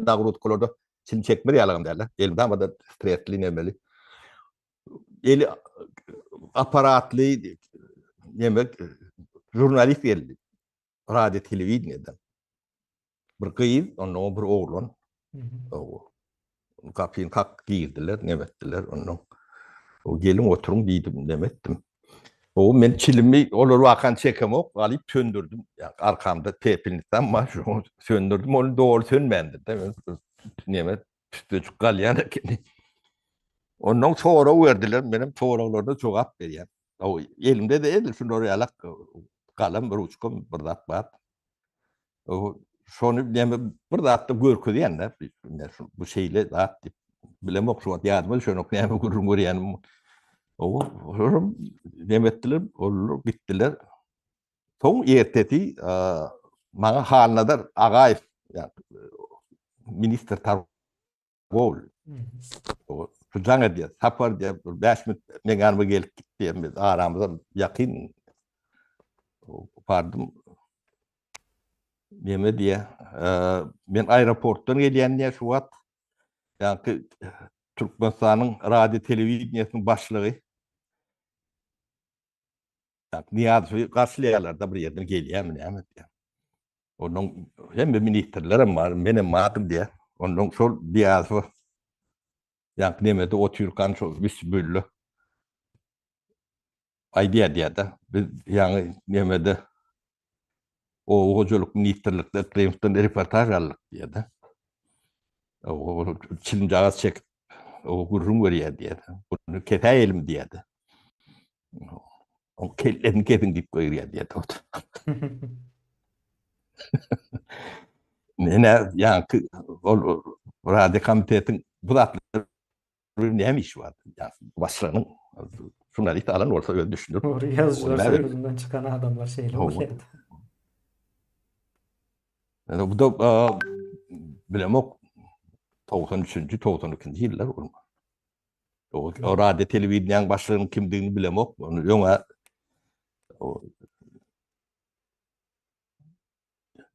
nagrudkalarda çilim çekmez ýalygym däldi. Elmydama da stresli nemeli. Eli apparatly neme žurnalist geldi. Radio telewideniýeden. Bir gyz, ondan bir oglan. Gapyny kak girdiler, neme etdiler ondan. O geliň oturyň diýdim, neme etdim. O men çilimi olar wakan çekemok, alyp söndürdim. Yani arkamda pepelnitsam bar, şoňa söndürdim, ol doly sönmändir de. Men neme tüssejik galýan ekeni. Ondan sorag berdiler, menem soraglaryna jogap berýän. O elimde de edil şular ýalak galam, ruçkam bir zat bar. Şony näme bir zatda görkezýän-de, bu şeýle zat diýip. Bilemok şu wagt ýadyma düşenok näme gürrüň berýänim. Olar näme etdiler, olar gitdiler. Soň ertesi maňa Halnazar Agaýew, ministr Gol. Şu jaň edýär, Sapar diýýär, bir 5 minut meň ýanyma gelip git diýýär, biz aramyzam ýakyn. Bardym. Neme diýýär, men aeroportdan gelýän diýýär şu wagt. Ýaňky Türkmenistanyň radio telewideniýesiniň başlygy. Nyýazowy garşylaýarlar-da bir ýerden gelýärmi näme diýýär. Onuň hemme ministrlerem bar, menem bardym diýýär. Ondan şol Nyýazow ýaňky nemede otyrkan şol westibülde aýdýar diýýär-de, biz ýaňy nemede oba hojalyk ministrlikde Yklymowdan reportaž aldyk diýýär-de. Çilimjagaz çekip, o gürrüň berýär diýýär. Bunu kesäýelim diýýär-de. O kellesini kesiň diýip goýurýar diýýär. Ine, ýaňky ol radio komitetiň bu zatlar näme işi bar? Başlygynyň žurnalist alan bolsa özi düşündir. Dogry, ýazyjylar soýuzyndan çykan adamlar şeýle bolýar. Ýa bu da bilemok 93-nji, 92-nji ýyllar ol. O radio telewideniýäň başlygynyň kimdigini bilemok. Ony öňe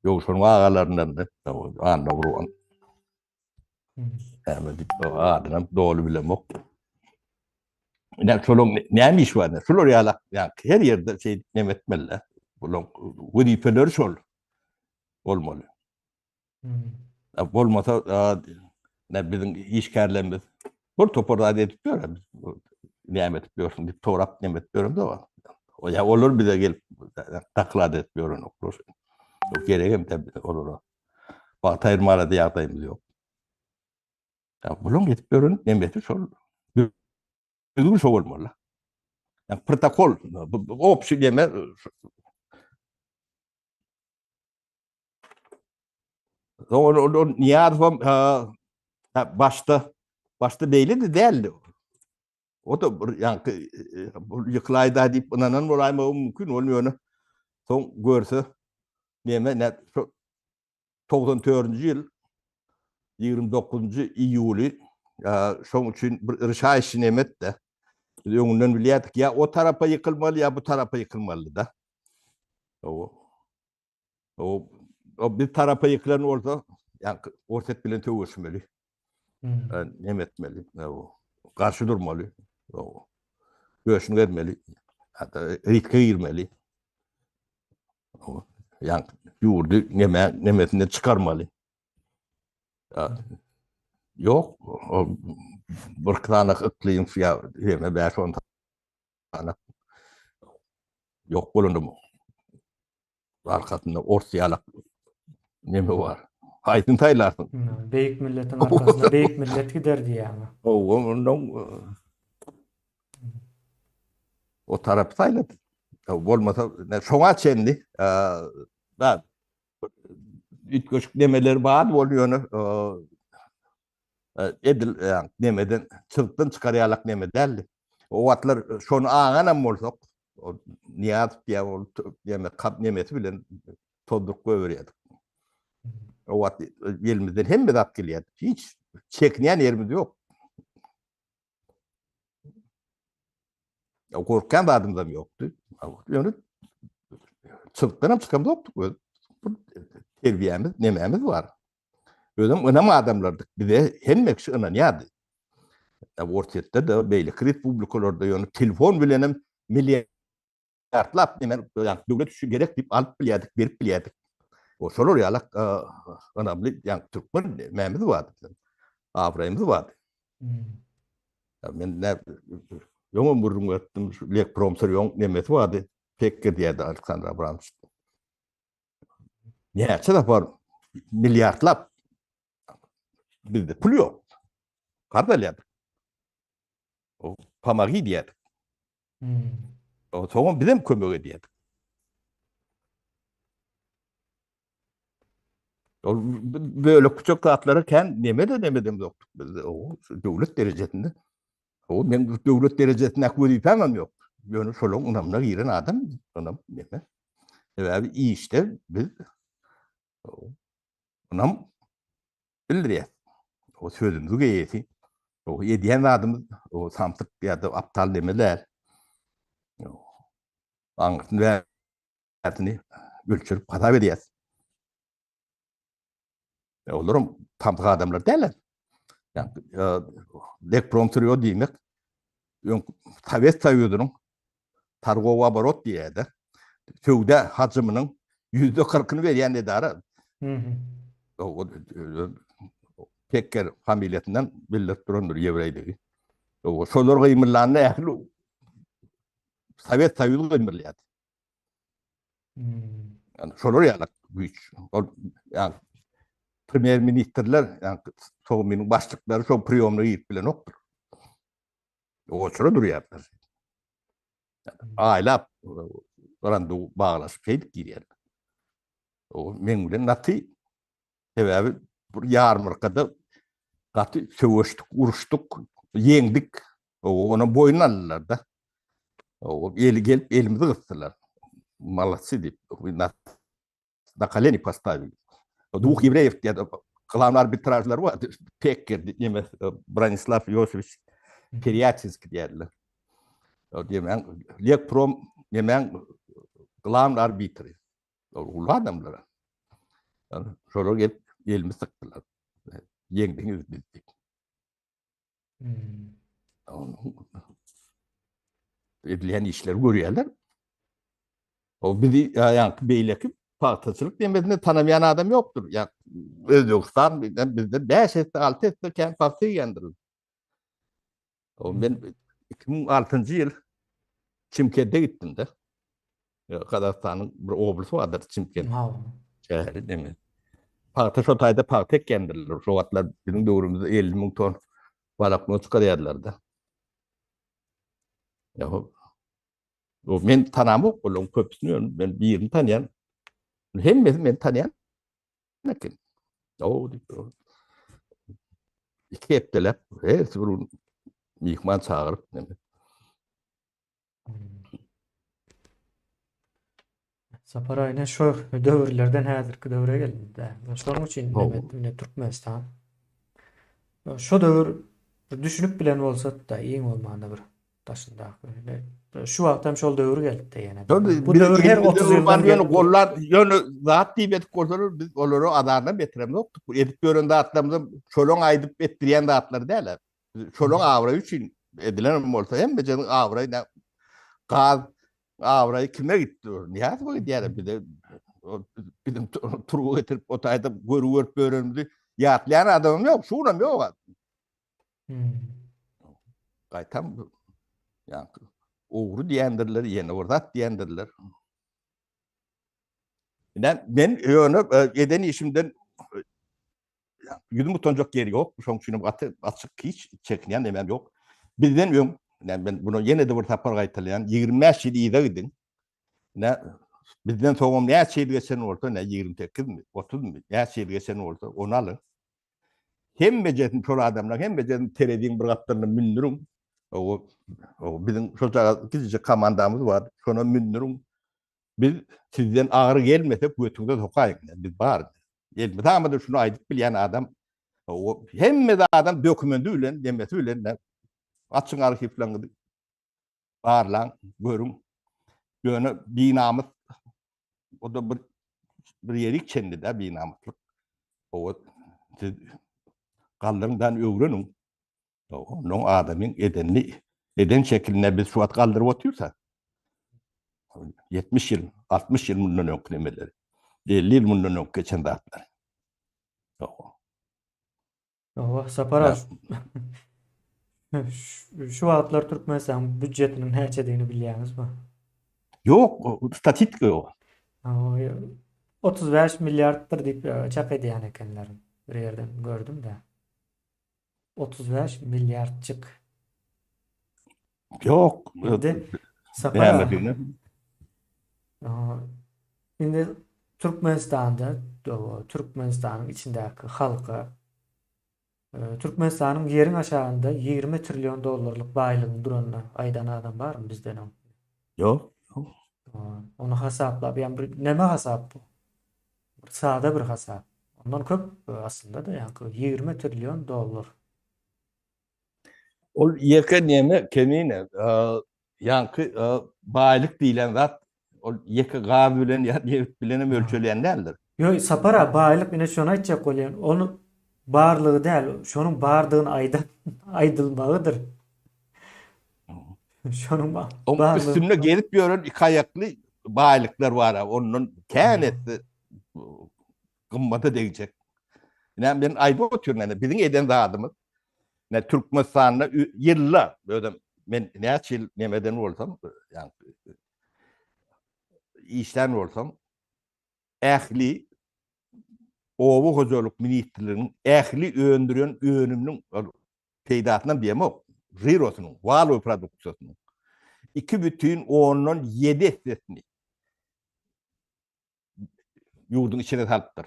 Ýowşanyň agalaryndan Anna Gurban. Näme diýip, adynam doly bilemok. Ine, şolaň näme işi bar? Şular ýaly, ýa her ýerde şeýdip neme etmeli. Bulaň wezipeleri şol bolmaly. Bolmasa, ne biziň işgärlerimiz bir topar zat edip ýör. Näme edip ýörsüň diýip sorap näme edip ýöremde. Ýa olar bize gelip doklad edip ýörenoklar. Geregem de olara. Wagt aýyrmaga da ýagdaýymyz ýok. Ýa bulaň edip ýören nemesi şol. Düzgün şo bolmaly. Ýa protokol, obşi neme Ol ol ol Nyýazowam başda başda beýle-de däldi. O da bir ýaňky bu ýykylaýda diýip ynanan bolaýmagy mümkin ol ýöne soň görse neme nä şo 94-nji ýyl 29-njy iýuly şoň üçin bir rişaýşi neme etdi. Biz öňünden bilýärdik ýa o tarapa ýykylmaly ýa bu tarapa ýykylmaly-da. O O, o bir tarapa ýykylan bolsa, ýa Orsýet bilen söweşmeli. Hmm. Neme etmeli? Garşy durmaly. Göşüni bermeli. Hatta riske girmeli. Ýa ýurdy neme nemesinden çykarmaly. Ýok, o bir sany yklym ýa ýene 5-10 sany ýok bolanda Arkasynda ors ýalak neme bar. Haýsyny saýlarsyň? Beýik milletiň arkasynda beýik millet gider diýýäňmi? Hawa, ondan o tarapy saýlady. Bolmasa şoňa çenli da üýtgeşik nemeler bar bol ýöne edil nemeden çyzykdan çykar ýalak neme däldi. O wagtlar şony aňanam bolsak, O Nyýazow diýýär, ol ýa kap nemesi bilen tozduryp goýberýärdik. O wagt elimizden hemme zat gelýärdi. Hiç çekinýän ýerimiz ýok. Ya gorkýan zadymyz hem ýokdy. Ýöne çyzykdan hem çykamzokdyk. Öz terbiýämiz, nemämiz bar. Özem ynam adamlardyk. Bize hemme kişi ynanýardy. Orsýetde de, beýleki respublikalarda ýöne telefon bilen hem milliardlap neme döwlet üçin gerek diýip alyp bilýärdik, berip bilýärdik. O şolar ýaly ynamly ýa türkmen nämämiz bardy biziň. Abraýymyz bardy. Hmm. Men ne öňem gürrüň beripdim, şu Lekpromsyrýoň nemesi bardy. Pekge diýerdi Aleksandr Abramowiç. Näçe sapar milliardlap bizde pul ýok. Karz alýardyk. O pomagi diýerdik. Hmm. O soňam bizem kömek edýärdik. Ol bölek küçük zatlara kän neme de neme dem ýokduk bizde. O döwlet derejesinde. O men döwlet derejesindäki wezipäm hem ýok. Ýöne şolaryň ynamyna giren adam ynam neme. Sebäbi işde biz ynam bildirýäs. O sözümiziň eýesi. O edýän zadymyz o samsyk ýa-da aptal neme däl. Aňyrsyny bärsini ölçürip hasap edýäs. E, olaram samsyk adamlar däl. Lekprom sürüyor diýmek öň Sowet Soýuzynyň targowy oborot diýýärdi. Söwda hajymynyň. Ýüzde kyrkyny berýän edara. Pekker familiýasyndan bildirip durandyr ýewreýdigi. Şolar gymyldanda ähli Sowet Soýuzy gymylýardy. Yani şolar ýaly güýç. Ol ýa premýer ministrler, ýa Sowminiň başlyklary şo priýomna girip bilenokdyr. Oçura durýarlar. Aýlap randewu baglaşyp şeýdip girýärler. O meň bilen gaty sebäbi bir ýarmarkada gaty söweşdik, uruşdyk, ýeňdik. O ona boýun aldylar-da. O eli gelip elimizi gysdylar. Молодцы diýip. Na koleni postavili. Двух евреев diýýär. Glavny arbitražlar bar. Pekker diýip neme Branislaw Ýosewич Perýatinskiý diýýärler. O diýmän Lekprom nemäň glavny arbitri. Uly adamlar. Şolar gelip elimi sykdylar. Ýeňdiňiz biz diýip. Hmm. Edilýän işleri görýärler. O bizi ýa beýleki pagtaçylyk demesinde tanamaýan adam ýokdur. Ýa Özbegistan bizden bizden 5 esse 6 esse kän pagta iýendir. O men 2006-njy ýyl Çimkende gitdim-de. Gazagystanyň bir oblasy bardyr Çimkent. Şäheri demek. Pagta şo taýda pagta ekýändirler. Şo wagtlar biziň döwrümizde 50 müň ton walakno çykarýarlar-da. Ýa o men tanamok olaryň köpüsini ýöne men birini tanýan. Hemmesi meni tanýan eken. O diýip. Iki hepdeläp hersi bir gün myhman çagyryp neme. Sapar aýna şu döwürlerden häzirki döwre geldi. Şonuň üçin ine Türkmenistan. Şu döwür düşünip bilen bolsa-da iň bolmanda bir daşyndaky. Şu wagt hem şol döwür geldi ýene. Bu döwür her 30 ýyldan ýöne gollar ýöne zat diýip edip bolsalar biz olara azardan beterem ýokdyk. Bu edip ýören zatlarymyzam şolaň aýdyp etdirýän zatlary däl. Şolaň abraýy üçin edilen bolsa hemmejeniň abraýy nä gaz abraýy kime gitdi? Nyýazowa gidýär bize biziň turba getirip o taýda görü görüp ýörenimizi ýatlaýan adamam ýok, şu günem ýok. Hmm. Gaýtam ýa ogry diýendirler, ýene bir zat diýendirler. Men men ýöne e, eden işimden Ýüzüm utanjak ýeri ýok. Şonuň üçin hem gaty açyk hiç çekinýän nemem ýok. Bizden öň, men bunu ýene-de bir sapar gaýtalaýan, 25 ýyl yza gidiň. Ne bizden soňam näçe ýyl geçen bolsa, ne 28mi, 30-my, näçe ýyl geçen bolsa, ony alyň. Hemmejesini şol adamlaryň hemmejesini tereziň bir gapdalyna mündüriň. O, o biziň şol çaga kiçijik komandamyz bar. Şona mündüriň. Biz sizden agyr gelmesek götüňize sokaýyň. Biz bar. Elmydama-da şuny aýdyp bilýän adam o hemme zadam dokumendi bilen, demesi bilen açyň arhiwleriňizi barlaň, görüň. Ýöne binamys o da bir bir ýerik çenli-de binamyslyk. O siz galdyryňdan öwreniň. Onuň adamyň edenini eden şekilinde biz şu wagt galdyryp otyrsa 70 ýyl, 60 ýyl mundan öňki nemeleri, 50 ýyl mundan öňki geçen zatlar. Owa, Sapar aga. Şu wagtlar Türkmenistanyň býudjetiniň näçedigini bilýäňizmi? Ýok, statistika ýok. 35 milliarddyr diýip çak edýän ekenler. Bir ýerden gördüm-de. 35 milliardjyk. Ýok. Indi Sapar Indi Türkmenistanda Türkmenistanyň içindäki halka e, Türkmenistanyň ýeriň aşagynda 20 trillion dollarlyk baýlygyň duranyny aýdan adam barmy bizden öň? Ýok. Ony hasaplap, ýa bir näme hasap bu? Bir sada bir hasap. Ondan köp aslynda-da ýaňky 20 trillion dollar. Ol ýeke neme kemine ýaňky baýlyk diýlen zat ol ýeke gaz bilen ýa nebit bilen hem ölçelýän däldir. Ýok Sapar aga baýlyk ine şony aýtjak bolýan. Ony barlygy däl, şonuň bardygyny aýdan aýdylmagydyr. Şonuň Oň üstünde gezip ýören iki aýakly. baýlyklar bar, ondan kän etse gymmata degjek. Ine men aýdyp otyryn, ine biziň eden zadymyz ine Türkmenistanda ýylda özüm men näçe ýyl nemeden bolsam, ýa işlän bolsam, ähli oba hojalyk ministrliginiň ähli öndüren önüminiň peýdasyndan diýemok, žirosynyň, walowy produksiýasynyň 2,7 essesini ýurduň içine salypdyr.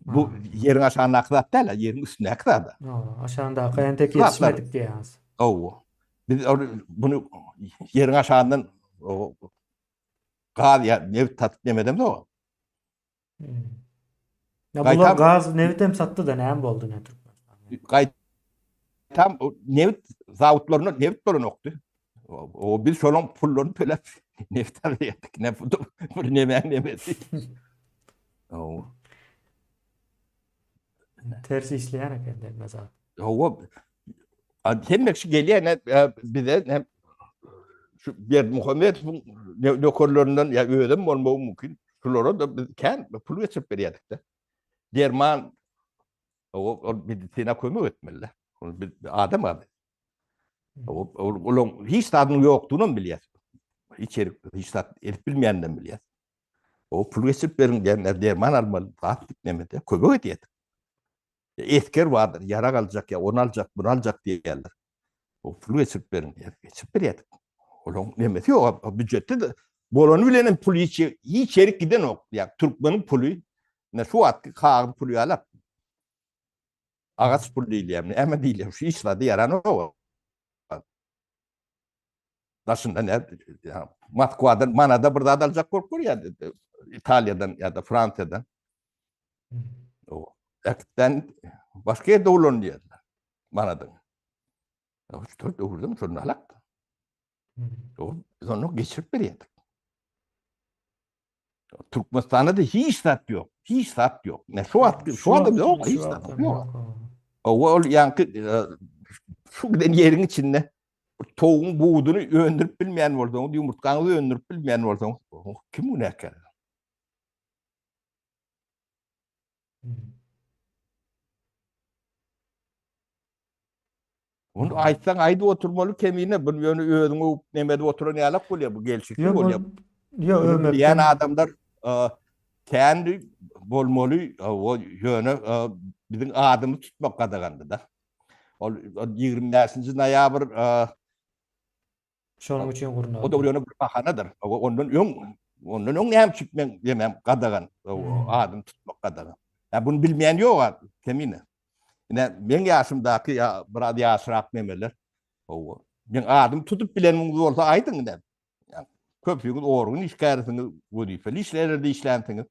Bu ýeriň aşagyndaky zat däl, ýeriň üstündäki zat. Aşagyndaky entek ýetişmedik diýýäňiz. Hawa. Biz bunu ýeriň aşagyndan gaz ýa nebit satyp nemedemzok. Ya bular gaz, nebit hem satdy da näme boldy ne Türkmenistan? Gaýtam nebit zawodlaryna nebit bolanokdy. O biz şolaň pullaryny töläp nebit alýardyk. Ne bu neme nemesi. O. Ters işleýän eken hemme zat. Hawa. Hemme kişi gelýär bize hem şu Berdimuhamedowyň nökerlerinden ýa özem bolmagy mümkin. Şulara da biz kän pul geçirip berýärdik-de. Derman ol medisina kömek etmeli. Ol biz adam abi. Ol olaň hiç zadynyň ýokdugyny hem bilýär. Hiç ýeri hiç zat edip bilmeýänini hem bilýär. O pul geçirip beriň diýen derman almaly zat diýip nemede kömek edýärdik. Esger bardyr, ýarag aljak ýa ony aljak, buny aljak diýýärler. O pul geçirip beriň diýýär, geçirip berýärdik. Olaň nemesi ýok, býujetde de bolany bilen hem pul hiç hiç ýerik gidenok. Ýa türkmeniň puly, ine şu wagtky kagyz puly ýalak. Agaç pul diýilýär, näme diýilýär, şu hiç zada ýaranok. Daşynda ne Moskwadan manada bir zat aljak bolup görýär Italiýadan ýa-da Fransiýadan. O äkitden başga ýerde ulan diýerler. Manadyň. Üç dört öwürdim şonda alak. O biz onu geçirip berýärdik. Türkmenistanda da hiç zat ýok. Hiç zat ýok. Ne şu wagt şu wagt ýok, hiç zat ýok. O ol ýaňky e, şu giden ýeriň içinde towuň buduny öndürip bilmeýän bolsaňyz, ýumurtgaňyzy öndürip bilmeýän bolsaňyz, kim günäkär? Bunu aýtsaň aýdyp oturmaly kemine, bunu ýöne özüň öwüp neme edip oturan ýalak bolýar, bu gelşiksiz bolýar. Ýok, övmekden. Bilýän adamlar kän bolmaly, ýöne biziň adymyzy tutmak gadagandy-da. Ol 25-nji noýabr Şonuň üçin gurnaldy. O da ýöne bir bahanadyr. Ondan öň, ondan öň näme üçin men ýemem gadagan, adyny tutmak gadagan. Ýa bunu bilmeýän ýok kemine. Ine meň ýaşymdaky ýa biraz ýaşrak nemeler. Hawa. Meň adymy tutup bileniňiz bolsa aýdyň ine. Köpüňiz organ işgärisiňiz, wezipeli işlerde işlänsiňiz.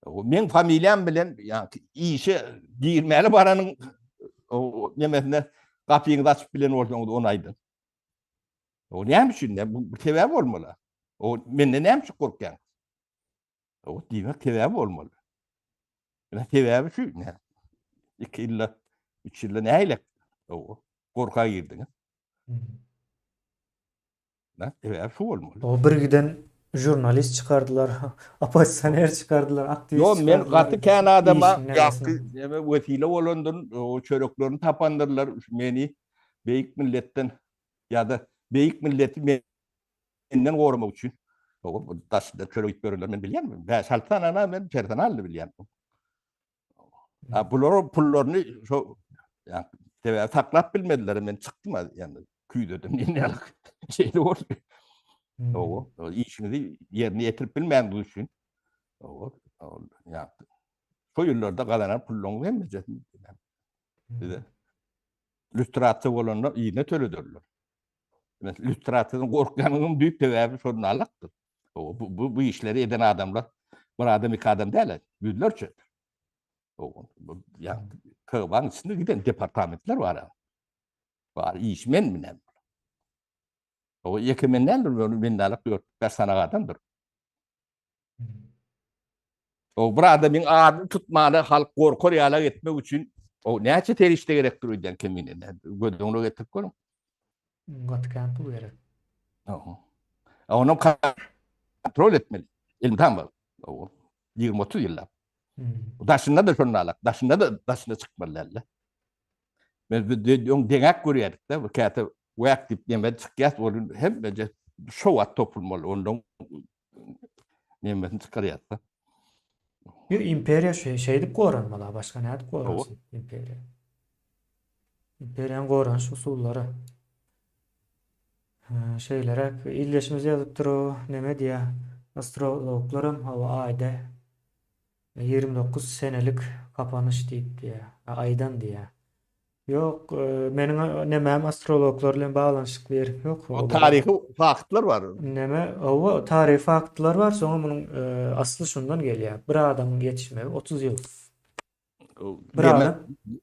Meň familiýam bilen ýa işe girmäli baranyň nemesine gapyňyzy açyp bilen bolsaňyz ony aýdyň. O näme üçin? Bu sebäbi bolmaly. O menden näme üçin gorkýaň? O diýmek sebäbi bolmaly. Ine sebäbi şu. Ne? 2 ýylda, 3 ýylda nähili o gorka girdiňiz? Ne? Sebäbi şu bolmaly. O bir giden žurnalist çykardylar, oppozisioner çykardylar, aktiwist Yo, men çykardylar. gaty kän adama Işiň ýakgy nemesini. neme wesile bolandyryn, o çöreklerini tapandyrlar meni beýik milletden ýa-da beýik milleti menden goramak üçin. O bu daşynda çörek iýip ýörenler men bilýän. 5-6 sany men personally bilýän. Ha bular pullaryny şo ýa sebäbi saklap bilmediler. Men çykdym ýa küýzeden diýen ýaly şeýle boldy. Hmm. Owa, işiňizi ýerine ýetirip bilmändigiňiz üçin. Owa, ýa şo ýyllarda gazanan pullaryňyzy hemmejesini bize lüstrasiýa bolanda yzyna tölederler. Mesela lüstrasiýadan gorkýanyň düýp sebäbi şonda alakdyr. Bu, bu, bu işleri eden adamlar bir adam iki adam däl, ýüzlerçe. Bu ýa KGB-niň içinde giden departamentler bar. Bar iş men bilen. O ýeke men däldir, men dälek 4-5 sany adamdyr. O bir adamyň adyny tutmana halk gorkar ýalak etmek üçin o näçe serişde gerekdir öýdýän kemine. Göz öňüne getirip görüň. Gaty kän pul gerek. Onam kontrol etmeli. Elmydama. 20-30 ýyllap. Hmm. Daşynda da şonda alak. Daşynda da daşyna çykmaly däldi. Biz öň deňäk görýärdik de, bir käte wäk diýip neme çykýas, ol hemmeje şo wagt topulmaly, ondan nemesini çykarýas-da. Ýo imperiýa şeý şeýdip goranmaly, başga nädip goransyn imperiýa? Imperiýanyň goranyş usullary. Şeýleräk ildeşimiz ýazypdyr o neme diýýär, astrologlaram hawa aýda 29 senelik gapanyş diýip diýýär, aýdan diýýär. Ýok, meniň nemäm astrologlar bilen baglanyşykly ýerim ýok. O taryhy faktlar bar. Neme, hawa, taryhy faktlar bar, soňra munuň asly şundan gelýär. Bir adamyň ýetişmegi 30 ýyl. Bir adam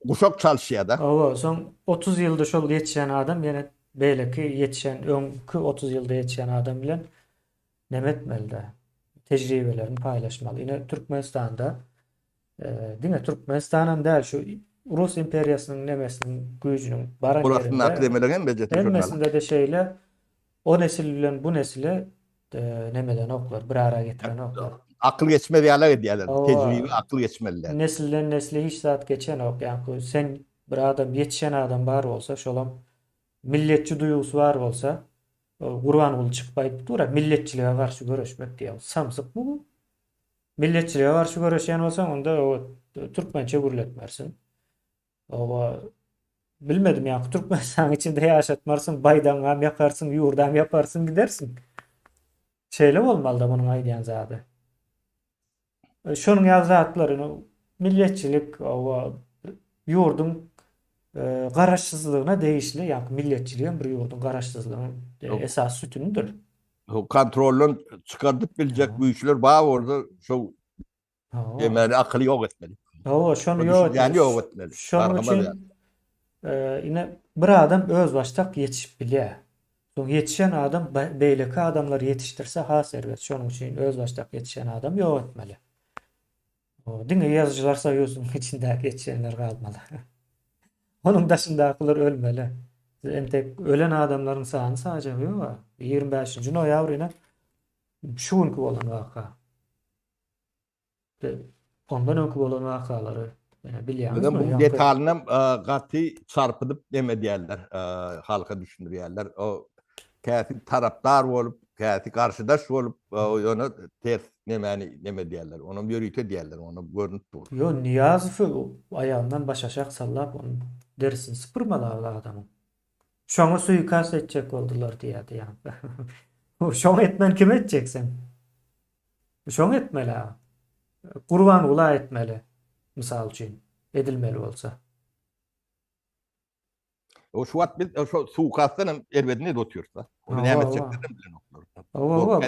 guşak çalyşýar-da. Hawa, soň 30 ýylda şol ýetişen adam ýene beýleki ýetişen, öňki 30 ýylda ýetişen adam bilen neme etmeli-de, tejribelerini paýlaşmaly. Ine, Türkmenistanda Diňe Türkmenistanam däl, şu Rus imperiýasynyň nemesiniň güýjüniň baran ýerinde hemmesinde-de şeýle o nesil bilen bu nesli nemedenoklar, bir ara getirenoklar. Akyl geçmez ýaly edýärler. Tejribe akyl geçmeli däl. Nesilden nesle hiç zat geçenok. Ýa sen bir adam ýetişen adam bar bolsa, şolam milletçi duýgusy bar bolsa, Gurbanguly çykyp aýdyp dur-a, milletçilige garşy göreşmek diýýär. Samsykmy bu? Milletçilige garşy göreşýän bolsaň onda türkmençe gürletmersiň. Oba bilmedim ýa Türkmenistanyň içinde ýaşatmarsyň, baýdagyňam ýakarsyň, ýurdam ýaparsyň gidersiň. Şeýle bolmalyda munuň aýdýan zady. E, şonuň ýaly zatlar, milletçilik, oba ýurduň e, garaşsyzlygyna degişli, ýa milletçilik hem bir ýurduň garaşsyzlygynyň e, esasy sütünidir. Kontroldan çykardyp biljek güýçler bar bolsa, şo emeli akyly ýok etmeli. Hawa, şony ýok etmeli. ýok etmeli. Şonuň üçin ine bir adam özbaşdak ýetişip bilýär. Soň ýetişen adam beýleki adamlary ýetişdirse has erbet. Şonuň üçin özbaşdak ýetişen adam ýok etmeli. Diňe ýazyjylar soýuzynyň içindäki ýetişenler galmaly. Onuň daşyndakylar ölmeli. Entek ölen adamlaryň sany sajagy ýok-a. 25-nji noýabr ine şu günki bolan waka. Ondan öňki bolan wakalary bilýäňizmi? Bu detalynam gaty çarpydyp neme edýärler, halka düşündirýärler. O käsi tarapdar bolup, käsi garşydaş bolup, ýöne ters nemäni neme edýärler. Onam ýörite edýärler, onam görnüp dur. Ýo, Nyýazowy aýagyndan başaşak sallap, onuň derisini sypyrmaly ol adamyň. Şoňa suikast etjek boldular diýýärdi ýaňky. Şoňa etmän kime etjek sen? Şoňa etmeli a. Gurbangula etmeli, mysal üçin, edilmeli bolsa. O şu wagt biz şo suwkasdan hem erbedini edip otyrys-da. Ony näme etjeklerini hem bilenoklar. Hawa,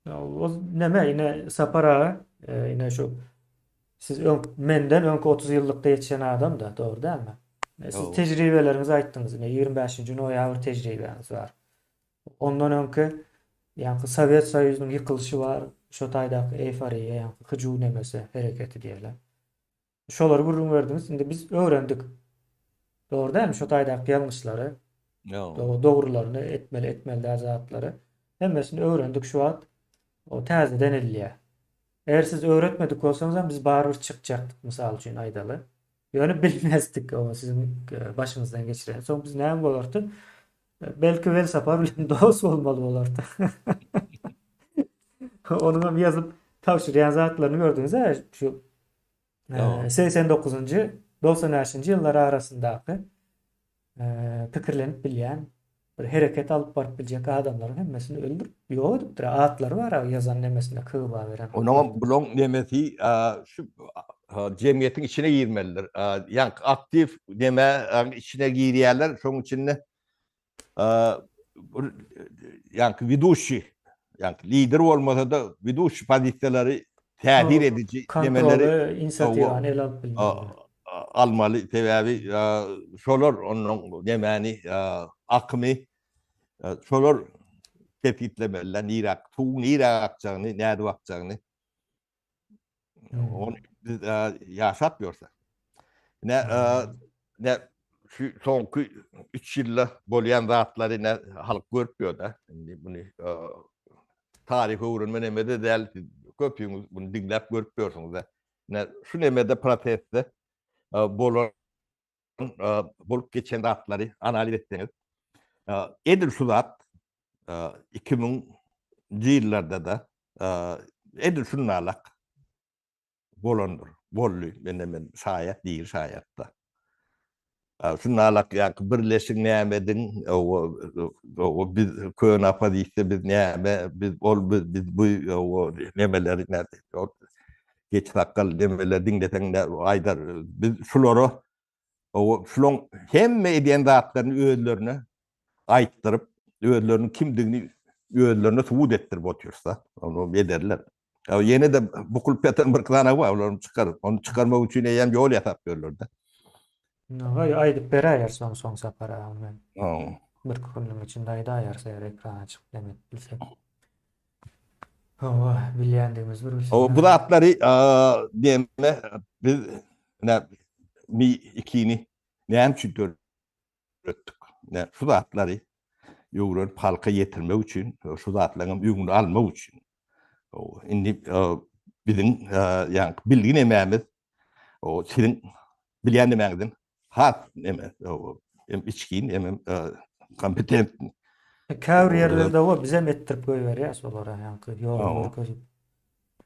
O neme ine Sapar aga, e, ine şu siz öň menden öňki 30 ýyllykda ýetişen adam da, dogry dälmi? E, siz tejribeleriňizi aýtdyňyz, ine 25-nji noýabr tejribäňiz bar. Ondan öňki ýaňky Sowet Soýuzynyň ýykylyşy bar, şo taýdaky eýforiýa, ýaňky hyjuw nemesi, hereketi diýeli. Şolary gürrüň berdiňiz. Indi biz öwrendik. Dogry dälmi? Şo taýdaky ýalňyşlary, dogrularyny, etmeli, etmeli däl zatlary hemmesini öwrendik şu wagt. O täzeden edilýär. Eger siz öwretmedik bolsaňyz hem biz barybir çykjakdyk, mysal üçin aýdaly. Ýöne bilmezdik o siziň e, başyňyzdan geçiren. Soň biz näme bolardy? Belki Welsapar bilen dost bolmaly bolardy. Onuň hem ýazyp tabşyrýan zatlaryny gördüňiz-ä şu 89-njy, 95-nji ýyllar arasyndaky pikirlenip bilýän, bir hereket alyp baryp biljek adamlaryň hemmesini öldürip, ýok edipdir. Atlary bar ýazan nemesinde KGB beren. Onuň bulaň nemesi şu jemgyýetiň içine girmelidir. Ýaňky aktiw neme içine girýärler, şoň içinde bir ýaňky weduşi, ýaňky lider bolmasa-da weduşi pozisiýalary täsir ediji nemeleri inisiatiwany ele alyp bilmeli. Almaly, sebäbi şolar onuň nemäni akymy şolar kesgitlemeliler, nirä suwuň nirä akjagyny, nädip akjagyny. Ony biz ýaşap ýörse. Ne ne. Şu soňky 3 ýylda bolýan zatlary ine halk görüp ýör-de. Indi muny taryh öwrenme neme-de däl, siz köpüňiz muny diňläp görüp ýörsüňiz-de. Ine şu nemede protestde bolan bolup geçen zatlary analiz etseňiz, edil şu zat 2000-nji ýyllarda-da edil şunalak bolandyr. Boldy. Mende men şaýat, diri şaýat-da. Şunalak ýa-ki birleşiň näme ediň, o biz köne oppozisiýa biz näme, biz ol biz biz bu o nemeleri geç sakgal nemeleri diňleseň aýdar. Biz şulara o şulaň hemme edýän zatlaryny özlerine aýtdyryp, özleriniň kimdigini özlerine subut etdirip otyrsa, ony ederler. Ya ýene-de bukulyp ýatan bir zana bar, olary çykar. Ony çykarmak üçin eýýäm ýol ýasap ýörler-de. Goý, aýdyp beräýer soň soň Sapar aga men. Bir iki günüň içinde aýdaýarys eger ekrana çykyp neme edip bilsek. Hawa, bilýändigimiz bir bilsin. Bu zatlary näme biz näme mi ikini näme üçin döretdik? Näme şu zatlary öwrenip halka ýetirmek üçin, şu zatlaryň hem öňüni almak üçin. Indi biziň ýa bilgi nemämiz o siziň bilýän nemäňizden has neme hem içgin hem kompetent. Käbir ýerlerde o bizem etdirip goýberýäs olara ýaňky ýol görkezip.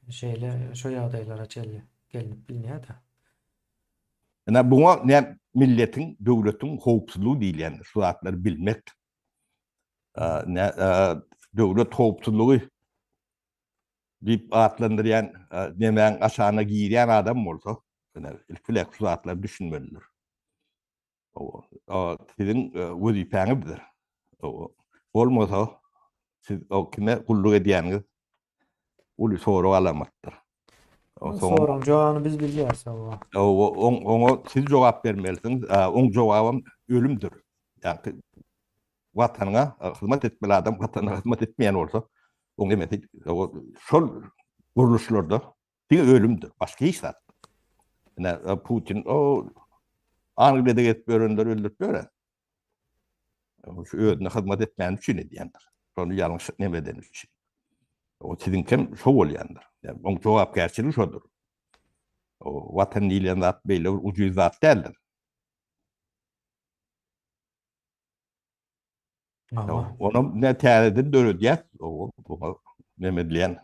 Şeýle şo ýagdaýlara çenli gelnip bilinýär-de. Ine buňa ne milletiň, döwletiň howpsuzlygy diýilýändir. Şu zatlary bilmek. Ne döwlet howpsuzlygy diýip atlandyrýan nemäň aşagyna girýän adam bolsa, ine ilki bilen şu zatlary düşünmelidir. O siziň wezipäňizdir. Bolmasa siz o kime gulluk edýäniňiz uly sorag alamatdyr. Soragyň jogabyny biz bilýäris hawa. Oňa siz jogap bermelisiňiz. Oň jogabam ölümdir. Ýagny watanyňa hyzmat etmeli adam watanyna hyzmat etmeýän bolsa, oň nemesi şol gurluşlarda diňe ölümdir, başga hiç zat. Ine Putin o Angliýada gezip ýörenleri öldürip ýör. Şu özüne hyzmat etmäni üçin edýändir. Şony ýalňyş neme edeni üçin. O siziňkem şo bolýandyr. Ýagny oň jogapkärçiligi şodur. O watan diýlen zat beýle bir ujyz zat däldir. Onam ne täzeden döredýär, o neme edilýän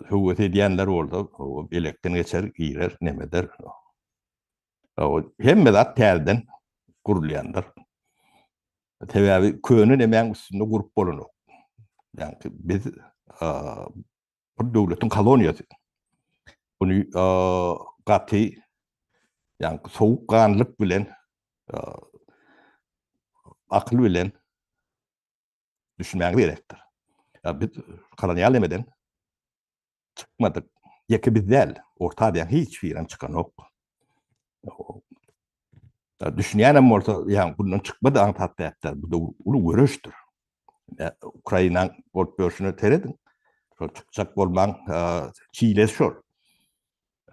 höwes edýänler bolsa, o elekden geçer, girer, neme eder. O hemme zat täzeden gurulýandyr. Sebäbi köne nemäň üstünde gurup bolanok. Ýagny biz bir döwletiň koloniýasy. Buny gaty ýagny sowuk ganlyk bilen akyl bilen düşünmäňiz gerekdir. Biz kolonial nemeden çykmadyk. Ýeke biz däl, Orta Aziýanyň hiç birem çykanok. Düşünýänem bolsa, ýa bundan çykmady aňsat däpdir. Bu da uly göreşdir. Ukrainaň bolup ýörşüne serediň. Şol çykjak bolmaň çilesi şol.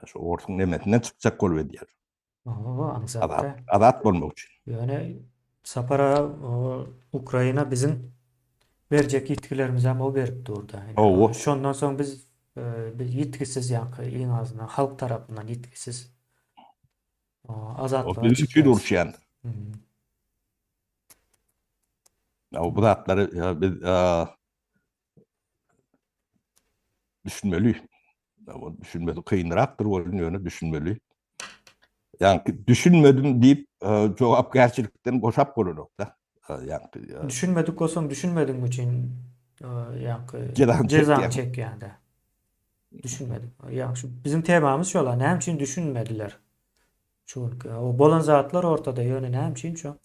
Şu orsuň nemesinden çykjak bolup edýär. Hawa, aňsat däl. Azat bolmak üçin. Ýöne Sapar aga, Ukraina biziň berjek ýitgilerimizem o berip durda. Hawa. Şondan soň biz biz ýitgisiz ýaňky iň azyndan halk tarapyndan ýitgisiz azatlyga O biz üçin uruşýan. Bu zatlary biz düşünmeli. Düşünmesi kynrakdyr bolun ýöne düşünmeli. Ýa düşünmedim diýip e, jogapkärçilikden boşap bolanok da. Ýa düşünmedik bolsaň düşünmediň üçin ýa jezany çekýän-de. Düşünmedik. Ýa şu biziň temamyz şola. Näme üçin düşünmediler? Şu günki o bolan zatlar ortada ýöne näme üçin şo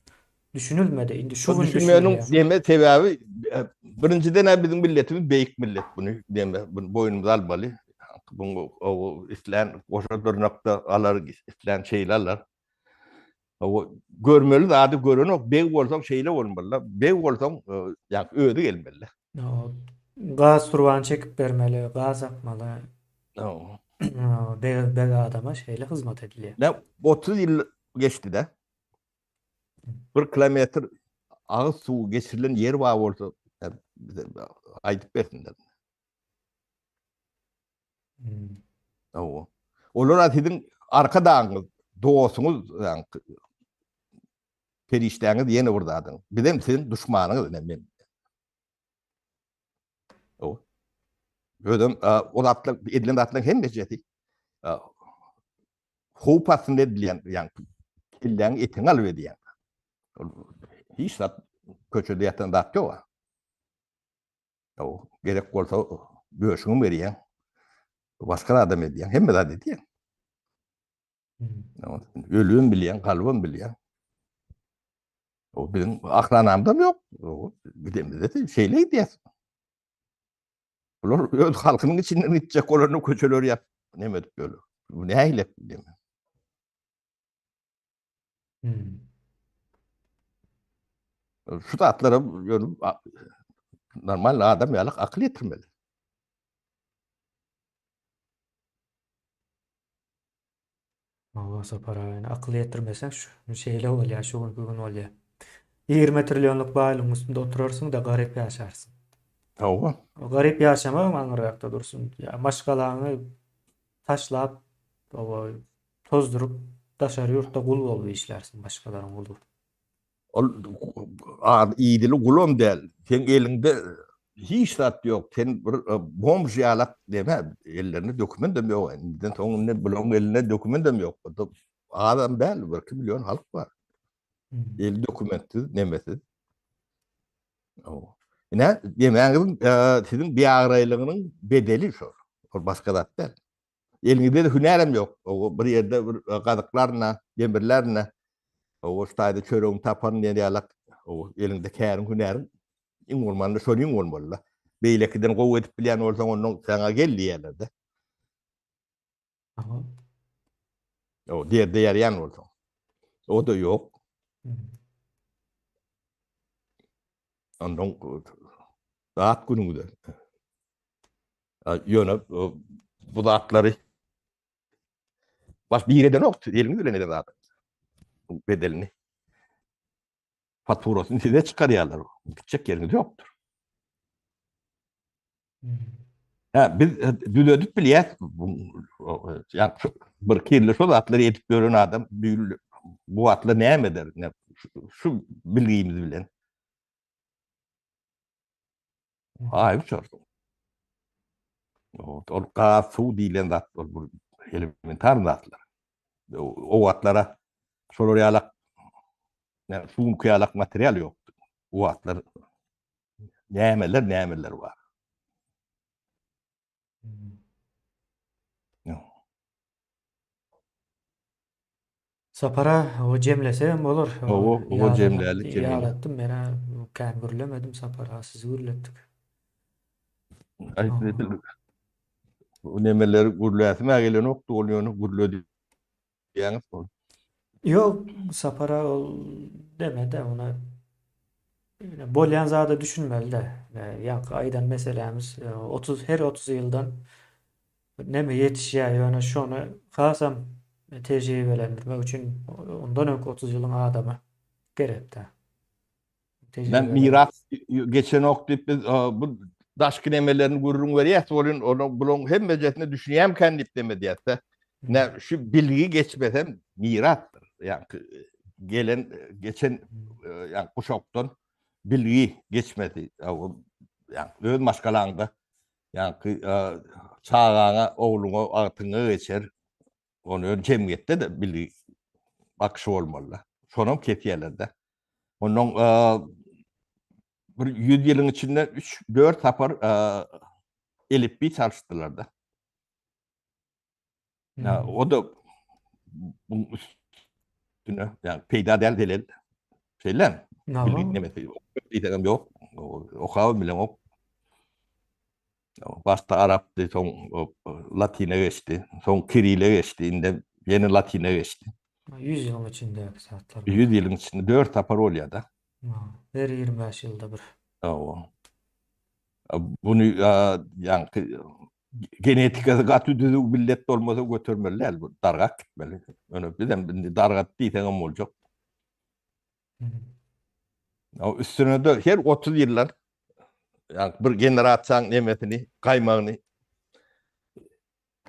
düşünilmedi. Indi şu gün düşünmegiň deme sebäbi e, birinjiden hem biziň milletimiz beýik millet buny deme bunu boýnumyza almaly. Bu o islän goşa dyrnakda alar, islän şeýle alar. O görmeli zady görenok, beg bolsaň şeýle bolmaly. Beg bolsaň, e, ýa özi gelmeli. Gaz turbany çekip bermeli, gaz akmaly. Beg, beg adama şeýle hyzmat edilýär. Ne 30 ýyl geçdi-de. Bir kilometr agyz suwy geçirilen ýer bar bolsa, bize aýdyp bersinler. Hmm. Hawa. Olar siziň arkadagyňyz, dostuňyz, perişdäňiz ýene bir zadyň. Bizem siziň duşmanyňyz ine men. Hawa. Özem o zatlar edilen zatlaryň hemmesi howp astynda edilýän, ýagny kelläň etiňi alyp edýän. Hiç zat köçede ýatan zat ýok. Gerek bolsa döşüňi berýäň. Başga adam edýäň, hemme zat edýäň. Ölübem bilýäň, galybam bilýäň. O biziň ahranamda ýok. Gidemizde şeýle gidýäs. Bular öz halkynyň içinden gitjek bolanda köçeleri ýap, neme edip ýörler. Bu nähili diýme. Hmm. Şu zatlara ýöne normal adam ýaly akyl ýetirmeli. Hawa Sapar aga, ýöne akyl ýetirmeseň şu şeýle bolýar, şu günki gün bolýar. 20 trillionlyk baýlygyň üstünde oturarsyň-da garyp ýaşarsyň. Hawa. O garyp ýaşamagam aňyrrakda dursun. Ýa maşgalaňy taşlap, oba tozduryp daşary ýurtda gul bolup işlärsiň, başgalaryň guly. Ol az idili gulam däl. Seň eliňde hiç zat ýok. Sen bir e, bomž ýalak deme. Ellerinde dokumentem ýok. Indiden soň indi bularyň elinde dokumentem ýok. Bu azam däl, 1-2 million halk bar. Hmm. Eli dokumentsiz, nemesiz. Ine, demäňiziň e, siziň biabraýlygynyň bedeli şol. Ol başga zat däl. Eliňizde hünärem ýok. O bir ýerde bir e, gazyklaryna, demirlerine o şu taýda çöregimi taparyn diýen ýalak o eliňde käriň hünäriň iň bolmanda şonuň bolmaly-da. Beýlekiden gowy edip bilýän bolsaň ondan saňa gel diýerler-de. Aha. O derde ýaraýan bolsaň. O-da ýok. Ondan zat günüňde. Ýöne bu zatlary baş bir edenok, eliňiz bilen eden zat. Bedelini. Faturasyny size çykarýarlar. Gitjek ýeriňiz ýokdur. Ha, biz e, düzedip bilýäs. Ýa bir kirli şo zatlary edip ýören adam bu wagtlar näme eder? Şu bilgimiz bilen. Aý uçarsyň. Ol gaz, suw diýlen zat ol bir elementar zatlar. O wagtlara şolar ýalak näme suwunky ýalak material ýokdy. O wagtlar nämeler nämeler bar. Sapara o jemlesegem bolar. Hawa, o jemlälik jemlälik. Ýalatdym men-ä kän gürlemedim Sapar aga sizi gürletdik. Aý bu nemeleri gürläsim-ä gelenokdy ol ýöne gürle diýýäňiz ol. Ýok Sapar aga ol deme-de ony bolýan zada düşünmeli-de. Ýaňky aýdan meselämiz 30 her 30 ýyldan Neme ýetişýär, ýöne şony hasam tejribelendirmek üçin ondan öňki 30 ýylyň adamy gerekdä. Men miras geçenok diýip biz bu daşky nemelerini gürrüň berýäs welin onuň bularyň hemmejesine düşünýämkän diýip neme diýäs-de. Ne şu bilgi geçmesem mirasdyr. Ýagny gelen geçen ýagny guşakdan bilgi geçmesi. Ýagny öz maşgalaňda Ýaňky çagaňa, ogluňa, agtyňa geçer. Ony ön jemgyýetde-de bilgi bakyşy bolmaly-da. Şonam kesýärler-de. Ondan bir 100 ýylyň içinde 3-4 sapar elipbiý çalyşdylar-da. Ya, o da bunun üstüne yani peýda däl zelel. Şeýle. Bilgi nemesi ýok. Diýsegem ýok. Okaw bileňok. Başda arapdy, soň latyna geçdi, soň kirile geçdi, indi ýene latyna geçdi. 100 ýylyň içindäki zatlar. 100 ýylyň içinde 4 sapar bolýar-da. Her 25 ýylda bir. Hawa. Buny ýaňky genetikasy gaty düzüw millet bolmasa götermeli däl bu dargap gitmeli. Ýöne bizem indi dargat diýseňem boljak. Üstüne-de her 30 ýyldan ýa bir generasiýanyň nemesini, gaýmagyny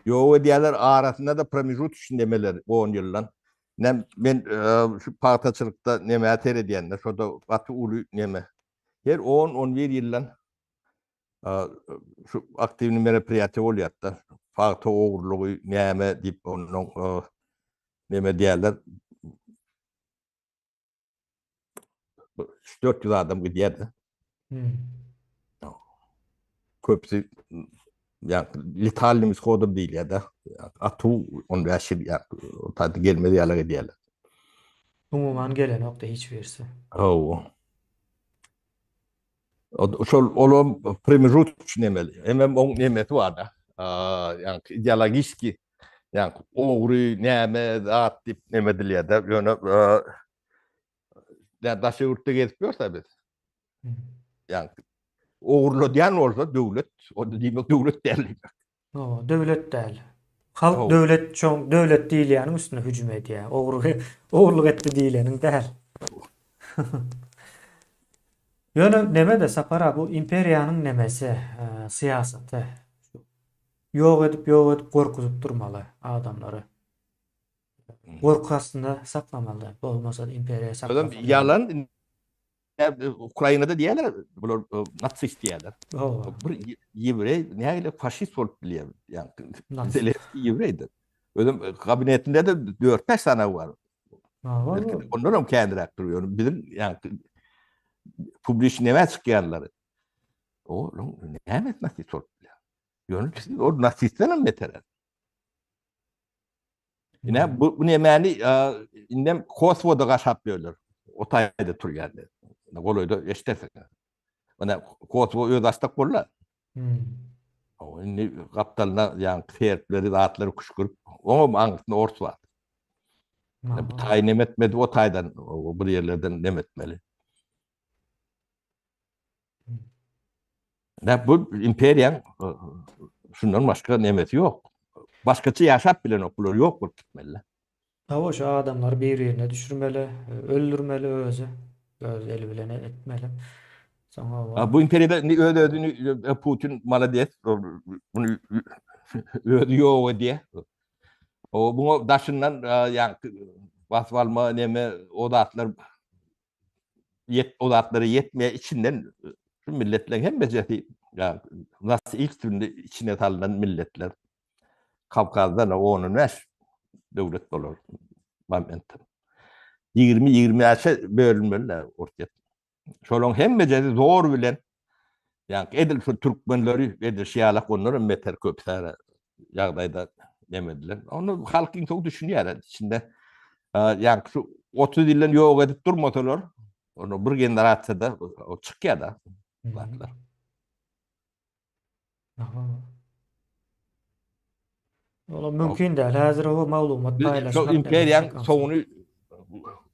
ýok edýärler, arasynda-da promejutочny nemeler 10 ýyldan. Nem men şu pagtaçylykda nemä seredýände, şo-da gaty uly neme. Her 10-11 ýyldan şu aktiwny meropriýatiýa bolýar-da. Pagta ogurlygy näme diýip ondan neme diýýärler. 3-400 adam gidýär-de. Hmm. Köpüsi ýa letalnyý ishodom diýilýär-de. Atuw 15 ýyl ýa o taýda gelmez ýaly edýärler. Umuman gelenok-da hiç birisi. Hawa. Şol olam promejutочny nemeli. Hemem oň nemesi bar-da. Ýa ideologiski ýa ogry näme zat diýip neme edilýär-de. Ýöne ýa daşary ýurtda gezip ýörse biz. Ýa ogurladýan bolsa döwlet, onda diýmek döwlet däl diýmek. Hawa, döwlet däl. Halk döwlet çoň döwlet diýilýäniň üstüne hüjüm edýär. Ogry ogurlyk etdi diýileniň däl. Ýöne neme-de Sapar aga bu imperiýanyň nemesi, syýasaty. Ýok edip, ýok edip gorkuzyp durmaly adamlary. Gorky astynda saklamaly. Bolmasa imperiýa saklasa. Ýalan Ukrainada diýýärler, bular natsist diýýärler. Bir ýewreý nähili faşist bolup bilýär? Ýa Zelenskiý ýewreýdir. Özüm kabinetinde de 4-5 sany bar. Belki ondan hem känräkdir. Ýöne biziň ýa publiçnyý näme çykýarlar? O näme natsist bolup bilýär? Ýöne ol natsistden hem beter. Ine bu, bu nemäni indem Kosowoda gaşap ýörler. O taýda turýarlar. Golaýda eşdersiň. Ine Kosowo öz açdak boldy. Hmm. O indi gapdalyna ýa serbleri zatlary küşkürip, oňam aňyrsynda ors bar. Bu taý neme etmedi, o taýdan bir ýerlerden neme etmeli. Ne bu imperiýaň şundan başga nemesi ýok. Başgaça ýaşap bilenok bular ýok bolup gitmeli. Hawa şu adamlary bir-birine düşürmeli, öldürmeli özi. Öz eli bilen etmeli. Soň hawa. Bu imperiýada indi öz özüni Putin malades muny özi ýok edýär. O buňa daşyndan ýa basyp alma neme o zatlar ýet o zatlara ýetmeýär içinden şu milletleriň hemmejesi ýa nasıl ilk sünde içine salynan milletler Kawkazda 10-15 döwlet bolar moment. 20-25-e bölünmeliler Orsýet. Şolaryň hemmejesi zor bilen ýa edil şu türkmenleri edilşi ýalak ondan hem beter köp ýagdaýda neme edilen. Onu halk iň soň düşünýär içinde. Ýa şu 30 ýyldan ýok edip durmasalar, onu bir generasiýada çykýar da. Zatlar. Aha. Ola mümkin däl. Häzir o maglumat paýlaşmak. Şu imperiýaň soňuny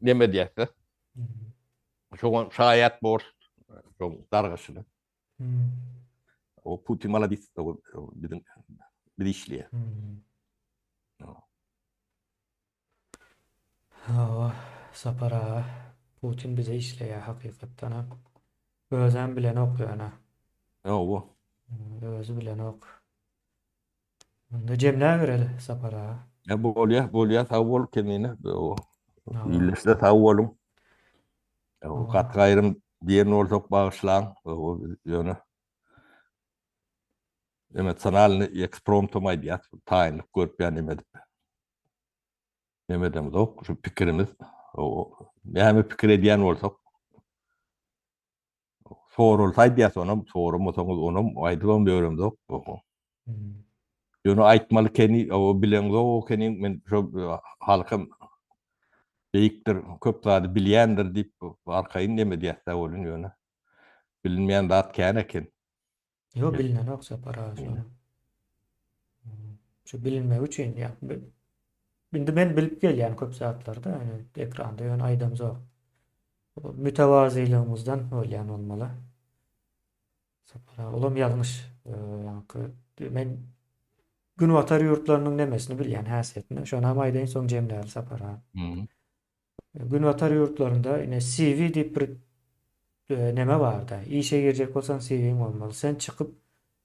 neme diýýär? Şoňa şaýat bor. Şoň dargaşyna. O Putin maladis, o biziň biz işleýär. Hawa, Sapar aga, Putin bize işleýär hakykatdan hem. Özem bilenok ýöne. Hawa. Özi bilenok. Onda jemläbereli Sapar aga. Ýa bolýa, bolýa, sag bol Kemine. Ildeşler sag boluň. Gaty gaýrym diýen bolsak bagyşlaň. Ýöne emosionalny ekspromtom aýdýas, taýynlyk görüp ýa neme edip. Neme edemizok, şu pikirimiz, näme pikir edýän bolsak, Sorulsa aýdýas onam, soramasaňyz onam aýdybam ýöremzok. Ýöne aýtmaly keni, o bileňzok ekeniň, men şo halkam beýikdir, köp zady bilýändir diýip arkaýyn neme edýäs-dä welin ýöne bilinmeýän zat kän eken. Ýok, bilinenok Sapar aga şo. Şu bilinmegi üçin ýa indi men bilip gelýän köp zatlary-da, ekranda ýöne aýdamzok. Mütewazylygymyzdan bolýan bolmaly. Sapar aga, olam ýalňyş. Ýaňky men Günbatar ýurtlarynyň nemesini bilýän, häsiýetini. Şonam aýdaýyn, soň jemläli Sapar aga. Günbatar ýurtlarynda ine CV diýip bir neme barda. Işe girjek bolsaň CV-ň bolmaly. Sen çykyp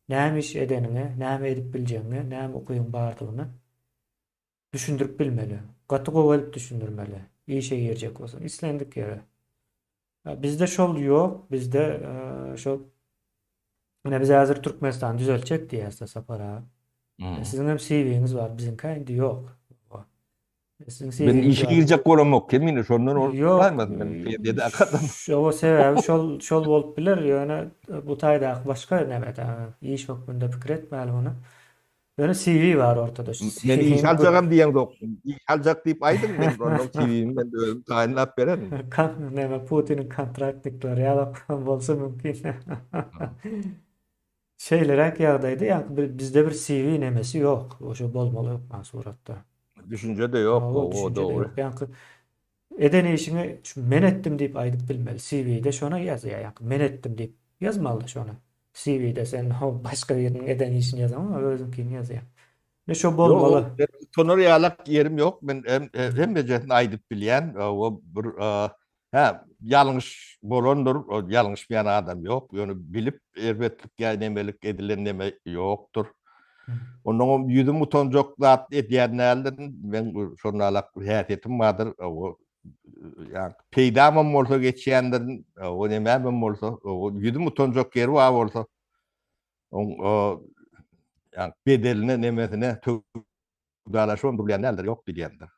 näme iş edeniňi, näme edip biljegiňi, näme ukybyň bardygyny düşündirip bilmeli. Gaty gowy edip düşündirmeli. Işe girjek bolsaň islendik ýere. Bizde şol ýok. Bizde şol ine biz häzir Türkmenistany düzeltjek diýýäs-de Sapar aga. Siziň hem CV-ňiz bar, biziňkä indi ýok. Men işe girjek bolamok kemine şondan ol bolmasyn men dedi akadam. Şo sebäbi şol şol bolup biler ýöne bu taýdaky başga näme iş hökmünde pikir etmäli muny. Ýöne CV bar ortada. Men iş aljagam diýeňzok. Iş aljak diýip aýdyň men ondan CV-mi men özüm taýynlap bererin. Näme Putiniň kontraktnikleri ýaly bolsa mümkin. Şeýleräk ýagdaýda ýaňky bizde bir CV nemesi ýok. Oşo bolmaly hökman suratda. Düşünje-de ýok, o dogry. Ýaňky eden işiňi şu men etdim diýip aýdyp bilmeli. CV-de şony ýazýar ýaňky men etdim diýip ýazmaly şony. CV-de sen ho başga biriniň eden işini ýazaňok, özüňkini ýazýaň. Ine şo bolmaly. Ýok, utanar ýalak ýerim ýok. Men hemmejesini aýdyp bilýän. O bir Hä, ýalňyş bolandyr, ýalňyşmaýan adam ýok, ýöne bilip erbetlik ýa nemelik edilen neme ýokdur. Onnoňam ýüzüm utanjak zat edýän däldirin, meň şonalak bir häsiýetim bardyr, o ýa peýdamam bolsa geçýändirin, o nemämem bolsa, o ýüzüm utanjak ýeri bar bolsa, oň ýa bedeline nemesine söwdalaşybam durulýan däldir, ýok diýilýändir.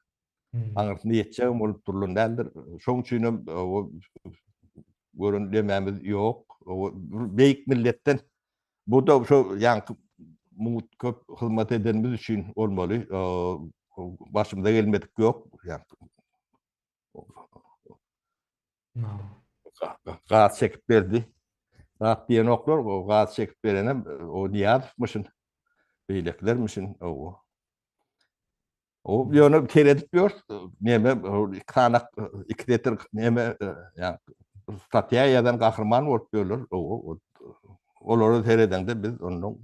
Aňyrsyna ýetjegem bolup durulan däldir. Şoň üçinem gören demämiz ýok. Beýik milletden bu-da şo ýaňky mugt köp hyzmat edenimiz üçin bolmaly. Başymyza gelmedik ýok. Gaz çekip berdi. Zat diýenoklar, gaz çekip berenem o Nyýazowmyşyn, beýlekilermişin. O ýöne seredip ýör, neme iki sanak, iki setir neme ýa statýa ýazan gahryman bolup ýörler. O olara seredeňde biz ondan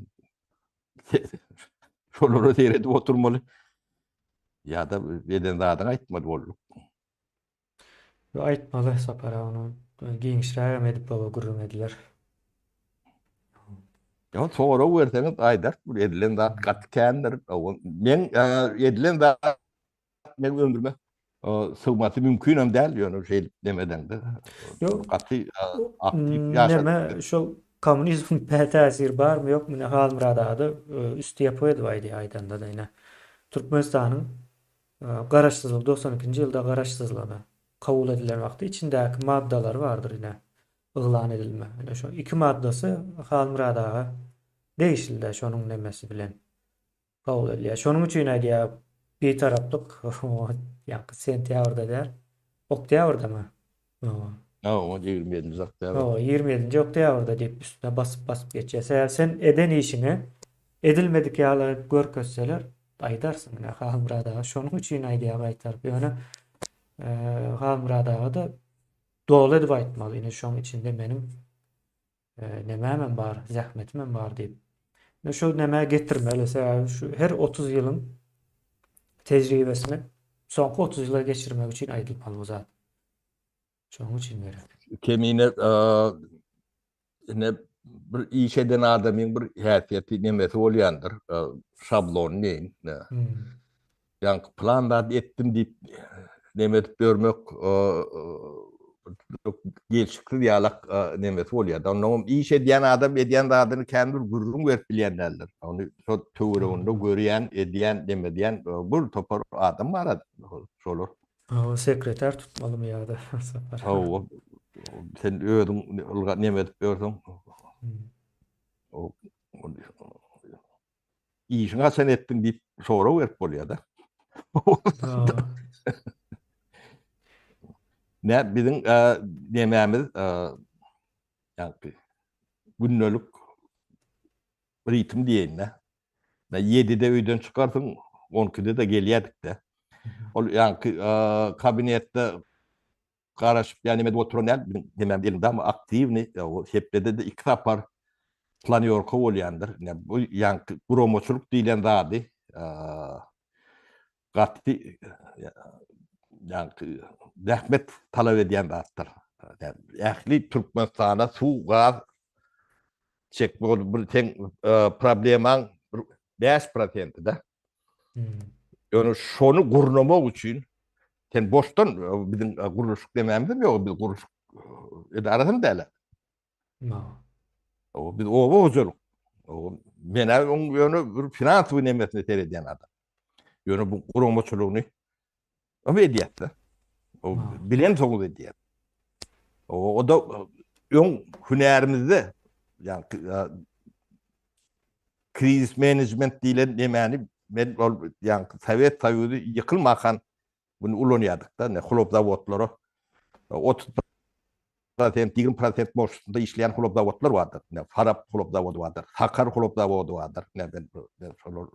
şolara seredip oturmaly. Ýa-da eden zadyňy aýtmaly bolduk. Ýok aýtmaly Sapar aga ony giňişrägem edip baba gürrüň ediler. Ýok sorag berseňiz aýdar bu edilen zat gaty kändir. Meň edilen zat meň ömrüme sygmasy mümkinem däl ýöne şeýdip nemedeňde. Ýok gaty aktiw ýaşadym. Neme şol kommunizmiň täsiri barmy ýokmy ine Halmyrat aga-da üsti ýapyk edip aýdýar aýdanda-da ine Türkmenistanyň Garaşsyzlyk 92-nji ýylda garaşsyzlygyna kabul edilen wagty içindäki maddalary bardyr ine yglan edilme. Ine şo iki maddasy Halmyrat aga degişlide şonuň nemesi bilen kabul edilýär. Şonuň üçin aýdýar Bitaraplyk ýaňky sentýabrda däl, oktýabrdamy? Hawa, 27-nji oktýabr. Hawa, 27-nji oktýabrda diýip üstüne basyp-basyp geçýär. Sebäbi sen eden işiňi edilmedik ýaly görkezseler, aýdarsyň ine Halmyrat aga şonuň üçin aýdýar gaýtaryp. Ýöne Halmyrat aga-da doly edip aýtmaly, ine şoň içinde meniň nemämem bar, zähmetimem bar diýip. Ine şu nämä getirmeli, sebäbi şu her 30 ýylyň tejribesini soňky 30 ýyla geçirmek üçin aýdylmaly bu zat. Şonuň üçin gerek. Kemine ine bir iş eden adamyň bir häsiýeti nemesi bolýandyr, şablony diýin. Ýaňky plan zat etdim diýip neme edip ýörmek gelşiksiz ýalak nemesi bolýar. Onnoňam iş edýän adam edýän zadyny kän bir gürrüň berip bilýän däldir. Ony şo töwereginde görýän, edýän, neme edýän bir topar adam bar şolar. Hawa, sekretar tutmalymy ýa-da Sapar? Hawa. Sen özüň neme edip ýörseň. Işiňi haçan etdiň diýip sorag berip bolýar-da. Ne biziň nemämiz ýagny gündelik ritm diýeýin-de. 7-de öýden çykarsyň, 12-de-de gelýärdik-de. Ol ýaňky kabinetde Garaşyp ýa neme edip oturan däl, biziň nememiz elmydama aktiwnyý, hepdede-de iki sapar planýorka bolýandyr. Ine, bu ýaňky guramaçylyk diýlen zady gaty. Ýagny zähmet talap edýän zatdyr. Ähli Türkmenistana suw, gaz çekmek ol bir seň problemaň bir 5 prosenti-de. Ýöne şony gurnamak üçin sen boşdan biziň gurluşyk demämizem ýok, biz gurluşyk edarasam däl. Biz oba hojalyk. Men oň ýöne bir finansowy nemesine seredýän adam. Ýöne bu guramaçylygyny o edýär-de. O bilen soňuz edýär. O, o da öň hünärimizde ýa krizis menejment diýlen nemäni men ol ýa Sowet Soýuzy ýykylmakan Bunu ulanýardyk-da, ine, hlop zawodlara 30 prosent, 20 prosent boşlukda işleýän hlop zawodlar bardyr. Ine, Farap hlop zawody bardyr, Sakar hlop zawody bardyr. Ine, ben, ben şolar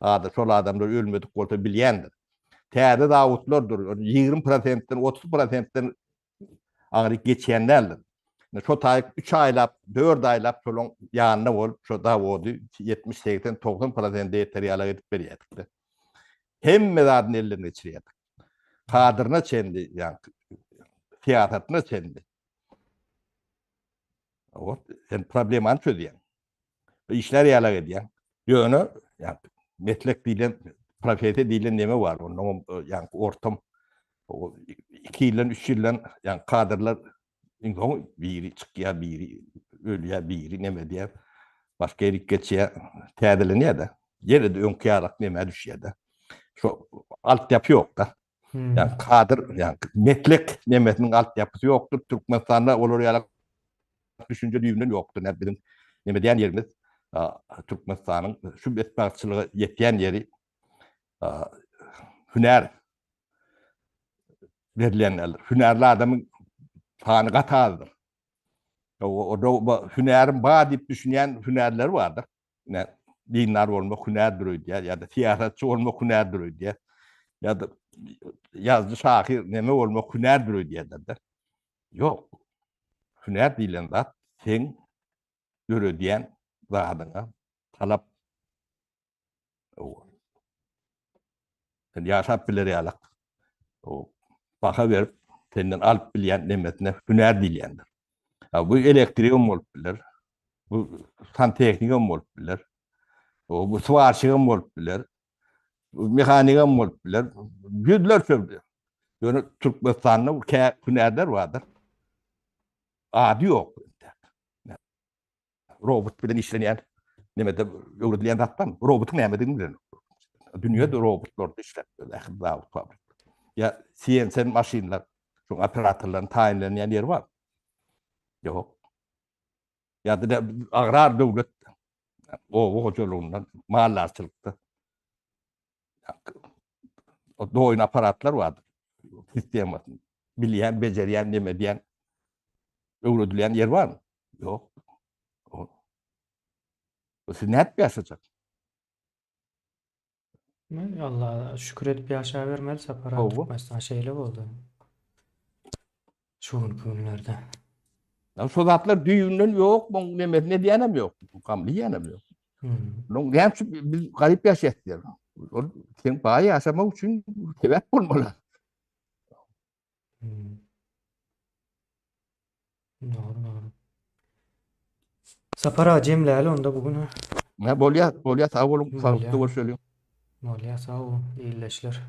ady şol adamlar ölmedik bolsa bilýändir. Täze zawodlardyr, 20 prosentden, 30 prosentden aňryk geçýän däldir. Ine, şo taýyk 3 aýlap, 4 aýlap şolaň ýanynda bolup, şo zawody 70, 80, 90 prosente ýeter ýalak edip berýärdik-de. Hemme zadyny elden geçirýärdik. Kadryna çenli, ýa syýasatyna çenli. O, sen problemany çözýäň. Işler ýalak edýäň. Ýöne, ýa meslek diýlen, professiýa diýlen neme bar. Ondan ýa ortam 2 ýyldan, 3 ýyldan ýa kadrlar iň soň biri çykýar, biri ölýär, biri neme edýär. Başga ýerik geçýär, täzelenýär-de. Ýene-de öňki ýalak nämä düşýär-de. Şo altyapy ýok-da. Ýa kadr, ýa meslek nemesiniň altyapysy ýokdur. Türkmenistanda olar ýalak düşünje düýbünden ýokdur. Näme biziň neme diýen ýerimiz Türkmenistanyň şu betbagtçylyga ýetýän ýeri hünär berilýän däldir. Hünärli adamyň sany gaty azdyr. O hünärim bar diýip düşünýän hünärler bardyr. Ine, dindar bolmak hünärdir öýdýär ýa-da syýasatçy bolmak hünärdir öýdýär. Ýa-da ýazyjy, şahyr, neme bolmak hünärdir öýdýärler-de. Ýok. Hünär diýlen zat seň döredýän zadyňa talap. Sen ýaşap biler ýalak. O baha berip senden alyp bilýän nemesine hünär diýilýändir. Ha, bu elektrigem bolup biler. Bu santehnikam bolup biler. O bu swarşigam bolup biler. Bu mehanikam bolup biler. Ýüzlerçe. Ýöne Türkmenistanda kä hünärler bardyr. Ady ýok. Robot bilen işlenýän nemede öwredilýän zat barmy? Robotyň nämedigini bilen. Dünýede robotlarda işläp ähli zawod fabrik. Ýa CNC maşynlar, şoň operatorlaryň taýynlanýan ýeri bar. Ýok. Ýa-da agrar döwlet oba hojalygynda, maldarçylykda doýun apparatlar bardyr. Sistemasyny bilýän, bejerýän, neme edýän öwredilýän ýer barmy? Ýok. O siz nädip ýaşajak? Men Allaha şükür edip ýaşabermeli Sapar aga Türkmenistan şeýle boldy. Şu günki günlerde. Ya şu zatlar düýbünden ýok, muň nemesini edýänem ýok, gamly ýenem ýok. Muň näme üçin biz garyp ýaşaýas diýer. Ol sen baý ýaşamak üçin sebäp bolmaly. Dogry, dogry. Sapar aga jemläli onda bu gün. Ne bolýar, bolýar, sag boluň, saglykda görüşeliň. Bolýar, sag boluň, ildeşler.